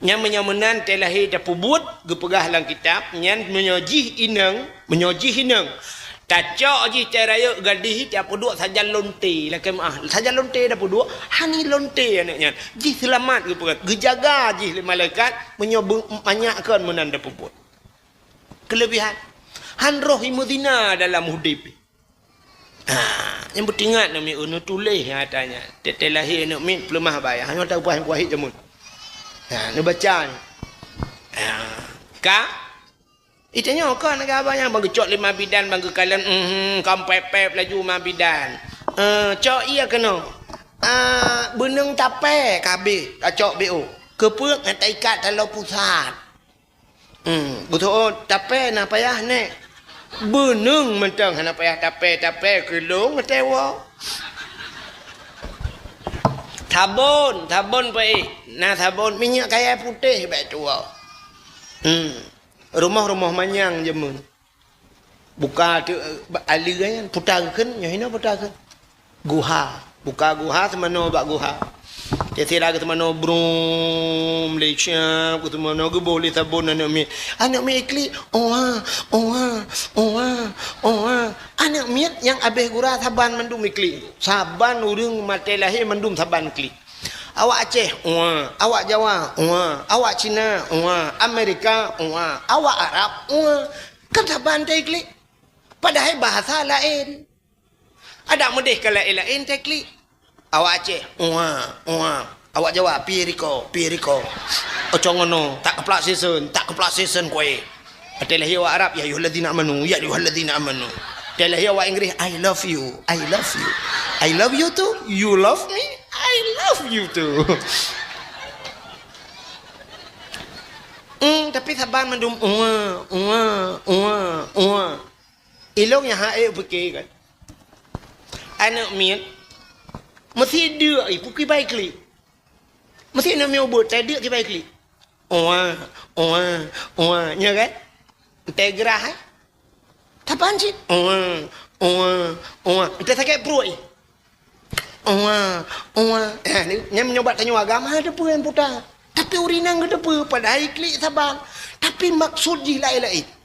Nyan meunyoe meunan teuh lahé tapeubuet, geupeugah lam kitab, nyan meunyoe jih inong, meunyoe jih inong, tacok jih teuh rayeuk gadih, tapeuduek sajan lonte, lakée meuah, sajan lonte tapeuduek, hani lonte aneuk nyan. Jih seulamat geupeugah, geujaga jih lé malaikat, meunyoe beu-, manyak kon meunan tapeubuet. Keuleubihan, han roh i meuzina dalam udeb. Ha, nyang peuingat aneuk miet, neutuléh ata nyan. Tiep-tiep lahé aneuk miet peuleumah bak ayah. Nyoe tapuah-puah jameun. Ha, neubaca nyoe. Ha, ka? Itanyoe ka lagée abah nyan, ban geucok lé ma bidan, ban geukalon, mhm, kampép-pép laju ma bidan. Eh, cok ie keunoe. Ah, beuneueng tapé ka habéh, tacok B O. Keupeue ngon taikat taloe pusat. Hmm, beutôi, tapé na payah, Nék. Beuneueng mantong hana payah tapé, tapé keulong até woe. Sabon, sabon peuék. Na sabon minyeuk kayée putéh bék tuwoe. Hmm. Rumoh-rumoh manyang jameun. Buka tu, eh, aleue nyan, puta kheun, nyoe hinoe puta kheun. Guha. Buka guha, seumanoe bak guha. Cit sira geuseumanoe brum, lé siap, geuseumanoe geuboh lé sabon aneuk miet. Aneuk miet iklik, "Owa, owa, owa, owa." Aneuk miet nyang abéh gura saban mandum iklik. Saban ureuëng maté lahé mandum saban iklik. Awak Aceh, "Owa." Awak Jawa, "Owa." Awak Cina, "Owa." Amerika, "Owa." Awak Arab, "Owa." Kan saban teu iklik. Padahai bahasa laén. Adak meudeh ka laén-laén teu iklik. Awak Aceh, "Owa, owa." Awak Jawa, "Piye riko, piye riko." Ocong ngono, "Tak keuplak sisen, tak keuplak sisen kue." Watée lahé awak Arab, "Ya ayyuhalladzina amanu, ya ayyuhalladzina amanu." Watée lahé awak Inggris, "I love you, I love you." "I love you too, you love me, I love you too." Hmm, tapi saban mandum, "Owa, owa, owa, owa." Ilong nyang hase pike kan. Aneuk miet meusi deuk i pike bai klik. Meusi aneuk miet ubeut tai deuk kibai klik. Owa, owa, owa. Nyoe kan? Entée grah, eh? Tapan cit? Owa, owa, owa. Entée sakét pruet, eh? Owa, owa. Eh, ni, nyan meunyoe bak tanyoe agam, ha, teupeue nyang puta. Tapi ureuëng inong geuteupeue, padahai klik saban. Tapi maksud jih laén-laén.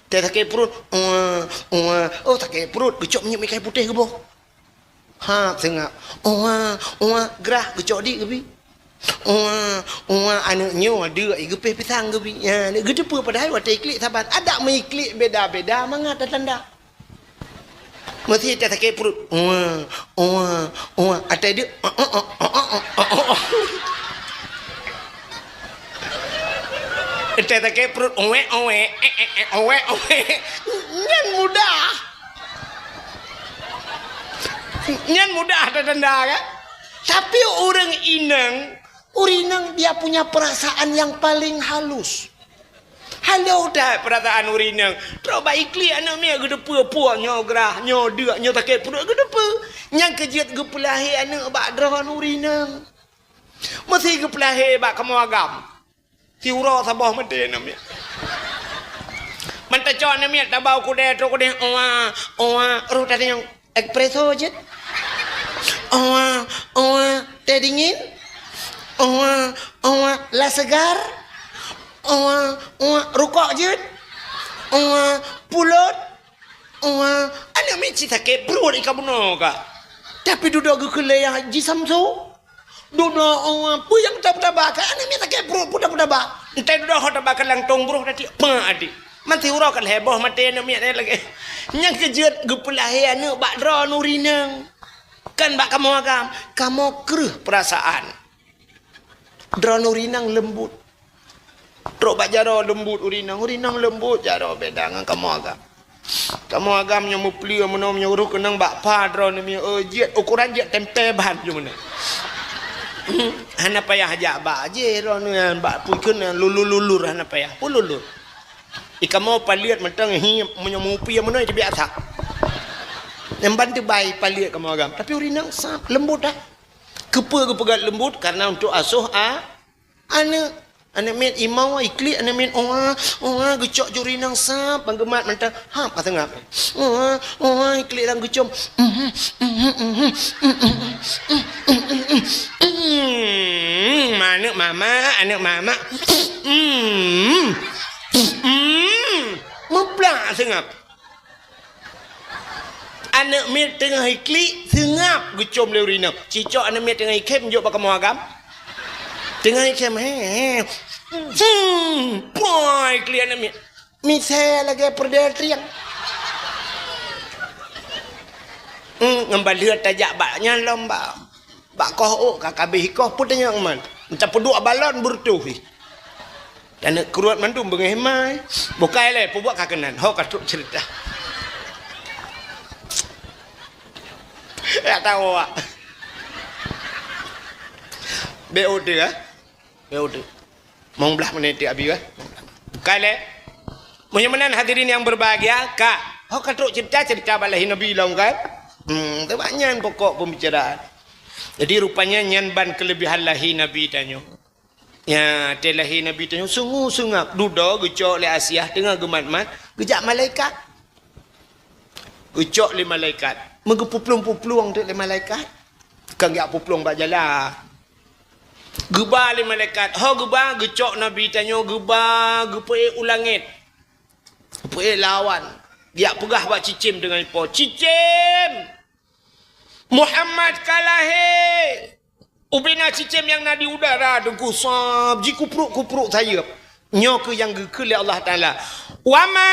Teu sakét pruet, "Owa, owa." Oh, sakét pruet, geucok minyeuk meuikai putéh geuboh. Ha, seungab. "Owa, owa," grah, geucok di geubi. "Owa, owa," aneuk nyoe deuk i geupéh pisang geubi. Ya, geuteupeue padahai watée iklik saban. Adak meuiklik beda-beda mangat tanda. Meusi teu sakét pruet. "Owa, owa, owa." Atai deuk. Entée sakét pruet, "Owek, owek, eh, eh, eh, owek, owek." Nyan mudah. Nyan mudah tatanda, kan? Tapi ureuëng inong, ureuëng inong dia punya perasaan yang paling halus. Halus that perasaan ureuëng inong. Trok bak iklik aneuk miet geuteupeue, puak nyoe grah, nyoe deuk, nyoe sakét pruet geuteupeue. Nyang keu jeuet geupeulahé aneuk bak droeneuh ureuëng inong. Meusi geupeulahé bak kamoe agam. Siuroe saboh maté aneuk miet. Mantong cok aneuk miet tabau kudée, trok kudée, "Owa, owa," roh tatanyong, "Espresso jeuet?" "Owa, owa, teh dingin?" "Owa, owa, la segar?" "Owa, owa, rukok jeuet?" "Owa, pulot?" "Owa." Aneuk miet cit sakét pruet i ka bunoe ka. Tapi dudoe geukheun lé Haji Samsu. Dudoe, "Owa, peue nyang taba-taba?" Ka aneuk miet sakét pruet, peue taba-taba? Entée dudoe ho taba ka lantong broh tadi. Mak adik. Mantong uroe ka lhée boh maté aneuk miet nyan lagée. Nyang keu jeuet geupeulahé aneuk bak droeneuh ureuëng inong. Kan bak kamoe agam, kamoe kreueh peurasaan. Droeneuh ureuëng inong leumbut. Trok bak jaroe leumbut ureuëng inong, ureuëng inong leumbut jaroe beda ngon kamoe agam. Kamoe agam nyoe meupleue meunoe meunyoe roh keunong bak pha droeneuh miet, oh, jeuet, ukuran jeuet tempe ban jeuet meunoe. Hana payah jak bak jih droeneuh nyan bak pui kheun nyan lulur-lulur hana payah. Pun lulur. I kamoe paleuet mantong hi meunyoe meupie meunoe teubiasa. Nyang ban teubai paleuet kamoe agam. Tapi ureuëng inong sab leumbut dah. Keupeue geupeugah leumbut? Karena untuk asoh a-, aneuk. Aneuk miet imau iklik aneuk miet, "Owa, owa," geucok juri nang sab, ban geumat mantong. Hab ka seungab. "Owa, owa," iklik lam geucom. Hmm, aneuk mama, aneuk mama. Hmm. Hmm. Muplak seungab. Aneuk miet teungoh iklik, seungab geucom lé ureueng inong. Cicok aneuk miet teungoh ikhem jok bak kamoe agam. Teungoh ikhem, he, he. Hmm, poi iklik aneuk miet. Misai lagèe peureudèe trieng. Hmm, ngon baleuet tajak bak nyan lom bak. Bak koh ôk ka kabeh ikoh peue tanyong man. Meuta peuduek balon beureutoh jih. Dan krot mandum beungéh mai. Bukai lé peubuet ka keunan. Ho ka trok cerita. Ya tahu awak. Beu deh, ah. Beu deh. Mong blah menit abi, ah. Bukai lé. Meunyoe meunan hadirin yang berbahagia, ka. Ho ka trok cerita, cerita bak lahé Nabi lom kan? Hmm, tu banyak pokok pembicaraan. Jadi rupanya nyan ban kelebihan lahé Nabi tanyoe. Ya, watèe lahé Nabi tanyoe sungguh seungab, dudoe geucok lé Asiah teungoh geumat-mat, geujak malaikat. Geucok lé malaikat. Meugeupuplueng-puplueng teuk lé malaikat. Kan geujak puplueng bak jalan. Geuba lé malaikat. Ho geuba, geucok Nabi tanyoe, geuba, geupeuék u langét. Geupeuék lam awan. Geujak peugah bak cicém deungon ipo. "Cicém! Muhammad ka lahé!" Ubena cicém nyang na di udara teungku sab jikupruk-kupruk sayeuep. Nyoe keuh nyang geukheun lé Allah Taala, "Wa ma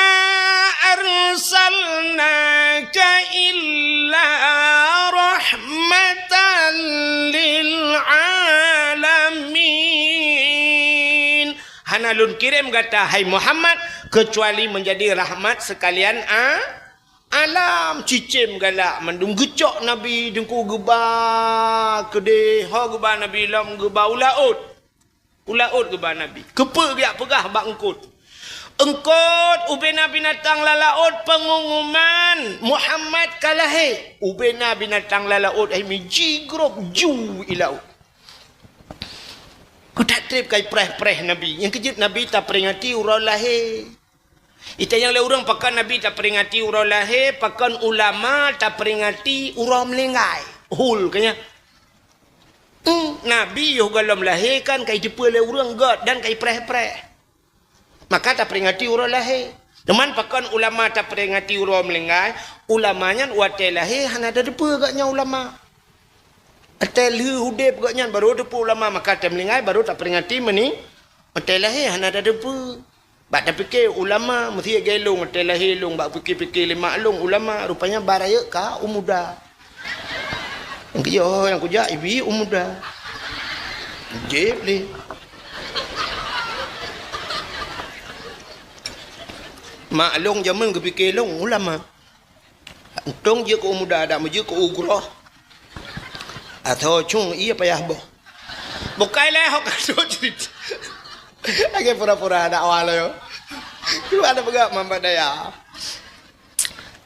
arsalnaka illa rahmatan lil alamin." Hana lôn kirém gata, hai Muhammad, keucuali meunjadi rahmat seukalian a-, alam. Cicém galak mandum, geucok Nabi teungku, geuba keudeh, ho geuba Nabi lom geuba u laôt. U laôt geuba Nabi. Keupeue geujak peugah bak eungkôt? Eungkôt, ubena binatang lam laôt peungumuman, Muhammad ka lahé. Ubena binatang lam laôt hai mi jigrob ju i laôt. Keutak treb kai preh-preh Nabi. Nyang keujeuet Nabi taperingati uroe lahé. Itanyong lé ureuëng, pakon Nabi taperingati uroe lahé, pakon ulama taperingati uroe meuninggai. Hul keu nyan. Hmm, Nabi yoh gohlom lahé kan kai teupeue lé ureuëng gét dan kai preh-preh. Maka taperingati uroe lahé. Teuma pakon ulama taperingati uroe meuninggai? Ulama nyan watée lahé hana tateupeue gét nyan ulama. Watée lheueh udeb gét nyan baru teupeue ulama, maka watée meuninggai baru taperingati meuning-, watée lahé hana tateupeue. Bak tapike ulama, meusiet gée lôn, watée lahé lôn, bak pike-pike lé mak lôn ulama, rupanya ba rayeuk ka u muda. Nyang keu nyoe nyang kujak ibi u muda. Jép lé. Mak lôn jameun geupike lôn ulama. Untông jeuet keu u muda, dak meujeuet keu u groh. Atau cung ié payah boh. Bukai lé hok kasut ceurita. Lagée pura-pura dakwah lé. Cuba ada peugah mamba daya.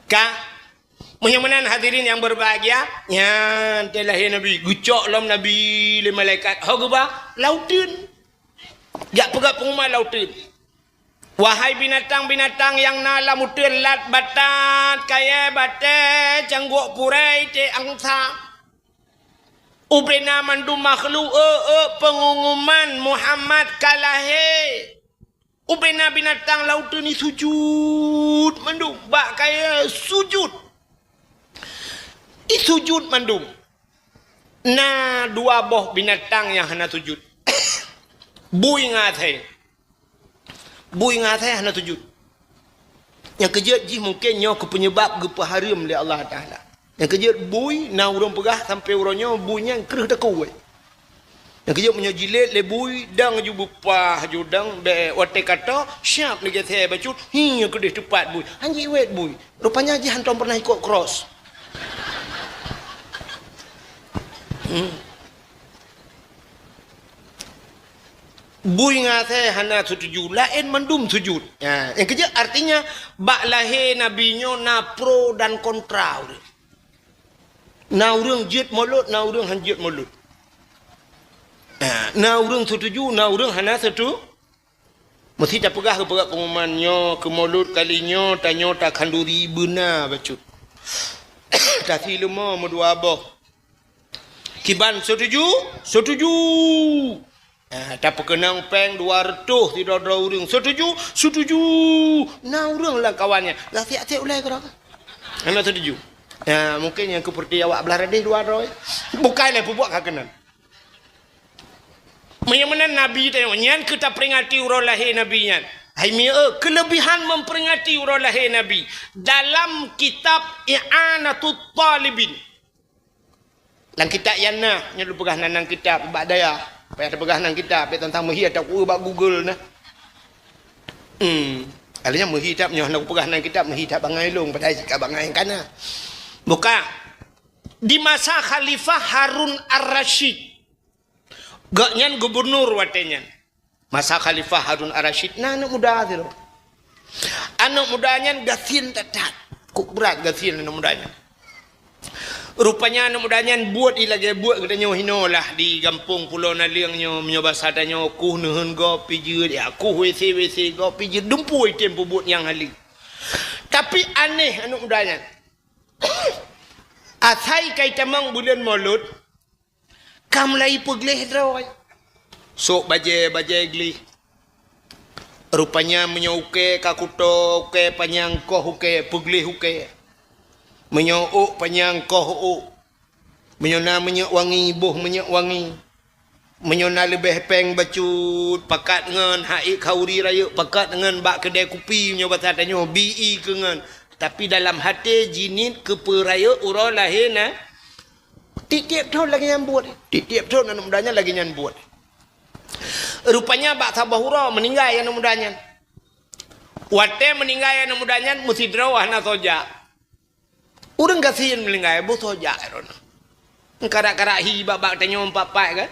Ka, meunyoe meunan hadirin yang berbahagia, nyan teuh lahé Nabi, geucok lom Nabi lé malaikat, ho geuba lam uteuen. Jak peugah peungumuman lam uteuen. Wahai binatang-binatang nyang na lam uteuen, lat, batat, kayée, batée, cangguek purée, iték angsa. Ubena mandum makhluk, eu, eu, peungumuman Muhammad ka lahé. Ubena binatang lam uteuen ni sujut mandum, bak kayée sujut. I sujut mandum. Na dua boh binatang nyang hana sujut. Bui ngon asée. Bui ngon asée hana sujut. Nyang keujeuet jih mungken nyoe keu peunyebab geupeuhareuem lé Allah Taala. Nyang keujeuet bui, na ureuëng peugah sampoe uroe nyoe bui nyan kreueh takue. Nyang keujeuet meunyoe jilet lé bui, dang ju beupah ju dang, bék watée ka toe, siab neugeusie bacut, hi keudeh teupat bui. Han jiwét bui. Rupanya jih hantom pernah ikot cross. Hmm. Bui ngon asée hana seutuju, laén mandum sujut. Ha, nyang keujeuet artinya, bak lahé Nabi nyoe na pro dan kontra ureuëng. Na ureuëng jeuet molot, na ureuëng han jeuet molot. Ha, na ureuëng seutuju, na ureuëng hana seutu-, Meusti tapeugah keu peugah peungumuman nyoe, keu molot kali nyoe, tanyoe takhanduri beuna bacut. Tasi leumo meudua boh. Kiban seutuju? Seutuju! Ah, tapeukeunong péng dua reutôh sidroe-droe ureuëng. Seutuju? Seutuju! Na ureuëng lam kawan nyan, gasiek-asiek ulée keudroe. Hana seutuju. Ah, mungken nyang keupeureuti awak blah radeh dua droe. Bukai lé peubuet ka keunan. Meunyoe meunan Nabi tanyoe, nyan keuh taperingati uroe lahé Nabi nyan. Hai mieu, keuleubihan memperingati uroe lahé Nabi. Dalam kitab I'anatut Talibin. Lam kitab nyan na, nyoe leupeugah nan, nan kitab bak dayah. Payah tapeugah nan kitab, bék tantang meuhi atau ku bak Google na. Hmm. Alanya meuhi that, nyoe na kupeugah nan kitab, meuhi that bangai lôn, padahai sikap bangai kana. Buka. Di masa Khalifah Harun Ar-Rasyid. Gobnyan gubunur watée nyan. Masa Khalifah Harun Ar-Rasyid na aneuëk muda sidroe. Aneuëk muda nyan gasien that-that. Kok brat gasien aneuëk muda nyan. Rupanya aneuëk muda nyan buet i lagée buet geutanyoe hinoe lah di gampông Pulo Naleueng nyoe, meunyoe basa tanyoe kuh neuheun gob pijeuet, ya kuh WC-WC gob pijeuet, dumpeue item peubuet nyang haleue. Tapi aneh aneuëk muda nyan. Asai ka itamong buleuen Molot, ka mulai peugleh droe. Sôk bajèe-bajèe gleh. Rupanya meunyoe ukèe ka kuto, ukèe panyang koh ukèe, peugleh ukèe. Meunyoe ôk panyang koh ôk. Meunyoe na minyeuk wangi, boh minyeuk wangi. Meunyoe na leubeh pèng bacut, pakat ngon, han ék khauri rayeuk, pakat ngon bak keudè kupi, meunyoe basa tanyoe, bi i keu ngon. Tapi dalam até jiniet keu peue rayeuk uroe lahé na. Tiep-tiep thon lagèe nyan buet. Tiep-tiep thon aneuk muda nyan lagèe nyan buet. Rupanya bak saboh uroe meuninggai aneuk muda nyan. Watèe meuninggai aneuk muda nyan, meusidroe hana soe jak. Ureueng gasien meuninggai, boh soe jak droeneuh. Karak-karak hi bak, bak tanyoe empat-empat kan.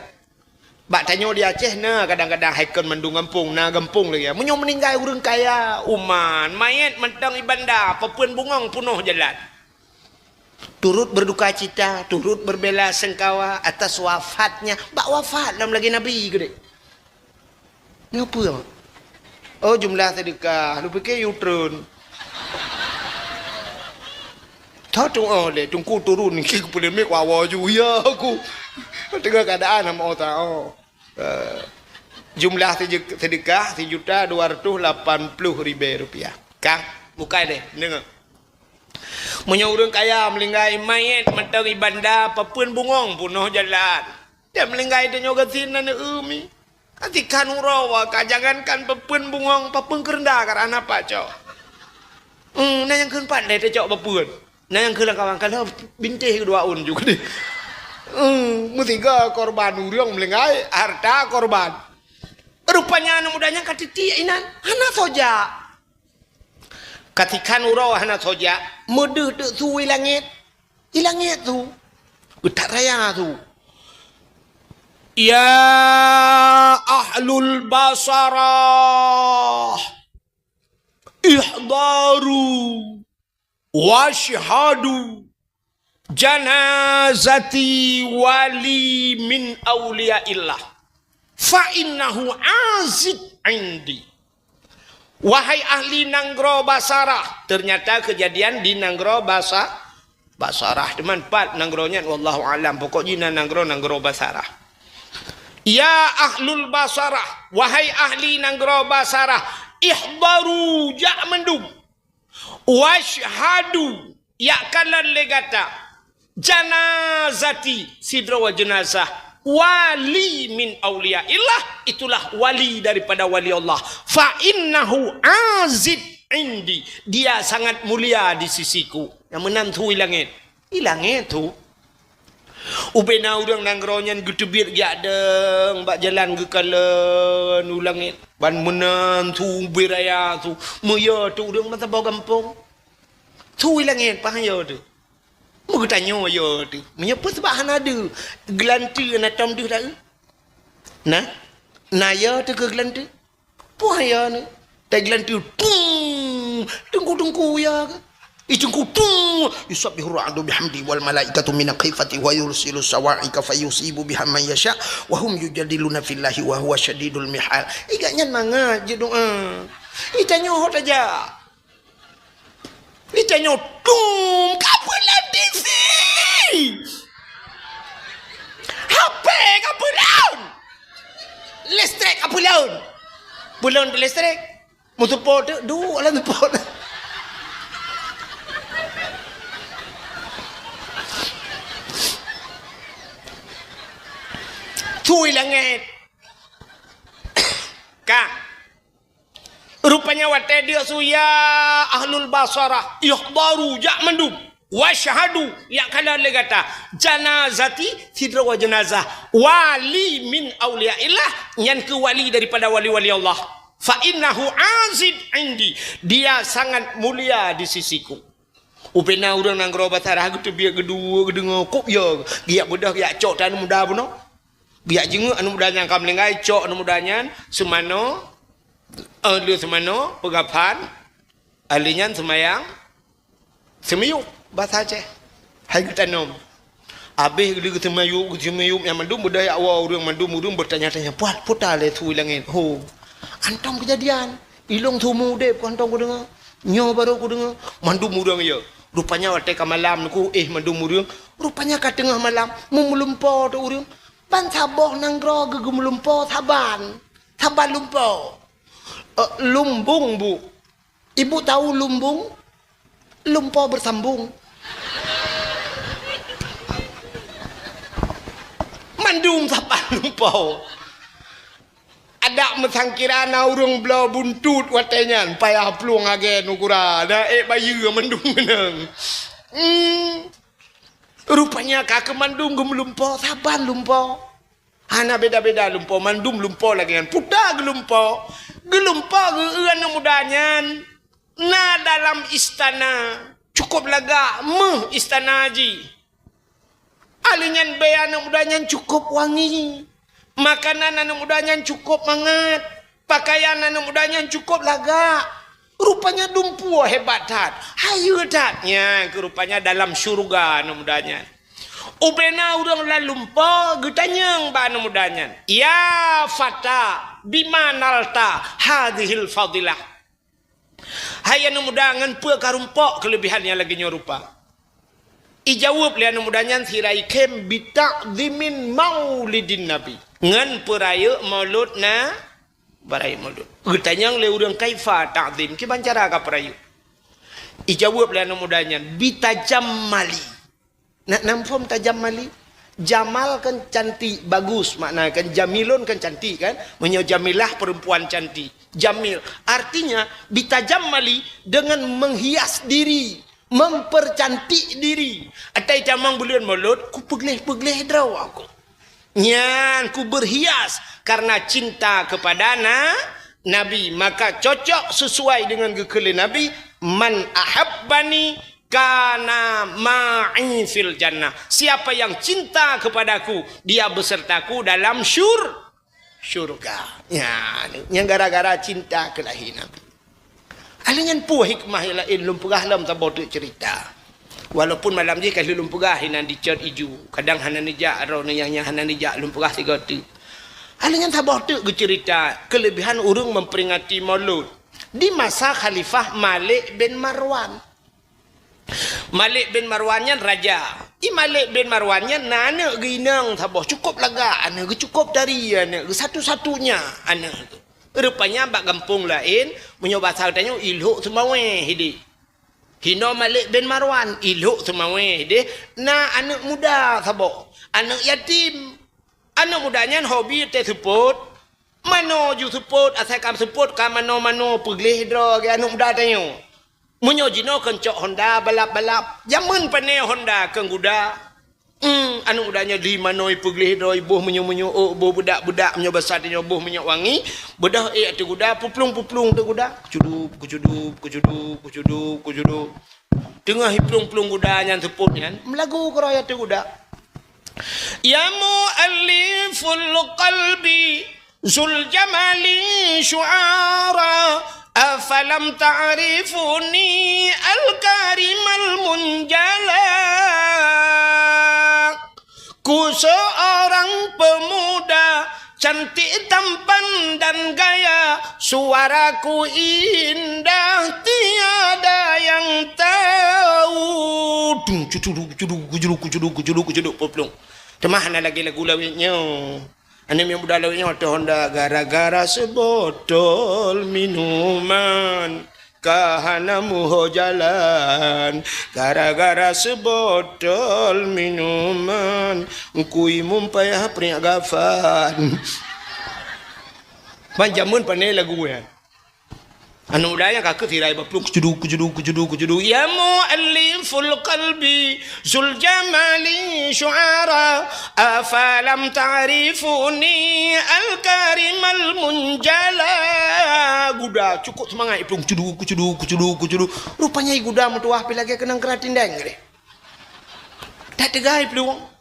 Bak tanyoe di Aceh na kadang-kadang hai kon mandum gampông, na gampông lagèe. Meunyoe meuninggai ureueng kaya, uman, manyèt mantong i banda, papeuen bungöng peunoh jalan. Turut berduka cita, turut berbela sengkawa atas wafatnya. Bak wafat lom lagèe Nabi keudéh. Nyoe peue, Mak? Oh, jumlah sedekah. Lôn piké yue treun. Tho tu'oh lé, teungku turun, niki keu peuleumik wawa ju, ya aku. Teungoh keuadaan hana meuoh taoh. Eh, jumlah sede-, sedekah sejuta dua ratus lapan puluh ribèe rupiah. Ka, bukai deh, deungö. Meunyoe ureueng kaya meuninggai, manyèt mantong i banda, papeuen bungöng peunoh jalan. Dan meuninggai tanyoe gasien na neu-eu mi. Ka tikhan uroe wa ka, jangankan papeuen bungöng, papeuen keureunda ka hana pat cok. Hmm, na nyang kheun pat lé tacok papeuen. Na nyang kheun lam kawan, ka lheueh bintéh keudua ôn ju keudéh. Hmm, meusiga korban ureueng meuninggai, harta korban. Rupanya aneuk muda nyan ka titiek inan, hana soe jak. Ka tikhan uroe hana soe jak, meudeuh teuk su i langèt. I langèt su. Geutak raya su. Ya ahlul basarah, ihdaru wasyhadu. Janazati wali min auliyaillah. Fa innahu azid indi. Wahai ahli nanggroe Basarah, ternyata kejadian di nanggroe Basa-, Basarah. Teuma pat nanggroe nyan, wallahu alam. Pokok jih na nanggroe, nanggroe Basarah. Ya ahlul Basarah, wahai ahli nanggroe Basarah, ihdaru, jak mandum. Wasyhadu, yak kalon lé gata, janazati, sidroe jeunazah, wali min auliyaillah, itulah wali daripada wali Allah. Fa innahu azid indi, dia sangat mulia di sisiku. Nyang meunan su i langèt. I langèt su. Ubena ureueng nanggroe nyan geuteubiet geujak dong bak jalan geukalon u langèt. Ban meunan su ubé raya su. Meuyö teuk ureueng meusaboh gampông. Su i langèt, paih yö teuk. Meugeutanyoe yö teuk. Meunyoe peue sabab hana deuh, geulanteue na tom deuh taeu. Na? Na yö teuk keu geulanteue? Peue ya ni? Taglan tu, tung! Teungku-teungku ya ke? Ih, teungku, tung! Yusabbihu ra'du bihamdi wal malaikatu min khifati wa yursilu sawa'iqa fayusibu biha man yasha wa hum yujadiluna fillahi wa huwa syadidul mihal. Ih, gak nyan mangat je doa. Ih, tanyoe ho tajak. Ditanyoe, "Dum, ka peulon T V! H P ka peulon! Listrik ka peulon!" Peulon listrik. Meusupo tu, duek lam supo. Tui langét. Ka. Rupanya watée deuk su, "Ya ahlul Basarah, ihdaru, jak mandum. Wasyhadu, jak kalon lé gata. Janazati, sidroe jeunazah. Wali min auliyaillah, nyan keuh wali daripada wali-wali Allah. Fa innahu azid indi, dia sangat mulia di sisiku." Ubena ureuëng nanggroe Basarah geuteubiet, geuduek, geudeungoe, kop ya, geujak beudôh, geujak cok aneuk muda bunoe. Geujak jingeuk aneuk muda nyang ka meuninggai, cok aneuk muda nyan seumanoe, eh, le seumanoe, peugafan, ahli nyan seumayang, seumiyueb, basa Aceh. Hai geutanom. Abéh geuleu geuseumayueb, geuseumayueb nyang mandum beudôh jak woe ureuëng, mandum ureuëng beutanya-tanya, "Puat, puta lé su i langét?" "Ho, hantom keujadian. Ilong seumeu udeb ku hantom kudeungoe. Nyoe barô kudeungoe." Mandum ureuëng ya. Rupanya watée ka malam nyoe, éh, mandum ureuëng. Rupanya ka teungoh malam, meulumpoe teuh ureuëng. Ban saboh nanggroe geumeulumpoe saban. Saban lumpoe. Eh, lumbung, Bu. Ibu tahu lumbung? Lumpoe beusambong. Mandum saban lumpoe. Adak meusangkira na ureuëng bloe buntut watée nyan, payah plueng lagée nugura, na ék bayeue mandum keunong. Hmm. Rupanya ka keu mandum geumeulumpoe, saban lumpoe. Hana beda-beda lumpoe, mandum lumpoe lagée nyan. Peue ta geulumpoe? Geulumpoe geu-eu aneuëk muda nyan na dalam istana. Cukup lagak meuh istana jih. Ahli nyan bée aneuëk muda nyan cukup wangi. Makanan aneuëk muda nyan cukup mangat. Pakaian aneuëk muda nyan cukup lagak. Rupanya dumpeue hebat that. Hayeue that. Nyan keu rupanya dalam syurga aneuëk muda nyan. Ubena ureuëng lam lumpoe geutanyong bak aneuëk muda nyan, "Ya fata, bima nalta hadzihil fadilah?" Hai aneuëk muda, ngon peue ka rumpok keuleubihan nyang lagée nyoe rupa? Ijaweueb lé aneuëk muda nyan sira ikhém, "Bitakzimin maulidin Nabi." Ngon peurayeuk maulud na, peurayeuk maulud. Geutanyong lé ureuëng, "Kaifa takzim?" Kiban cara ka peurayeuk? Ijaweueb lé aneuëk muda nyan, "Bitajammali." Na, na muphom tajammali? Jamal kan cantik, bagus, makna kan jamilun kan cantik kan? Meunyoe jamilah perempuan cantik. Jamil. Artinya, bitajammali dengan menghias diri, mempercantik diri. Atai tamong buleuen maulud, ku peugleh-peugleh droe aku. Nyan ku berhias karena cinta kepada na, Nabi. Maka cocok sesuai dengan geukheun lé Nabi, "Man ahabbani kana ma'i fil jannah." Siapa yang cinta kepadaku, dia besertaku dalam syur-, syurga. Ya, nyang gara-gara cinta keu lahé Nabi. Ahli nyan peue hikmah nyang laén lôn peugah lom saboh teuk cerita. Walaupun malam jih ka lheueh lôn peugah inan dicot iju, kadang hana neujak droeneuh nyang, nyang hana neujak lôn peugah sigoe teuk. Ahli nyan saboh teuk geucerita keulebihan ureuëng memperingati Maulud di masa Khalifah Malik bin Marwan. Malik bin Marwan nyan raja. I Malik bin Marwan nyan na aneuëk geuh inong saboh, cukup lagak aneuëk geuh, cukup tari aneuëk geuh, satu-satunya aneuëk geuh. Rupanya bak gampông laén, meunyoe basa geutanyoe, i Lhok Seumawé hidéh. Hinoe Malik bin Marwan, i Lhok Seumawé hidéh, na aneuëk muda saboh, aneuëk yatim. Aneuëk muda nyan hobi teuh seupôt. Manoe ju seupôt, asai ka seupôt ka manoe-manoe, peugleh droe lagée aneuëk muda tanyoe. Meunyoe jinoe keuncok honda balap-balap, jameun pané honda keu guda. Hmm, aneuëk muda nyoe di manoe peugleh droe, boh meunyoe-meunyoe, oh, boh beudak-beudak, meunyoe basa tanyoe boh minyeuk wangi, beudôh ék ateueh guda, peuplueng-peuplueng ateueh guda. Kucudup, kucudup, kucudup, kucudup, kucudup. Teungoh iplueng-plueng guda nyan seupôt nyan, meulagu keudroe ateueh guda. Ya mu'alliful qalbi, zul jamali syu'ara, afalam ta'rifuni al-karimal munjala. Ku seorang pemuda cantik tampan dan gaya, suaraku indah tiada yang tahu. Dung, cudu, cudu, cudu, cudu, cudu, cudu, cudu, peuplueng. Teuma hana lagée lagu lawét nyoe. Aneuëk muda lawét nyoe teuh honda gara-gara seubotol minuman. Ka hana muho jalan, gara-gara seubotol minuman, kui mum payah priek gafan. Ban jameun pané lagu nyan. Aneuëk muda nyang ka keu sirai baplueng, kucudu, kucudu, kucudu, kucudu. Ya mu'alliful qalbi, zul jamali syu'ara, afalam ta'rifuni al-karimal munjala. Guda cukup seumangat iplueng, cudu, kucudu, kucudu, kucudu. Rupanya i guda meutuwah pi lagée keunong keuratindeng deh. That teuga iplueng.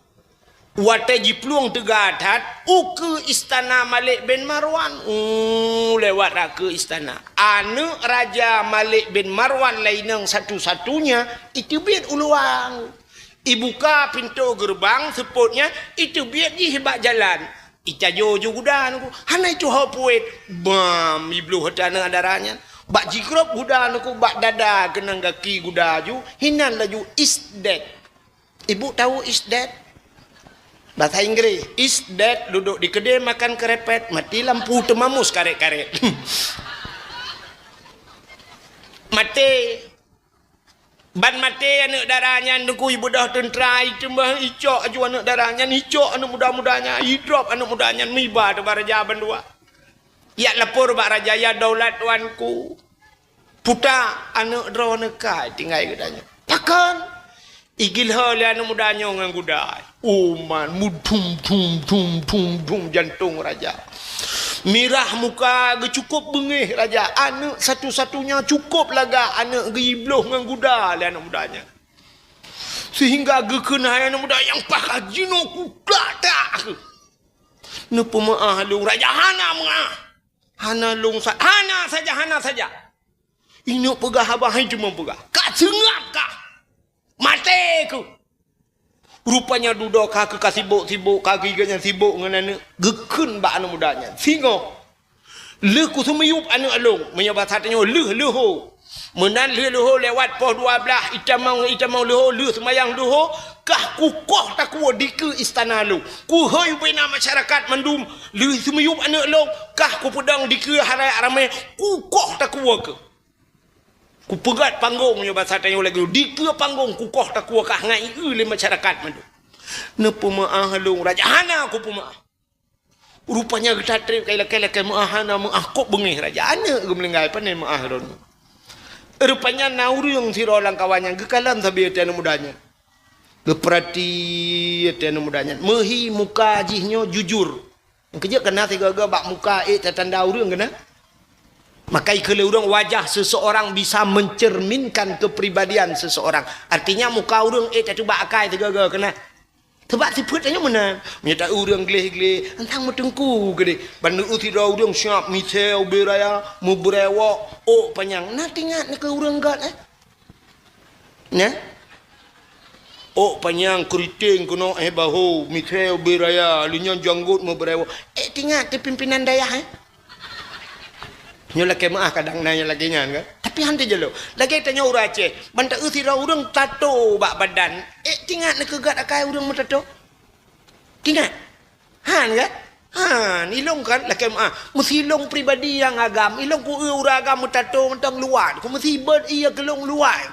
Watée jiplueng teuga that, ukeue istana Malik bin Marwan. Uh, lewat rakeue istana. Aneuëk raja Malik bin Marwan lainong satu-satunya iteubiet u luwang. Ibuka pintoe geureubang seupôt nyan, iteubiet jih bak jalan. Itajo ju guda nunggu, hana ituho puet. Bam, ibloh teuh aneuëk dara nyan. Bak jigrob guda neuku bak dada keunong gaki guda ju, hinan laju is dead. Ibu tahu is dead? Bahasa Inggris, is dead, duduk di keudè makan kerepet, mati lampu teumamus karet-karet. Maté. Ban maté aneuk dara nyan neuku ibeudôh teuntra, iteumah icok aju aneuk dara nyan, icok aneuk muda-muda nyan, idrop aneuk muda nyan, miba teuh bak raja bandua. Yak lapor bak raja, "Ya daulat tuanku, puta aneuk droeneuh ka tinggai geutanyoe." Pakon? Igilho lé aneuk muda nyoe ngon guda. Uman mudum dum dum dum dum jantong raja. Mirah muka geucukôp beungéh raja. Aneuk satu-satunya cukôp lagak aneuk geubloh ngon guda lé aneuk muda nyan. Sehingga geukheun hai aneuk muda nyang pakat jinoe kuda tak. Neupeumeu'ah lôn raja hana meu'ah. Hana lôn sa-, hana saja, hana saja. Ineuk peugah haba hai teuma peugah. Ka seungab kah. Maté keuh. Rupanya dudoe ka keuh ka sibok-sibok, ka keuh gobnyan sibok ngon aneuk. Geukheun bak aneuk muda nyan. Singoh. Lheueh kuseumiyueb aneuk lôn. Meunyoe basa tanyoe lheueh leuho. Meunan lheueh leuho lewat poh dua blaih, itamong, itamong leuho, lheueh seumayang leuho, kah kukoh takue dikeue istana lôn. Kuhôi ubena masyarakat mandum, lheueh seumiyueb aneuk lôn, kah kupeudong dikeue harayak ramé, kukoh takue keuh. Kupeugét panggong nyoe basa tanyoe lagèe nyoe, dikeue panggong kukoh takue kah ngon ié lé masyarakat mandum. Neupeumeu'ah lôn raja hana kupeumeu'ah. Rupanya geutatrék kai lakèe-lakèe meu'ah hana meu'ah kok beungéh raja. Aneuk geumeulinggai pane meu'ah droeneuh. Rupanya na ureueng sidroe lam kawan nyan geukalon sabe até aneuk muda nyan. Geupeurati até aneuk muda nyan. Meuhi muka jih nyoe jujur. Keujeuet keunan sigoe-goe bak muka ék tatanda ureueng keunan. Maka ikheun lé ureueng wajah seseorang bisa mencerminkan kepribadian seseorang. Artinya muka ureueng ék tateuba akai sigoe-goe keunan. Teubak sifeuet tanyoe meunan. Meunyoe ta ureueng gleh-gleh, antang meuteungku keudeh. Ban neueu sidroe ureueng siap misée ubé raya, meubrewok, ôk panyang. Na teuingat neu keu ureueng göt, eh? Nyan? Ôk panyang, keuriteng keunoe, eh, baho, misée ubé raya, lheueh nyan janggot meubrewok. Eh, teuingat teu pimpinan dayah, eh? Nyoe lakèe meu'ah kadang na nyang lagèe nyan kan. Tapi han teujalo. Lagèe tanyoe ureueng Aceh, ban taeu sidroe ureueng tato bak badan. Eh, teuingat neu keu göt akai ureueng meutato? Teuingat? Han kan? Han, ilông kan lakèe meu'ah. Meusilông pribadi nyang agam, ilông kueu ureueng agam meutato mantong luwat. Ku meusibot iya keu lông luwat.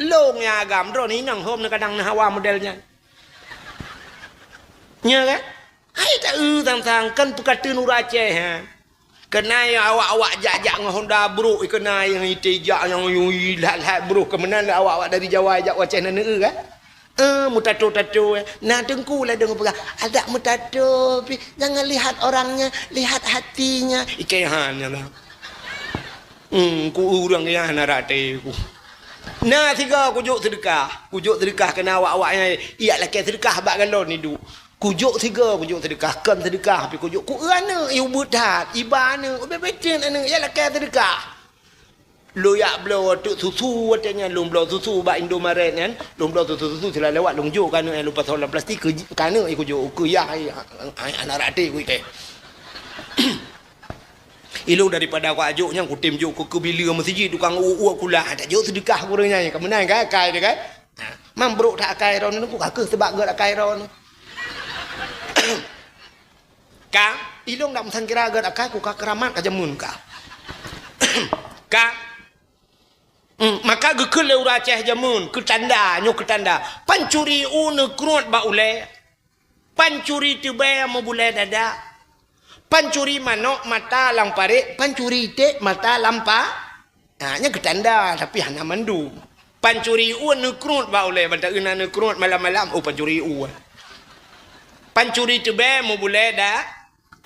Lông nyang agam droeneuh inong hom neu kadang neu hawa model nyan. Nya kan? Hai taeu sang-sang kan peukateun ureueng Aceh, ha. Keunan awak-awak jak-jak ngon Honda brôk, keunan nyang ite jak nyang yui lhat-lhat brôk keumenan lé awak-awak dari Jawa jak u Aceh na neueu kan? Eh, meutato-tato, eh. Na teungku ladôm peugah, adak meutato pih, jangan lihat orangnya, lihat hatinya. Ikei han nyan lah. Hmm, ku ureueng nyan hana rate ku. Na sigoe kujok seudeukah. Kujok seudeukah keunan awak-awak nyan, ijak lakèe seudeukah bak galon iduek. Kujok sigoe, kujok seudeukah, kon seudeukah pih kujok. Ku eu aneuk, i ubeut that, iba aneuk, ubé-ubé cit aneuk, ijak lakèe seudeukah. Lôn jak bloe teuk susu watèe nyan, lôn bloe susu bak Indomaret nyan, lôn bloe susu-susu sila lewat lôn jok keu aneuk nyan lôn pasoe lam plastik keu, keu aneuk nyan kujok, keu yah, ai, ai, hana rate ku ikei. Ilông daripada kujok nyan kutem jok keu, keu bileue meuseujid tukang uek-uek kulah, tajok seudeukah keu ureueng nyan, ka meunan kan akai teuh kan? Ha, man brôk that akai droeneuh ku ka keuh seubab göt akai droeneuh. Ka, ilông dak meusangkira göt akai ku ka keuramat ka jameun ka. Ka. Hmm, maka geukheun lé ureueng Aceh jameun, keu tanda, nyoe keu tanda. Pancuri u neukruet bak ulèe. Pancuri teubèe meubulèe dada. Pancuri manok mata lam parèt, pancuri iték mata lam pa-, ha, nyan keu tanda, tapi hana mandum. Pancuri u neukruet bak ulèe, ban taeu na neukruet malam-malam, oh, pancuri u. Pancuri teubèe meubulèe da-,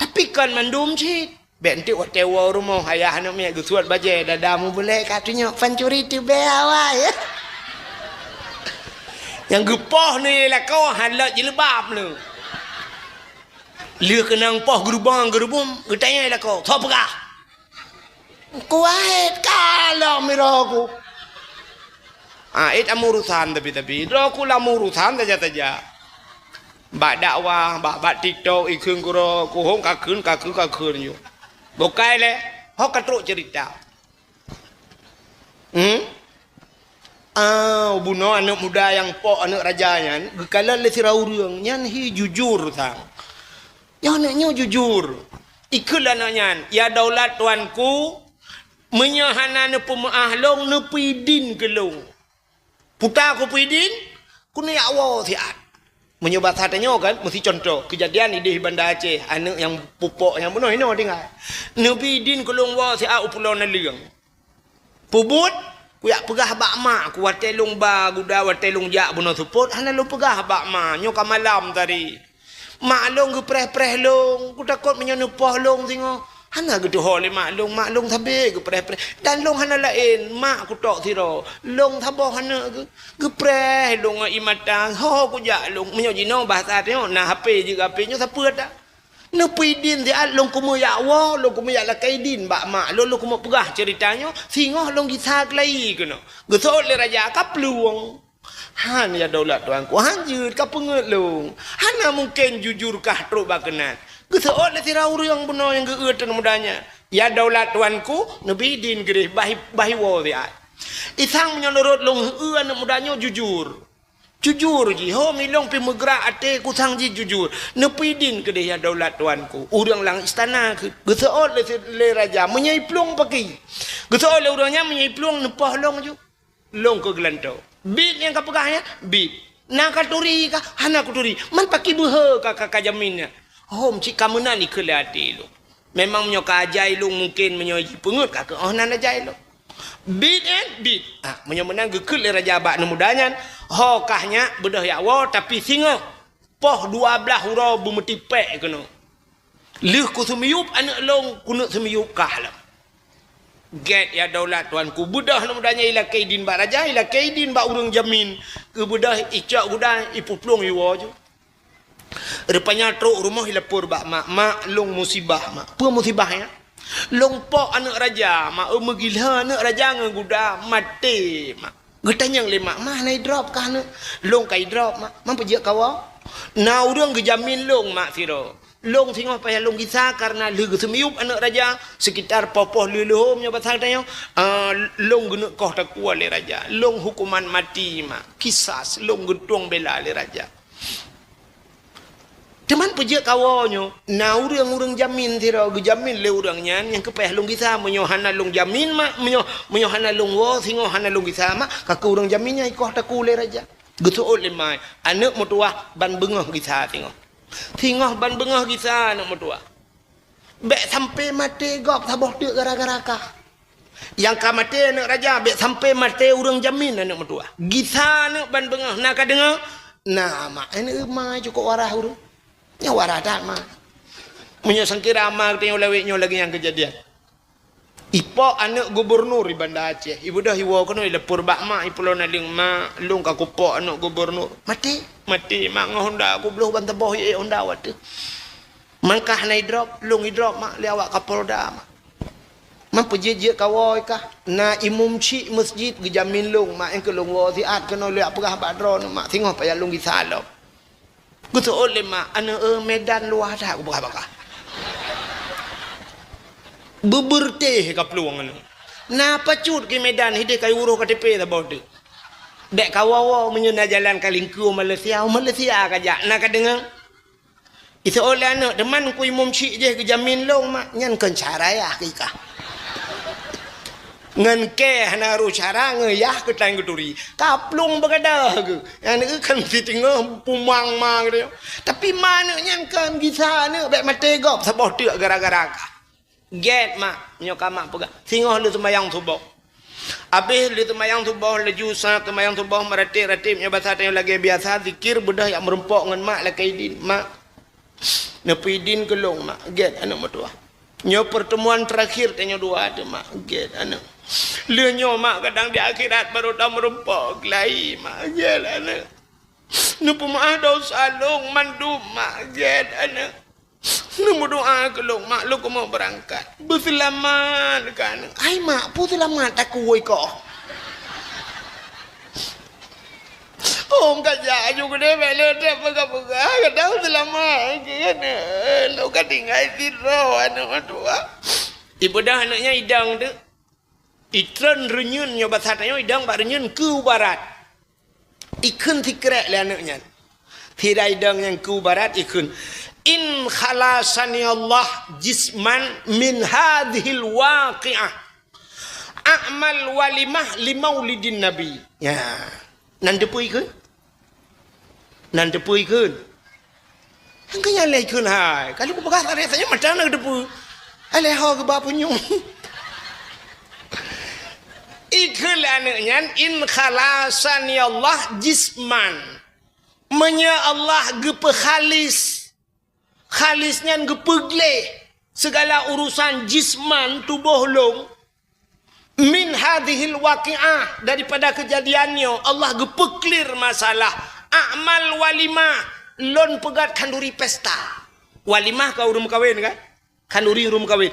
tapi kon mandum cit. Bèk enteuk watèe woe u rumoh, ayah aneuk miet geusuet bajèe, dada meubulèe ka tunyok pancuri teubèe awai. Nyang geupoh neu lakoe han lôt jilbab neu. Lheueh keunong poh geurubong-geurubum, geutanyong lakoe, "Soe peugah?" "Ku Wahid, kalon miroe ku." Ah, ék tamu urusan tapi-tapi. Droe ku lam urusan saja-saja. Bak dakwah, bak, bak TikTok, ikheun kuro, ku hong kakheun, kakheun, kakheun nyoe. Bukai lé, ho ka trok cerita. Hmm? Ah, bunoe aneuk muda nyang pok aneuk raja nyan, geukalon lé sidroe ureuëng, nyan hi jujur sang. Nyoe aneuk nyoe jujur. Ikheun lé aneuk nyan, "Ya daulat tuanku, meunyoe hana neupeumeuáh lôn, neupeudin keu lôn." Puta kupeudin, keuneuk jak woe siat. Meunyoe basa tanyoe kan, meusi cuntoh, keujadian idéh Banda Aceh, aneuk nyang pupok nyang bunoe hinoe tinggai. Neubi idin keu lôn woe siat u Pulo Naleueng. Peubuet, kujak peugah bak mak ku watée lôn ba guda, watée lôn jak bunoe seupôt, hana lôn peugah bak ma, nyoe ka malam tadi. Mak lôn geupreh-preh lôn, kutakot meunyoe neupoh lôn singoh. Hana geutuho lé mak lôn, mak lôn sabe geupreh-preh. Dan lôn hana laén, mak kutok sidroe. Lôn saboh aneuk geu-, geupreh lôn ngon ié mata, ho kujak lôn. Meunyoe jinoe bahasa tanyoe, na H P jeuet keu H P nyoe sapeue that. Neupeudin siat lôn keumeung jak woe, lôn keumeung jak lakée idin bak mak lôn, lôn keumeung peugah ceurita nyoe, singoh lôn gisa keulayi keunoe. Geuseuôt lé raja ka plueng. Han ya daulat tuanku, han jeuet ka peungeut lôn. Hana mungken jujur kah trok bak keunan. Geuseuôt lé sidroe ureuëng bunoe nyang geueu aneuk muda nyan. Ya daulat tuanku, neubi idin keudeh bah, bah iwoe siat. Isang meunyoe nurot lôn heu aneuk muda nyoe jujur. Jujur jih, ho milong pi meugrak até kusang jih jujur. Neupeudin keudeh ya daulat tuanku. Ureuëng lam istana keu-, geuseuôt lé, lé raja meunyoe iplueng paki. Geuseuôt lé ureuëng nyan meunyoe iplueng neupoh lôn ju. Lôn keu geulantoe. Bit nyang ka peugah nyan, bit. Na ka turi kah? Hana kuturi. Man paki beuhe ka, ka, ka jamin nyan. Hom cit ka meunan ikheun lé até lôn. Memang meunyoe ka ajai lôn mungken meunyoe jipeungeut ka keu oh nan ajai lôn. Bit nyan, bit. Ah, meunyoe meunan geukheun lé raja bak aneuk muda nyan, ho kah nyak beudôh jak woe tapi singoh poh dua blaih uroe beumeutipék keunoe. Lheueh kuseumiyueb aneuk lôn, keuneuk seumiyueb kah lom. Gét ya daulat tuanku, beudôh aneuk muda nyan ilakée idin bak raja, ilakée idin bak ureuëng jamin. Keu beudôh icok guda, ipuplueng iwoe ju. Rupanya trok rumoh ilapor bak mak, "Mak, lôn musibah, Mak." "Peue musibah nyan?" "Lôn pok aneuk raja, Mak, eu meugila aneuk raja ngon guda, maté, Mak." Geutanyong lé mak, "Mak, hana idrop kah aneuk?" "Lôn ka idrop, Mak." "Man peue jeuet kawoe?" "Na ureuëng geujamin lôn, Mak, sidroe. Lôn singoh payah lôn gisa kareuna lheueh geuseumiyueb aneuk raja, sekitar poh-poh lheueh-lheueh nyoe basa tanyoe, ah, lôn geuneuk koh takue lé raja. Lôn huköman maté, Mak. Kisas, lôn geutueng bela lé raja." "Teuma peue jeuet kawoe nyoe?" "Na ureuëng-ureuëng jamin sidroe, geujamin lé ureuëng nyan nyang keu payah lôn gisa. Meunyoe hana lôn jamin, Mak, meunyoe, meunyoe hana lôn woe singoh hana lôn gisa, Mak, ka keu ureuëng jamin nyan ikoh takue lé raja." Geuseuôt lé mak, "Aneuk meutuwah ban beungoh gisa singoh. Singoh ban beungoh gisa aneuk meutuwah. Bék sampoe maté gob saboh teuk gara-gara kah. Nyang ka maté aneuk raja, bék sampoe maté ureuëng jamin aneuk meutuwah. Gisa aneuk ban beungoh, na ka deungoe?" "Na, Mak, aneuk ma cukôp waras ureuëng." "Nyoe waras that, Mak." Meunyoe sangkira ma geutanyoe lawét nyoe lagée nyang keujadian. Ipok aneuk gubernur di Banda Aceh. Ibeudôh iwoe keunoe ilapor bak mak, i Pulo Naleueng, "Mak, lôn ka kupok aneuk gubernur." "Maté?" "Maté, Mak, ngon honda kubloh ban saboh ié honda watée." "Man kah hana idrop?" "Lôn idrop, Mak, lé awak Kapolda, Mak." "Man peue jeuet-jeuet kawoe kah?" "Na imum chik meuseujid geujamin lôn, Mak, nyang keu lôn woe siat keunoe lôn jak peugah bak droeneuh, Mak, singoh payah lôn gisa lom." Geuseuôt lé mak, "Aneuk, eh, Medan luwah that kupeugah bak kah." Beubeureutéh ka plueng aneuk. "Na pacut keu Medan, hideh kayue uroh K T P saboh teuk." "Bék kawoe-woe, meunyoe na jalan ka lingkue u Malaysia, u Malaysia kajak, na kadeungoe?" Iseuôt lé aneuk, "Teuma Teungku Imum Chik jih geujamin lôn, Mak." "Nyan kon cara yah keu kah. Ngon kée hana roh cara, ngon yah keuh tan geuturi." Ka plueng beugadoh geuh. Aneuk kan siteungoh pumang ma geutanyoe. Tapi ma aneuk nyan kon gisa aneuk, bék maté gob saboh teuk gara-gara kah. "Gét, Mak," nyoe ka mak peugah. Singoh lheueh seumayang suboh. Abéh lheueh seumayang suboh, laju sa seumayang suboh, meuratéb-ratéb nyoe basa tanyoe lagée biasa, zikir, beudôh jak meurumpok ngon mak lakée idin. "Mak, neupeudin keu lôn, Mak." "Gét, aneuk meutuwah. Nyoe peurteumuan teurakhir tanyoe dua teuk, Mak." "Gét, aneuk." "Lheueh nyoe, Mak, kadang di akhirat barô tameurumpok lagi, Mak." "Gét, aneuk." "Neupeumeuáh desya lôn mandum, Mak." "Gét, aneuk." "Neumeudoá keu lôn, Mak, lôn keumeung beurangkat." "Beuseulamat kah, aneuk." "Hai, Mak, peue seulamat takue ikoh?" "Oh, kajak aju keudeh, bék lôn treb peugah-peugah, kadang seulamat keu aneuk. Lôn ka tinggai sidroe aneuk meutuwah." Ibeudôh aneuk nyan idong teuk. Itreun reunyeun nyoe basa tanyoe idong bak reunyeun keu barat. Ikheun sikrek lé aneuk nyan. Sira idong nyang keu barat ikheun, "In khalasani Allah jisman min hadhil waqi'ah, a'mal walimah li maulidin Nabi." Ya. Nan teupeue ikheun? Nan teupeue ikheun? Nyang keu nyan lé ikheun hai. Kalau kupeugah sarék saja mata na teupeue. Alai ho geuba punyueng. Ikheun lé aneuk nyan, "In khalasani Allah jisman." Meunyoe Allah geupeu khalis, khalis nyan geupeugleh segala urusan jisman tuboh lôn, min hadhil waqi'ah, daripada keujadian nyoe Allah geupeuklir masalah, a'mal walimah, lôn peugét khanduri pesta. Walimah ka ureuëng meukawen kan? Khanduri ureuëng meukawen.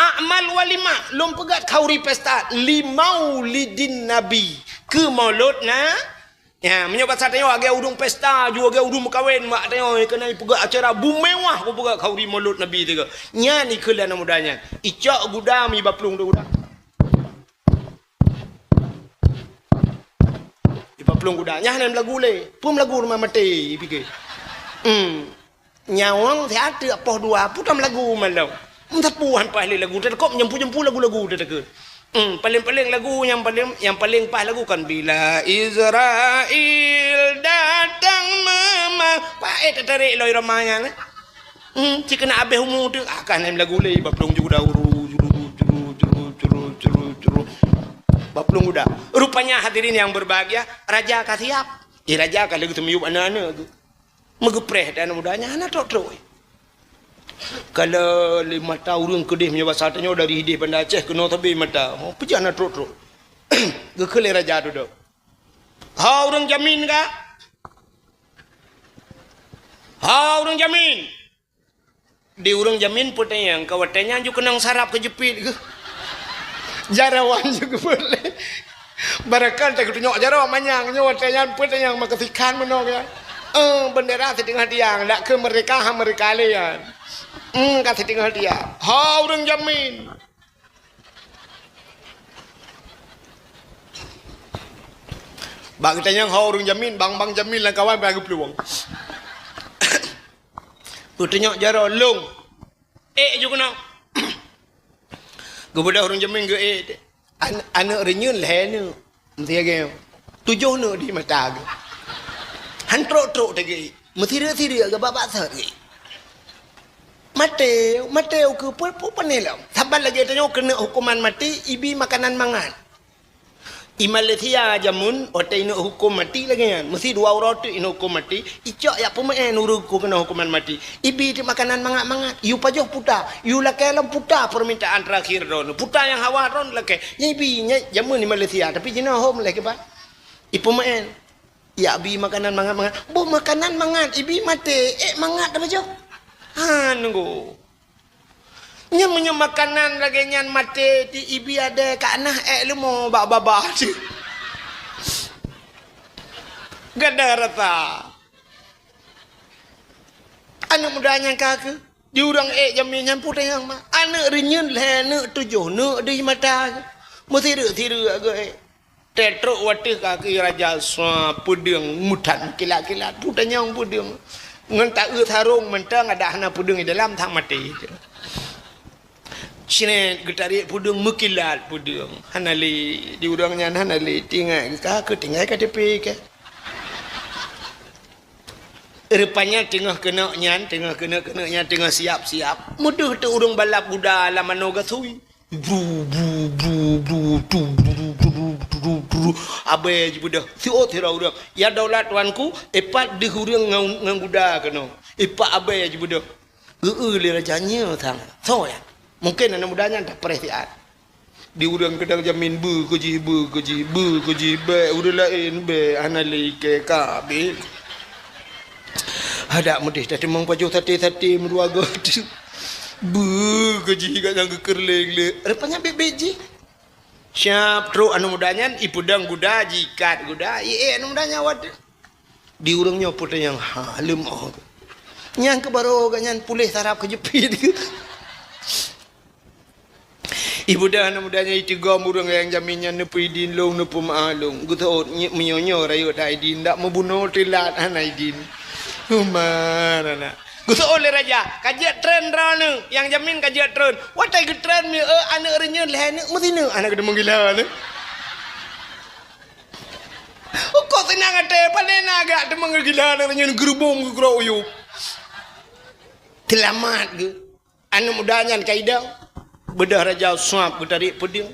A'mal walimah, lôn peugét khanduri pesta li maulidin Nabi, keu maulud na. Ya, meunyoe basa tanyoe agée ureuëng pesta, ju agée ureuëng meukawen, mak tanyoe keunan peugét acara bumewah, kupeugét khanduri maulud Nabi teuka. Nyan ikheun lé aneuk muda nyan. Icok guda mi bak plueng tu guda. Iba plueng guda. Nyan hana meulagu lé. Peue meulagu rumoh maté, ipike. Hmm. Nyawöng siat teuk poh dua, peue tam lagu malam. Meusapeue han paih lé lagu, teudeukok meujampu-jampu lagu-lagu teudeukok. Hmm, paléng-paléng lagu nyang paléng, nyang paléng paih lagu kan Bila Israel Datang Mema-, paéh teutarek lom irama nyan, eh. Hmm, cit keuneuk abéh umu teuk, ah, kan lagu lé, bak plueng guda, uru, juru, juru. Bak plueng guda. Rupanya hadirin yang berbahagia, raja ka siap. Eh, raja ka lheueh teumiyueb aneuk-aneuk tu. Meugeupreh dan muda nyan hana trok-trok. Kalau lé mata ureuëng keudeh meunyoe basa tanyoe dari hideh Banda Aceh keunoe sabe mata. Oh, peue jih hana trok-trok. Geukheun lé raja dudoe. "Ho ureuëng jamin ka? Ho ureuëng jamin?" Di ureuëng jamin peutanyong, ka watée nyan ju keunong sarap keu jeupiet geuh. Jaroe ju geupeuet lé. Barangkali teuka tunyok jaroe manyang nyoe watée nyan peutanyong maka sikan meunoe ya. Eh, bendera siteungoh tiang, dak keu merdeka ha merdeka lé nyan. Hmm, ka siteungoh tiang. Ho ureuëng jamin. Bak geutanyong ho ureuëng jamin, bang-bang jamin lam kawan bak geuplueng. Geutunyok jaroe lông. Ék ju keunoe. Geubeudôh ureuëng jamin geuék. An-, aneuk reunyeun lhée neuk. Meusiagée tujoh neuk di mata geuh. Han trok-trok teuh geuék. Meusireuk-sireuk geuba bak sot geuék. Maté, maté ukeue peue, peue pané lom. Saban lagée tanyoe keuneuk huköman maté, ibi makanan mangat. I Malaysia jameun watée ineuk huköm maté lagée nyan, meusi dua uroe teuk ineuk huköm maté, icok jak peumeu'en ureuëng keu keunoe huköman maté. Ibi teuk makanan mangat-mangat, yue pajoh puta, yue lakée lom puta permintaan terakhir droeneuh. Puta nyang hawa droeneuh lakée. Nyan ibi, nyan jameun di Malaysia, tapi jinoe hom lé kiban. Ipeumeu'en. Jak bi makanan mangat-mangat. Boh makanan mangat, ibi maté, ék mangat tapajoh. Ha, nunggu. Nyan meunyoe makanan lagée nyan maté di ibi adée ka nah ék leumo bak babah cit. Gada rasa. Aneuk muda nyang ka keu di ureuëng ék jamé nyan peue teunyang ma. Aneuk reunyeun lhée neuk tujoh neuk di mata. Meusireuk-sireuk geuh ék. Teutrok watée kaki raja sua peudeueng mutan kilat-kilat. Peue tanyong peudeueng. Ngon taeu sarong mantong ada hana peudeueng di dalam sang maté. Sret geutarek peudeueng meukilat peudeueng. Hana lé di ureuëng nyan hana lé tinggai ka keu tinggai K T P ke. Rupanya teungoh keuneuk nyan, teungoh keuneuk-keuneuk nyan, teungoh siap-siap. Meudeuh teuk ureuëng balap guda lam manoe gasui. Bru, bru, bru, bru, tu, bru, bru, bru, bru, bru. Abée jibeudôh. Siôt sidroe ureuëng. Ya daulat tuanku, ipat deuh ureuëng ngon, ngon guda keunoe. Ipat abée jibeudôh. Geu-eu lé raja nyoe sang. Soe nyan? Mungken aneuk muda nyan tapreh siat. Di ureuëng keudang jamin beu keu jih, beu keu jih, beu keu jih, bék ureuëng laén bék hana lé ikée ka abéh. Hadak meudeh tateumong pajoh saté-saté meudua goe. Beu keu jih gata nyang geukheun lé-lé. Rupanya bék-bék jih. Siap trok aneuk muda nyan ipeudong guda, jiikat guda, iék aneuk muda nyan watée. Di ureuëng nyoe peue teunyang ha leumoh. Nyang keu barô gata nyan puléh sarap keu jeupiet. Ibudah aneuk muda nyan itigom ureuëng nyang jamin nyan neupeu idin lôn, neupeu meu'ah lôn. Geuseuôt, "Nyoe, meunyoe nyoe rayeuk that idin, dak meubunoe teulat hana idin." Umar anak. Geuseuôt lé raja, "Ka jeuet treun droeneuh, nyang jamin ka jeuet treun." Watée geutreun mieu, eh, aneuk reunyeun lhée neuk meusineuk, hana geuteumeung gila nyan. Ukoe seunang até, paleng na gak teumeung gila aneuk reunyeun geurubong geugrok uyueb. Seulamat geuh. Aneuk muda nyan ka idong. Beudôh raja suab geutarek peudeueng.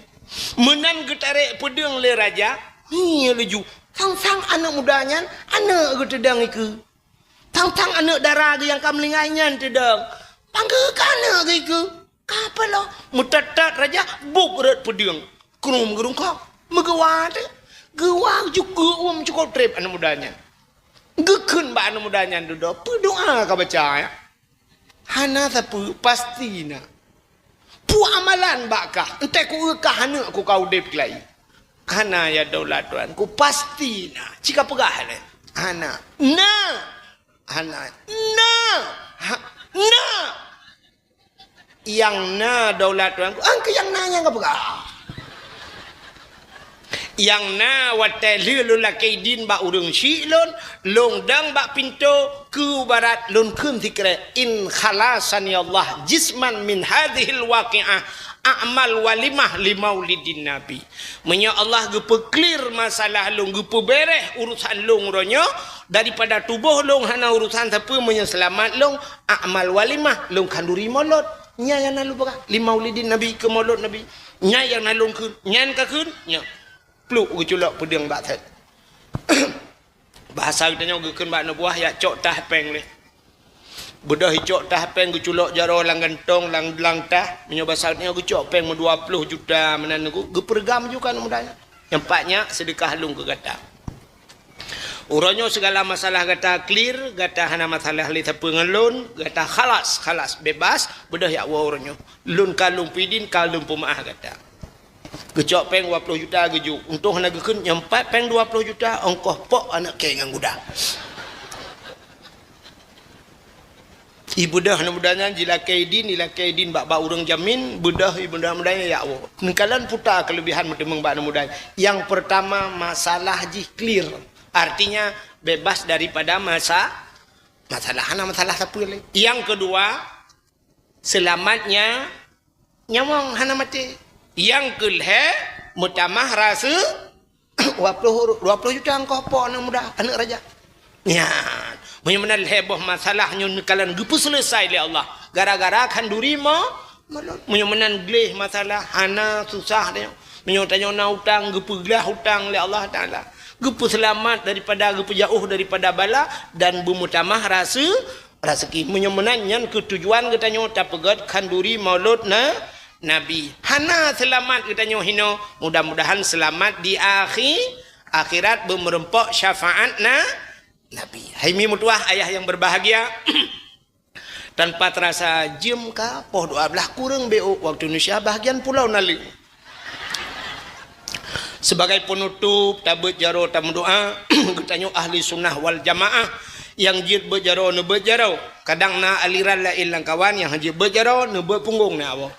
Meunan geutarek peudeueng lé raja, ngieng laju. Sang-sang aneuk muda nyan, aneuk geuh teudong ikeue. Sang-sang aneuk dara geuh nyang ka meuninggai nyan teudong. Panggeu keu aneuk geuh ikeue. Ka peulom. Meutot-tot raja, buet rot peudeueng. Krum geurungkok. Meugeuwa teuh. Geuwa jukuk uem cukôp treb aneuk muda nyan. Geukheun bak aneuk muda nyan dudoe, "Peue doa ka baca, ya?" "Hana sapeue, pasti na." "Peue amalan bak kah, entée ku eu kah aneuk ku ka udeb lagi?" "Hana, ya daulat tuanku, pasti na." "Ci ka peugah lé?" "Hana." "Na!" "Hana." "Na!" "Ha, na!" "Nyang na daulat tuanku." "Angkeu nyang na nyang ka peugah." "Nyang na watée lheueh lôn lakée idin bak ureuëng syiek lôn, lôn dong bak pintoe keu barat lôn kheun sikrek, 'In khalasani Allah jisman min hadzihil waqi'ah a'mal walimah li maulidin Nabi.'" Meunyoe Allah geupeuklir masalah lôn, geupeubéréh urusan lôn uroe nyoe, daripada tuboh lôn hana urusan sapeue, meunyoe seulamat lôn, a'mal walimah, lôn khanduri molot. Nyan nyang na lôn peugah, li maulidin Nabi, keu molot Nabi. Nyan nyang na lôn kheun, nyan ka kheun, nyan. Pluek geuculok peudeueng bak that. Bahasa geutanyoe geukheun bak neubuah, yak cok tah péng lé. Beudôh icok tah péng geuculok jaroe lam gantong, lam, lam tah. Meunyoe bahasa geutanyoe geucok péng meudua ploh juta meunan nyoe, geupeureugam ju keu aneuk muda nyan. Nyang pat nyak seudeukah lôn keu gata. Uroe nyoe sigala masalah gata clear, gata hana masalah lé sapeue ngon lôn, gata khalas, khalas, bebas, beudôh yak woe uroe nyoe. Lôn ka lôn peudin, ka lôn peumeu'ah gata. Geucok péng dua ploh juta geujok. Untông hana geukheun, nyang pat péng dua ploh juta, ongkoh pok aneuk kèe ngon guda. Ibeudôh aneuk muda nyan jilakée idin, jilakée idin bak, bak ureuëng jamin, beudôh ibeudôh aneuk muda nyan yak woe. Neukalon peue ta keuleubihan meuteumeung bak aneuk muda nyan. Nyang peurtama, masalah jih clear. Artinya, bebas daripada masa-, masalah. Hana masalah sapeue lé. Nyang keudua, seulamat nya-, nyawöng hana maté. Nyang keu lhée, meutamah rasa dua ploh, dua ploh juta ongkoh pok aneuk muda, aneuk raja. Nyan, meunyoe meunan lhée boh masalah nyoe neukalon geupeuseuleusoe lé Allah. Gara-gara khanduri mo-, molot. Meunyoe meunan gleh masalah, hana susah nyoe. Meunyoe tanyoe na utang, geupeuglah utang lé Allah Taala. Geupeuseulamat daripada, geupeujauh daripada bala dan beumeutamah rasa raseuki. Meunyoe meunan, nyan keuh tujuan geutanyoe tapeugét khanduri maulot na-, Nabi. Hana seulamat geutanyoe hinoe, mudah-mudahan seulamat di akhi-, akhirat beumeurumpok syafaat na-, Nabi. Hai mi meutuah ayah nyang berbahagia, tanpa terasa jeuem ka poh dua belas kureueng beu waktu Indonesia bahagian pulau Naleueng. Sebagai penutup, tabeuet jaroe tameudoa, geutanyoe ahli sunnah wal jamaah, nyang jeuet beuet jaroe neubeuet jaroe. Kadang na aliran laén lam kawan nyang jeuet beuet jaroe neubeuet punggong na awak.